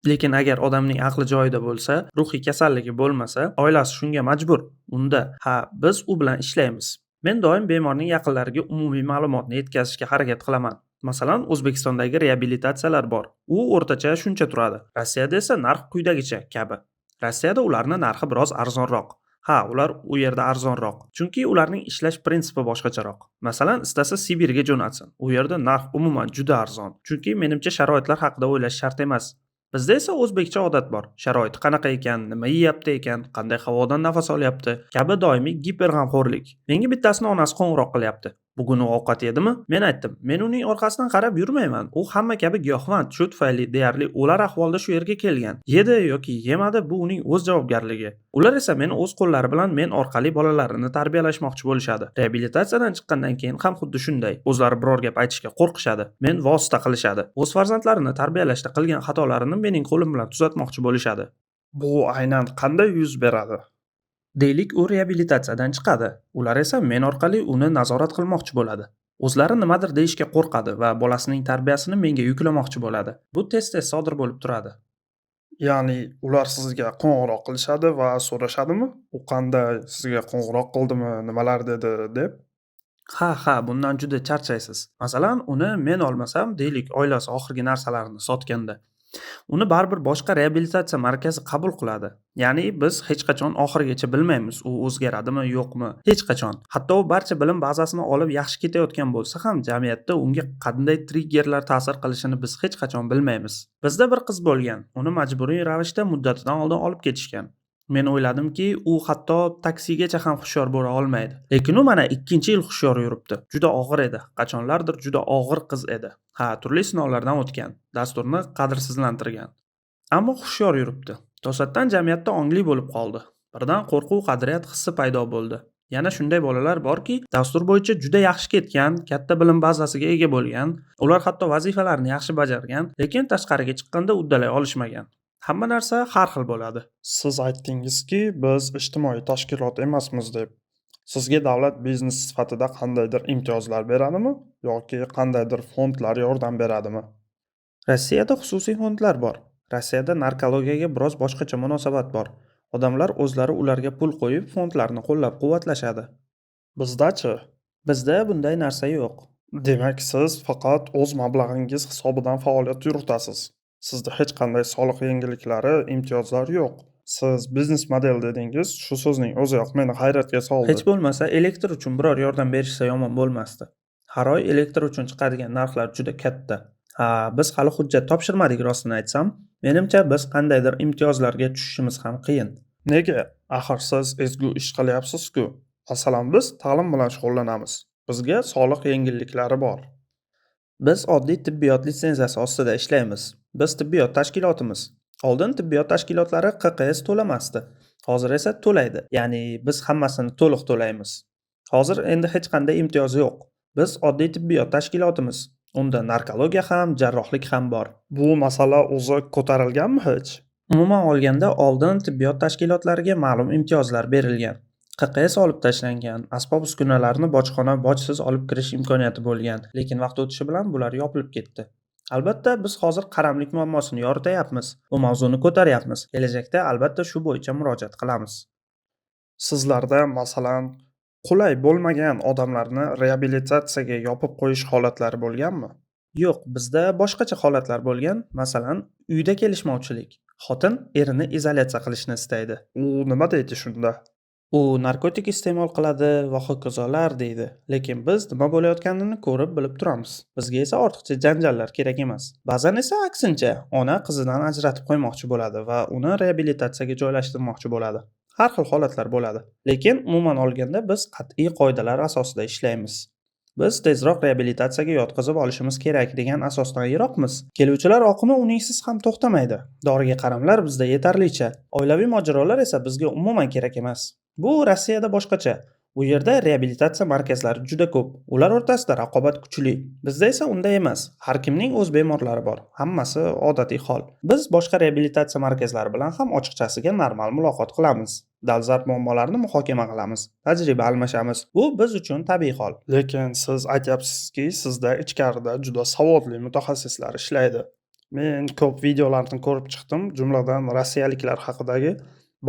[SPEAKER 1] Lekin agar odamning aqli joyida bo'lsa, ruhiy kasalligi bo'lmasa, oilasi shunga majbur. Unda ha, biz u bilan ishlaymiz. Men doim bemorning yaqinlariga umumiy ma'lumotni yetkazishga harakat qilaman. Masalan, O'zbekistondagi reabilitatsiyalar bor. U o'rtacha shuncha turadi. Rossiyada esa narx quyidagicha kabi. Rossiyada ularning narxi biroz arzonroq. Ha, ular u yerda arzonroq. Chunki ularning ishlash prinsipi boshqacharoq. Masalan, istasa Sibirga jo'natsin. U yerda narx umuman juda arzon. Chunki menimcha sharoitlar haqida o'ylash shart emas. Bizda esa o'zbekcha odat bor. Sharoiti qanaqa ekan, nima yeyapti ekan, qanday havodan nafas olyapti kabi doimiy giperg'amxo'rlik. Menga bittasini onasi qo'ng'iroq qilyapti. Bugun u ovqat yedimi? Men aytdim, men uning orqasidan qarab yurmayman. U hamma kabi giyohvand, shu tufayli deyarli o'lar ahvolda shu yerga kelgan. Yedi yoki yemadi, bu uning o'z javobgarligi. Ular esa meni o'z qo'llari bilan men orqali bolalarini tarbiyalashmoqchi bo'lishadi. Reabilitatsiyadan chiqqandan keyin ham xuddi shunday. O'zlari biror gap aytishga qo'rqishadi. Men vosita qilishadi. O'z farzandlarini tarbiyalashda qilgan xatolarini mening qo'lim bilan tuzatmoqchi bo'lishadi.
[SPEAKER 2] Bu aynan qanday yuz beradi?
[SPEAKER 1] Deylik, u reabilitatsiyadan chiqadi. Ular esa men orqali uni nazorat qilmoqchi bo'ladi. O'zlari nimadir deyishga qo'rqadi va bolasining tarbiyasini menga yuklamoqchi bo'ladi. Bu tez-tez sodir bo'lib turadi.
[SPEAKER 2] Ya'ni ular sizga qo'ng'iroq qilishadi va so'rashadimi? U qanday, sizga qo'ng'iroq qildimi, nimalar dedi deb?
[SPEAKER 1] Ha, ha, bundan juda charchaysiz. Masalan, uni men olmasam, deylik, oilasi oxirgi narsalarini sotganda, uni baribir boshqa reabilitatsiya markazi qabul qiladi. Ya'ni biz hech qachon oxirigacha bilmaymiz, u o'zgaradimi, yo'qmi, hech qachon. Hatto u barcha bilim bazasini olib yaxshi ketayotgan bo'lsa ham, jamiyatda unga qanday triggerlar ta'sir qilishini biz hech qachon bilmaymiz. Bizda bir qiz bo'lgan, uni majburiy ravishda muddatidan oldin olib ketishgan. Men o'yladimki, u hatto taksigacha ham hushyor bo'la olmaydi. Lekin u mana 2-yil hushyor yuribdi. Juda og'ir edi. Qachonlardir juda og'ir qiz edi. Ha, turli sinovlardan o'tgan, dasturni qadrsizlantirgan. Ammo hushyor yuribdi. To'satdan jamiyatda ongli bo'lib qoldi. Birdan qo'rquv, qadriyat hissi paydo bo'ldi. Yana shunday bolalar borki, dastur bo'yicha juda yaxshi ketgan, katta bilim bazasiga ega bo'lgan, ular hatto vazifalarni yaxshi bajargan, lekin tashqariga chiqqanda uddalay olishmagan. Hamma narsa har xil bo'ladi.
[SPEAKER 2] Siz aytdingizki, biz ijtimoiy tashkilot emasmiz deb. Sizga davlat biznes sifatida qandaydir imtiyozlar beradimi yoki qandaydir fondlar yordam beradimi?
[SPEAKER 1] Rossiyada xususiy fondlar bor. Rossiyada narkologiyaga biroz boshqacha munosabat bor. Odamlar o'zlari ularga pul qo'yib, fondlarni qo'llab-quvvatlashadi.
[SPEAKER 2] Bizda-chi?
[SPEAKER 1] Bizda bunday narsa yo'q.
[SPEAKER 2] Demak, siz faqat o'z mablag'ingiz hisobidan faoliyat yuritasiz. Sizda hech qanday soliq yengilliklari, imtiyozlar yo'q. Siz biznes model dedingiz, shu so'zning o'ziyoq meni hayratga soldi.
[SPEAKER 1] Hech bo'lmasa elektr uchun biror yordam berishsa yomon bo'lmasdi. Har oy elektr uchun chiqadigan narxlar juda katta. Ha, biz hali hujjat topshirmadik, rostini aytsam. Menimcha, biz qandaydir imtiyozlarga tushishimiz ham qiyin.
[SPEAKER 2] Nega? Axir siz ezgu ish qilyapsiz-ku. Masalan, biz ta'lim bilan shug'ullanamiz. Bizga soliq yengilliklari bor.
[SPEAKER 1] Biz oddiy tibbiyot litsenziyasi ostida ishlaymiz. Biz tibbiyot tashkilotimiz. Oldin tibbiyot tashkilotlari QQS to'lamasdi. Hozir esa to'laydi. Ya'ni biz hammasini to'liq to'laymiz. Hozir endi hech qanday imtiyoz yo'q. Biz oddiy tibbiyot tashkilotimiz. Unda narkologiya ham, jarrohlik ham bor.
[SPEAKER 2] Bu masala o'zi ko'tarilganmi hech?
[SPEAKER 1] Umuman olganda, oldin tibbiyot tashkilotlariga ma'lum imtiyozlar berilgan. QQS olib tashlangan, asbob-uskunalarni bojxona bojsiz olib kirish imkoniyati bo'lgan, lekin vaqt o'tishi bilan bular yopilib ketdi. Albatta, biz hozir qaramlik muammosini yoritayapmiz. Bu mavzuni ko'taryapmiz. Kelajakda albatta shu bo'yicha murojaat qilamiz.
[SPEAKER 2] Sizlarda, masalan, qulay bo'lmagan odamlarni reabilitatsiyaga yopib qo'yish holatlari bo'lganmi?
[SPEAKER 1] Yo'q, bizda boshqacha holatlar bo'lgan. Masalan, uyda kelishmovchilik. Xotin erini izolyatsiya qilishni istaydi.
[SPEAKER 2] U nima deydi shunda?
[SPEAKER 1] U narkotik iste'mol qiladi va hokazolar deydi. Lekin biz nima bo'layotganini ko'rib bilib turamiz. Bizga esa ortiqcha janjallar kerak emas. Ba'zan esa aksincha, ona qizidan ajratib qo'ymoqchi bo'ladi va uni reabilitatsiyaga joylashtirmoqchi bo'ladi. Har xil holatlar bo'ladi. Lekin umuman olganda biz qat'iy qoidalar asosida ishlaymiz. Biz tezroq reabilitatsiyaga yotqizib olishimiz kerak degan asosdan yiroqmiz. Keluvchilar oqimi uningsiz ham to'xtamaydi. Doriga qaramlar bizda yetarlicha. Oilaviy mojarolar esa bizga umuman kerak emas. Bu Rossiyada boshqacha. U yerda reabilitatsiya markazlari juda ko'p. Ular o'rtasida raqobat kuchli. Bizda esa unday emas. Har kimning o'z bemorlari bor. Hammasi odatiy hol. Biz boshqa reabilitatsiya markazlari bilan ham ochiqchasiga normal muloqot qilamiz. Dolzarb muammolarni muhokama qilamiz. Tajriba almashamiz. Bu biz uchun tabiiy hol.
[SPEAKER 2] Lekin siz aytyapsizki, sizda ichkarida juda savodli mutaxassislar ishlaydi. Men ko'p videolarni ko'rib chiqdim, jumladan rossiyaliklar haqidagi.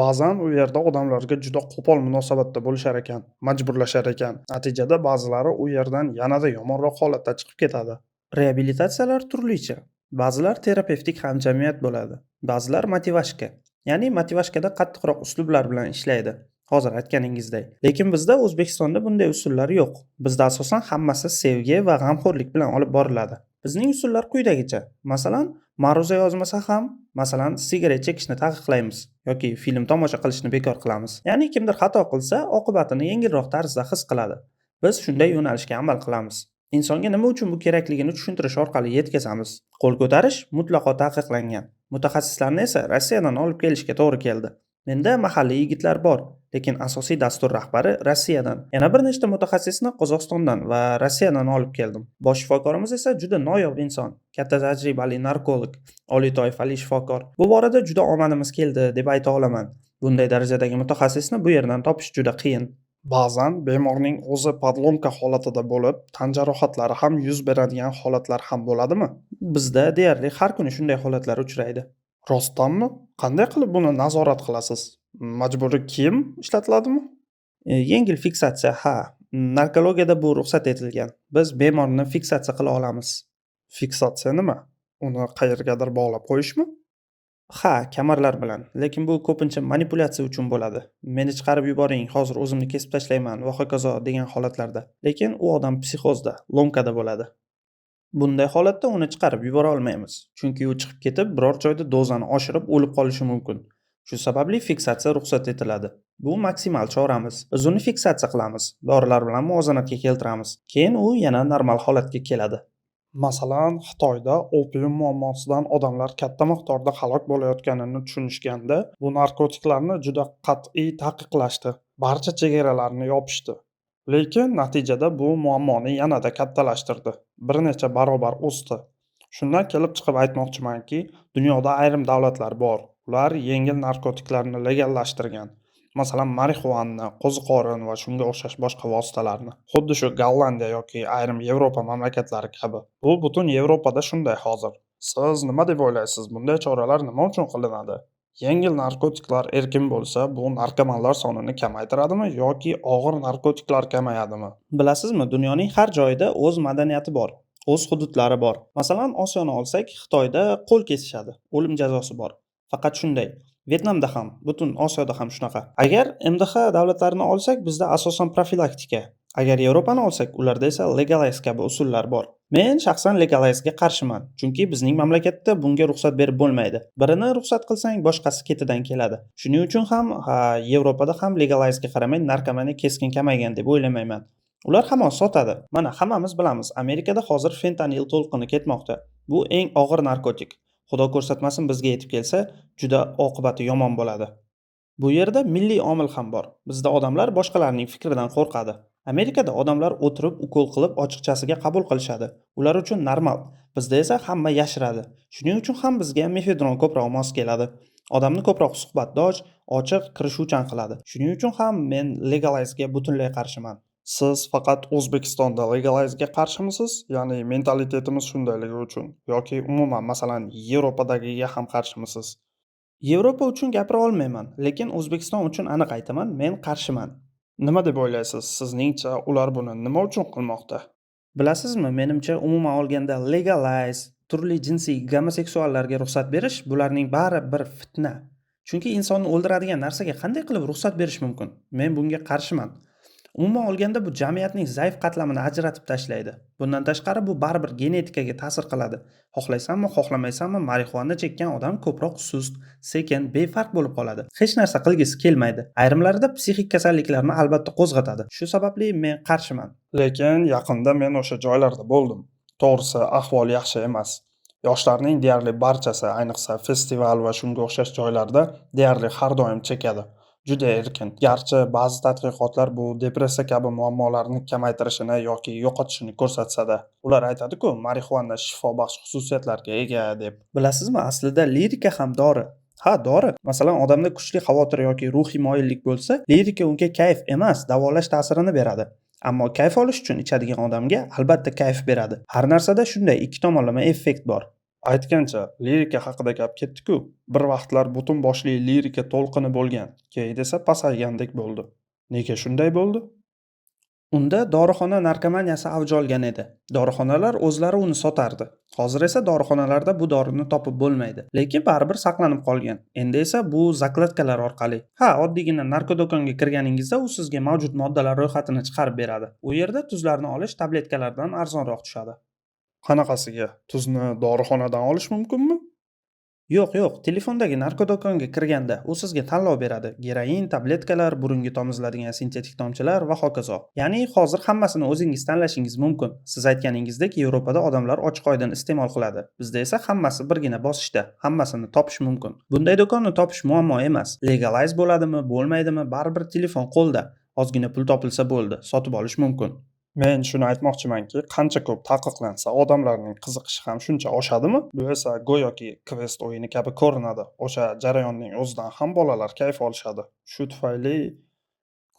[SPEAKER 2] Ba'zan u yerda odamlarga juda qo'pol munosabatda bo'lishar ekan, majburlashar ekan. Natijada ba'zilari u yerdan yanada yomonroq holatda chiqib ketadi.
[SPEAKER 1] Reabilitatsiyalar turlicha. Ba'zilar terapevtik hamjamiyat bo'ladi. Ba'zilar motivashka. Ya'ni motivashkada qattiqroq uslublar bilan ishlaydi. Hozir aytganingizday. Lekin bizda O'zbekistonda bunday usullar yo'q. Bizda asosan hammasi sevgi va g'amxo'rlik bilan olib boriladi. Bizning usullar quyidagicha. Masalan, ma'ruza yozmasa ham, masalan, sigaret chekishni taqiqlaymiz yoki film tomosha qilishni bekor qilamiz. Ya'ni kimdir xato qilsa, oqibatini yengilroq tarzda his qiladi. Biz shunday yo'nalishga amal qilamiz. Insonga nima uchun bu kerakligini tushuntirish orqali yetkazamiz. Qo'l ko'tarish mutlaqo taqiqlangan. Mutaxassislarni esa Rossiyadan olib kelishga to'g'ri keldi. Menda mahalliy yigitlar bor, lekin asosiy dastur rahbari Rossiyadan. Yana bir nechta mutaxassisni Qozog'istondan va Rossiyadan olib keldim. Bosh shifokorimiz esa juda noyob inson, katta tajribali narkolog, oliy toifali shifokor. Bu borada juda omadimiz keldi deb ayta olaman. Bunday darajadagi mutaxassisni bu yerdan topish juda qiyin.
[SPEAKER 2] Ba'zan bemorning o'zi подломка holatida bo'lib, tan jarohatlari ham yuz beradigan holatlar ham bo'ladimi?
[SPEAKER 1] Bizda deyarli har kuni shunday holatlar uchraydi.
[SPEAKER 2] Rostdanmi? Qanday qilib buni nazorat qilasiz? Majburiy kiyim ishlatiladimi?
[SPEAKER 1] Yengil fiksatsiya, ha. Narkologiyada bu ruxsat etilgan. Biz bemorni fiksatsiya qila olamiz.
[SPEAKER 2] Fiksatsiya nima? Uni qayergadir bog'lab qo'yishmi?
[SPEAKER 1] Ha, kamarlar bilan. Lekin bu ko'pincha manipulyatsiya uchun bo'ladi. Meni chiqarib yuboring, hozir o'zimni kesib tashlayman va hokazo degan holatlarda. Lekin u odam psixozda, ломка da bo'ladi. Bunday holatda uni chiqarib yubora olmaymiz. Chunki u chiqib ketib, biror joyda dozani oshirib o'lib qolishi mumkin. Shu sababli fiksatsiya ruxsat etiladi. Bu maksimal choramiz. Biz uni fiksatsiya qilamiz, dorilar bilan muvozanatga keltiramiz. Keyin u yana normal holatga keladi.
[SPEAKER 2] Masalan, Xitoyda opium muammosidan odamlar katta miqdorda halok bo'layotganini tushunishganda, bu narkotiklarni juda qat'iy taqiqlashdi. Barcha chegaralarni yopishdi. Lekin natijada bu muammoni yanada kattalashtirdi. Bir necha barobar o'sdi. Shundan kelib chiqib aytmoqchimanki, dunyoda ayrim davlatlar bor. Ular yengil narkotiklarni legallashtirgan. Masalan, marixuanani, qo'ziqorin va shunga o'xshash boshqa vositalarni. Xuddi shu Gollandiya yoki ayrim Yevropa mamlakatlari kabi. Bu butun Yevropada shunday hozir. Siz nima deb o'ylaysiz, bunday choralar nima uchun qilinadi? Yengil narkotiklar erkin bo'lsa, bu narkomanlar sonini kamaytiradimi yoki og'ir narkotiklar kamayadimi?
[SPEAKER 1] Bilasizmi, dunyoning har joyida o'z madaniyati bor, o'z hududlari bor. Masalan, Osiyoni olsak, Xitoyda qo'l kesishadi, o'lim jazosi bor. Faqat shunday. Vyetnamda ham, butun Osiyoda ham shunaqa. Agar MDH davlatlarini olsak, bizda asosan profilaktika. Agar Yevropani olsak, ularda esa legalize kabi usullar bor. Men shaxsan legalize'ga qarshiman, chunki bizning mamlakatda bunga ruxsat berib bo'lmaydi. Birini ruxsat qilsang, boshqasi ketidan keladi. Shuning uchun ham, ha, Yevropada ham legalize'ga qaramay narkomaniya keskin kamaygan deb o'ylamayman. Ular hamon sotadi. Mana, hammamiz bilamiz, Amerikada hozir fentanil to'lqini ketmoqda. Bu eng og'ir narkotik. Xudo ko'rsatmasin, bizga yetib kelsa, juda oqibati yomon bo'ladi. Bu yerda milliy omil ham bor. Bizda odamlar boshqalarning fikridan qo'rqadi. Amerikada odamlar o'tirib ukol qilib ochiqchasiga qabul qilishadi. Ular uchun normal. Bizda esa hamma yashiradi. Shuning uchun ham bizga mefedron ko'proq mos keladi. Odamni ko'proq suhbatdosh, ochiq, kirishuvchan qiladi. Shuning uchun ham men legalize'ga butunlay qarshiman.
[SPEAKER 2] Siz faqat O'zbekistonda legalize'ga qarshimisiz? Ya'ni mentalitetimiz shundayligi uchun yoki umuman, masalan, Yevropadagiga ham qarshimisiz?
[SPEAKER 1] Yevropa uchun gapira olmayman, lekin O'zbekiston uchun aniq aytaman, men qarshiman.
[SPEAKER 2] Nima deb o'ylaysiz? Sizningcha ular buni nima uchun qilmoqda?
[SPEAKER 1] Bilasizmi, menimcha umuman olganda legalize, turli jinsiy gomoseksuallarga ruxsat berish, bularning bari bir fitna. Chunki insonni o'ldiradigan narsaga qanday qilib ruxsat berish mumkin? Men bunga qarshiman. Umuman olganda bu jamiyatning zaif qatlamini ajratib tashlaydi. Bundan tashqari bu baribir genetikaga ta'sir qiladi. Xohlaysanmi, xohlamaysanmi, marixuana chekkan odam ko'proq sust, sekin, befarq bo'lib qoladi. Hech narsa qilgisi kelmaydi. Ayrimlarida psixik kasalliklarni albatta qo'zg'atadi. Shu sababli men qarshiman.
[SPEAKER 2] Lekin yaqinda men o'sha joylarda bo'ldim. To'g'risi, ahvol yaxshi emas. Yoshlarning deyarli barchasi, ayniqsa festival va shunga o'xshash joylarda deyarli har doim chekadi. Juda erkin. Garchi ba'zi tadqiqotlar bu depressiya kabi muammolarni kamaytirishini yoki yo'qotishini ko'rsatsa-da, ular aytadi-ku, marixuana shifobaxsh xususiyatlarga ega deb.
[SPEAKER 1] Bilasizmi, aslida lirika ham dori. Ha, dori. Masalan, odamda kuchli xavotir yoki ruhiy moyillik bo'lsa, lirika unga kayf emas, davolash ta'sirini beradi. Ammo kayf olish uchun ichadigan odamga albatta kayf beradi. Har narsada shunday ikki tomonlama effekt bor.
[SPEAKER 2] Aytgancha, lirika haqida gap ketdi-ku. Bir vaqtlar butun boshli lirika to'lqini bo'lgan, keyin esa pasaygandek bo'ldi. Nega shunday bo'ldi?
[SPEAKER 1] Unda dorixona narkomaniyasi avj olgan edi. Dorixonalar o'zlari uni sotardi. Hozir esa dorixonalarda bu dorini topib bo'lmaydi. Lekin baribir saqlanib qolgan. Endi esa bu закладка lar orqali. Ha, oddiygina narkodo'konga kirganingizda u sizga mavjud moddalar ro'yxatini chiqarib beradi. U yerda tuzlarni olish tabletkalardan arzonroq tushadi.
[SPEAKER 2] Qanaqasiga? Tuzni dorixonadan olish mumkinmi?
[SPEAKER 1] Yo'q, yo'q, telefondagi narkodo'konga kirganda u sizga tanlov beradi. Geroin, tabletkalar, burunga tomiziladigan sintetik tomchilar va hokazo. Ya'ni hozir hammasini o'zingiz tanlashingiz mumkin. Siz aytganingizdek, Yevropada odamlar ochiq-oydin iste'mol qiladi. Bizda esa hammasi birgina bosishda, hammasini topish mumkin. Bunday do'konni topish muammo emas. Legalize bo'ladimi, bo'lmaydimi, baribir telefon qo'lda. Ozgina pul topilsa bo'ldi, sotib olish mumkin.
[SPEAKER 2] Men shuni aytmoqchimanki, qancha ko'p taqiqlansa, odamlarning qiziqishi ham shuncha oshadimi? Bu esa go'yoki kvest o'yini kabi ko'rinadi. O'sha jarayonning o'zidan ham bolalar kayf olishadi. Shu tufayli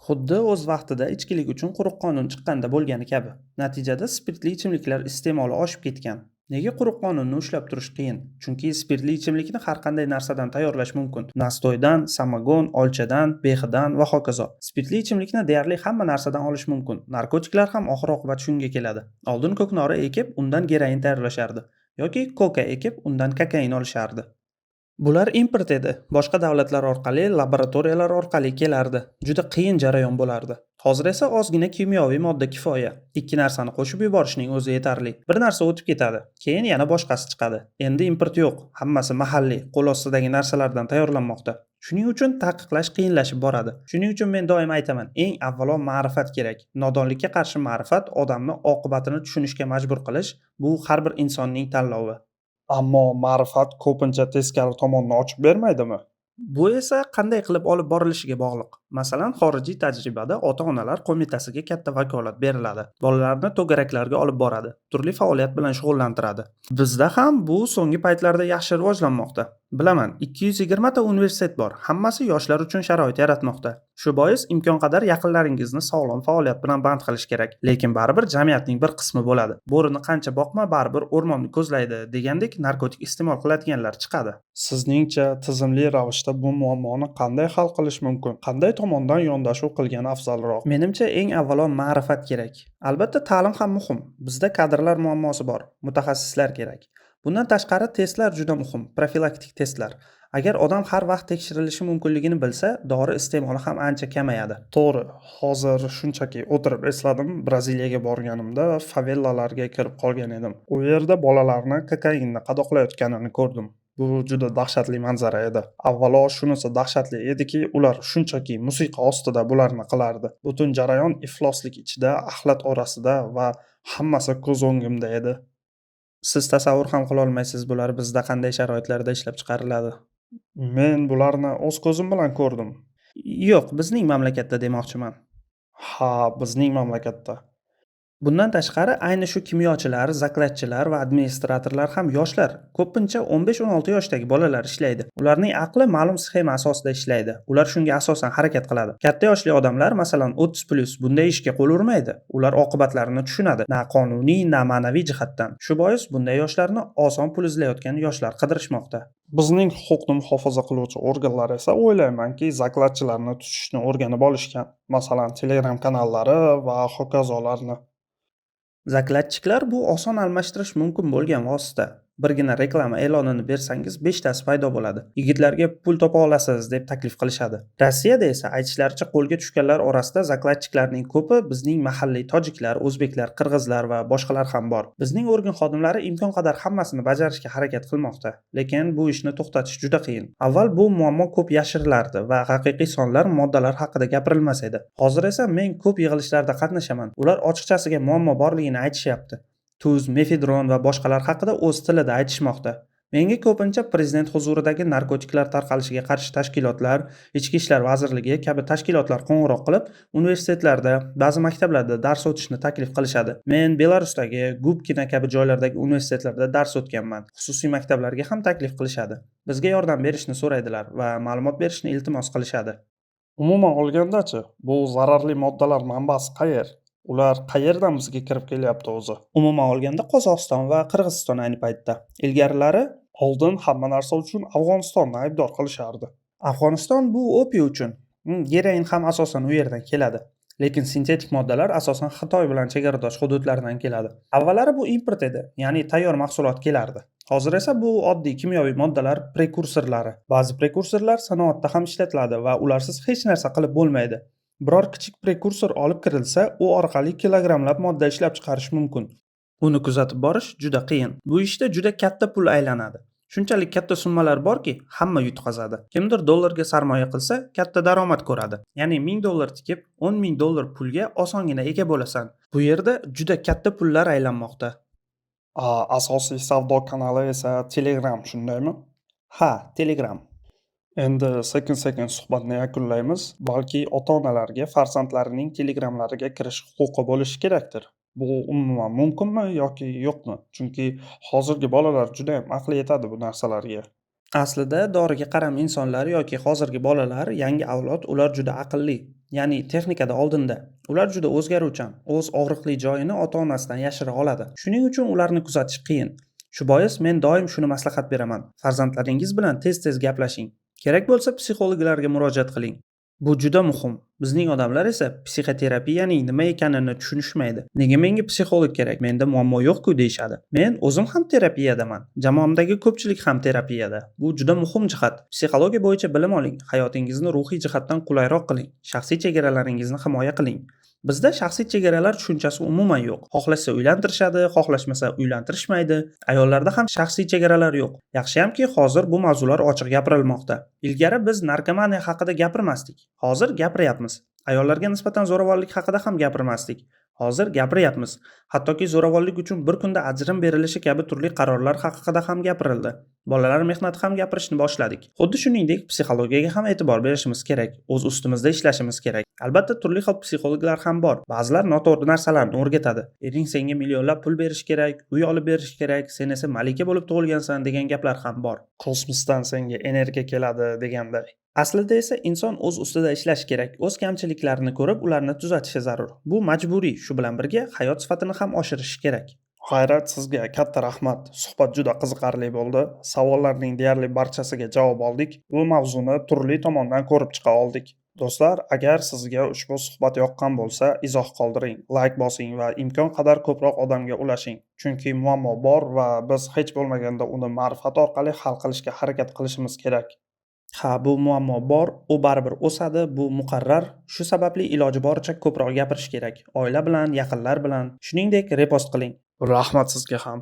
[SPEAKER 1] Xuddi o'z vaqtida ichkilik uchun quruq qonun chiqqanda bo'lgani kabi. Natijada spirtli ichimliklar iste'moli oshib ketgan. Nega quruq qonunni ushlab turish qiyin? Chunki spirtli ichimlikni har qanday narsadan tayyorlash mumkin. Nastoydan, samagon, olchadan, behidan va hokazo. Spirtli ichimlikni deyarli hamma narsadan olish mumkin. Narkotiklar ham oxir-oqibat shunga keladi. Oldin ko'knori ekib, undan geroin tayyorlashardi yoki koka ekib, undan kokain olishardi. Bular import edi. Boshqa davlatlar orqali, laboratoriyalar orqali kelardi. Juda qiyin jarayon bo'lardi. Hozir esa ozgina kimyoviy modda kifoya. Ikki narsani qo'shib yuborishning o'zi yetarli. Bir narsa o'tib ketadi, keyin yana boshqasi chiqadi. Endi import yo'q, hammasi mahalliy, qo'l ostidagi narsalardan tayyorlanmoqda. Shuning uchun taqiqlash qiyinlashib boradi. Shuning uchun men doim aytaman, eng avvalo ma'rifat kerak. Nodonlikka qarshi ma'rifat odamni oqibatini tushunishga majbur qilish bu har bir insonning tanlovi.
[SPEAKER 2] Ammo ma'rifat ko'pincha teskari tomonni ochib bermaydimi?
[SPEAKER 1] Bu esa qanday qilib olib borilishiga bog'liq. Masalan, xorijiy tajribada ota-onalar qo'mitasiga katta vakolat beriladi. Bolalarni to'garaklarga olib boradi, turli faoliyat bilan shug'ullantiradi. Bizda ham bu so'nggi paytlarda yaxshi rivojlanmoqda. Bilaman, 220 ta universitet bor, hammasi yoshlar uchun sharoit yaratmoqda. Shu bois imkon qadar yaqinlaringizni sog'lom faoliyat bilan band qilish kerak, lekin baribir jamiyatning bir qismi bo'ladi. Bo'rini qancha boqma, baribir o'rmonni ko'zlaydi degandek narkotik iste'mol qiladiganlar chiqadi.
[SPEAKER 2] Sizningcha tizimli ravishda bu muammoni qanday hal qilish mumkin? Qanday tomondan yondashuv qilgan afzalroq?
[SPEAKER 1] Menimcha, eng avvalo ma'rifat kerak. Albatta, ta'lim ham muhim. Bizda kadrlar muammosi bor, mutaxassislar kerak. Bundan tashqari testlar juda muhim, profilaktik testlar. Agar odam har vaqt tekshirilishi mumkinligini bilsa, dori iste'moli ham ancha kamayadi.
[SPEAKER 2] To'g'ri, hozir shunchaki o'tirib esladim, Braziliyaga borganimda favellalarga kirib qolgan edim. U yerda bolalarni kokainni qadoqlayotganini ko'rdim. Bu juda dahshatli manzara edi. Avvalo shunisi dahshatli ediki, ular shunchaki musiqa ostida bularni qilardi. Butun jarayon ifloslik ichida, axlat orasida va hammasi ko'z o'ngimda edi.
[SPEAKER 1] Siz tasavvur ham qilolmaysiz bular bizda qanday sharoitlarda ishlab chiqariladi.
[SPEAKER 2] Men bularni o'z ko'zim bilan ko'rdim.
[SPEAKER 1] Yo'q, bizning mamlakatda demoqchiman.
[SPEAKER 2] Ha, bizning mamlakatda.
[SPEAKER 1] Bundan tashqari, ayni shu kimyochilar, zakladchilar va administratorlar ham yoshlar. Ko'pincha 15-16 yoshdagi bolalar ishlaydi. Ularning aqli ma'lum sxema asosida ishlaydi. Ular shunga asosan harakat qiladi. Katta yoshli odamlar, masalan, 30+, bunday ishga qo'l urmaydi. Ular oqibatlarini tushunadi, na qonuniy, na ma'naviy jihatdan. Shu bois bunday yoshlarni oson pul izlayotgan yoshlar qidirishmoqda.
[SPEAKER 2] Bizning huquqni muhofaza qiluvchi organlar esa o'ylaymanki, zakladchilarni tutishni o'rganib olishgan. Masalan, Telegram kanallari va hokazolarni.
[SPEAKER 1] Zakladchiklar bu oson almashtirish mumkin bo'lgan vosita. Birgina reklama e'lonini bersangiz, 5 tasi paydo bo'ladi. Yigitlarga pul topa olasiz deb taklif qilishadi. Rossiyada esa aytishlaricha qo'lga tushganlar orasida zakladchiklarning ko'pi bizning mahalliy tojiklar, o'zbeklar, qirg'izlar va boshqalar ham bor. Bizning organ xodimlari imkon qadar hammasini bajarishga harakat qilmoqda, lekin bu ishni to'xtatish juda qiyin. Avval bu muammo ko'p yashirilardi va haqiqiy sonlar, moddalar haqida gapirilmas edi. Hozir esa men ko'p yig'ilishlarda qatnashaman. Ular ochiqchasiga muammo borligini aytishyapti. Tuz, mefedron va boshqalar haqida o'z tilida aytishmoqda. Menga ko'pincha prezident huzuridagi narkotiklar tarqalishiga qarshi tashkilotlar, Ichki ishlar vazirligi kabi tashkilotlar qo'ng'iroq qilib, universitetlarda, ba'zi maktablarda dars o'tishni taklif qilishadi. Men Belarusdagi Gubkina kabi joylardagi universitetlarda dars o'tganman. Xususiy maktablarga ham taklif qilishadi. Bizga yordam berishni so'raydilar va ma'lumot berishni iltimos qilishadi.
[SPEAKER 2] Umuman olganda-chi, bu zararli moddalar manbasi qayer? Ular qayerdan bizga kirib kelyapti o'zi?
[SPEAKER 1] Umuman olganda Qozog'iston va Qirg'iziston ayni paytda. Ilgarilari
[SPEAKER 2] Oldin hamma narsa uchun Afg'onistonni aybdor qilishardi.
[SPEAKER 1] Afg'oniston bu opiy uchun. Geroin ham asosan u yerdan keladi. Lekin sintetik moddalar asosan Xitoy bilan chegaradosh hududlardan keladi. Avvallari bu import edi, ya'ni tayyor mahsulot kelardi. Hozir esa bu oddiy kimyoviy moddalar prekursorlari. Ba'zi prekursorlar sanoatda ham ishlatiladi va ularsiz hech narsa qilib bo'lmaydi. Biror kichik prekursor olib kirilsa, u orqali kilogrammlab modda ishlab chiqarish mumkin. Uni kuzatib borish juda qiyin. Bu ishda juda katta pul aylanadi. Shunchalik katta summalar borki, hamma yutqazadi. Kimdir dollarga sarmoya qilsa, katta daromad ko'radi. Ya'ni 1000 dollar tikib, 10 ming dollar pulga osongina ega bo'lasan. Bu yerda juda katta pullar aylanmoqda.
[SPEAKER 2] Asosiy savdo kanali esa Telegram, shundaymi?
[SPEAKER 1] Ha, Telegram.
[SPEAKER 2] Endi sekin-sekin suhbatni yakunlaymiz. Balki ota-onalarga farzandlarining Telegramlariga kirish huquqi bo'lishi kerakdir. Bu umuman mumkinmi yoki yo'qmi? Chunki hozirgi bolalar judayam aqli yetadi bu narsalarga.
[SPEAKER 1] Aslida doriga qaram insonlar yoki hozirgi bolalar, yangi avlod, ular juda aqlli, ya'ni texnikada oldinda. Ular juda o'zgaruvchan, o'z og'riqli joyini ota-onasidan yashira oladi. Shuning uchun ularni kuzatish qiyin. Shu bois men doim shuni maslahat beraman. Farzandlaringiz bilan tez-tez gaplashing. Kerak bo'lsa psixologlarga murojaat qiling. Bu juda muhim. Bizning odamlar esa psixoterapiyaning nima ekanini tushunishmaydi. Nega menga psixolog kerak? Menda muammo yo'q-ku deyishadi. Men o'zim ham terapiyadaman. Jamoamdagi ko'pchilik ham terapiyada. Bu juda muhim jihat. Psixologiya bo'yicha bilim oling, hayotingizni ruhiy jihatdan qulayroq qiling, shaxsiy chegaralaringizni himoya qiling. Bizda shaxsiy chegaralar tushunchasi umuman yo'q. Xohlashsa uylantirishadi, xohlashmasa uylantirishmaydi. Ayollarda ham shaxsiy chegaralar yo'q. Yaxshiyamki, hozir bu mavzular ochiq gapirilmoqda. Ilgari biz narkomaniya haqida gapirmasdik. Hozir gapiryapmiz. Ayollarga nisbatan zo'ravonlik haqida ham gapirmasdik. Hozir gapiryapmiz. Hattoki zo'ravonlik uchun bir kunda ajrim berilishi kabi turli qarorlar haqida ham gapirildi. Bolalar mehnati ham gapirishni boshladik. Xuddi shuningdek, psixologiyaga ham e'tibor berishimiz kerak. O'z ustimizda ishlashimiz kerak. Albatta, turli xil psixologlar ham bor. Ba'zilar noto'g'ri narsalarni o'rgatadi. Ering senga millionlab pul berishi kerak, uy olib berishi kerak, sen esa malika bo'lib tug'ilgansan degan gaplar ham bor.
[SPEAKER 2] Kosmosdan senga energiya keladi deganday.
[SPEAKER 1] Aslida esa inson o'z ustida ishlashi kerak, o'z kamchiliklarini ko'rib, ularni tuzatishi zarur. Bu majburiy, shu bilan birga hayot sifatini ham oshirishi kerak.
[SPEAKER 2] G'ayrat, sizga katta rahmat. Suhbat juda qiziqarli bo'ldi. Savollarning deyarli barchasiga javob oldik. Bu mavzuni turli tomondan ko'rib chiqa oldik. Do'stlar, agar sizga ushbu suhbat yoqqan bo'lsa, izoh qoldiring, layk bosing va imkon qadar ko'proq odamga ulashing. Chunki muammo bor va biz hech bo'lmaganda uni ma'rifat orqali hal qilishga harakat qilishimiz kerak.
[SPEAKER 1] Ha, bu muammo bor, u baribir o'sadi, bu muqarrar. Shu sababli iloji boricha ko'proq gapirish kerak. Oila bilan, yaqinlar bilan. Shuningdek, repost qiling.
[SPEAKER 2] Rahmat sizga ham.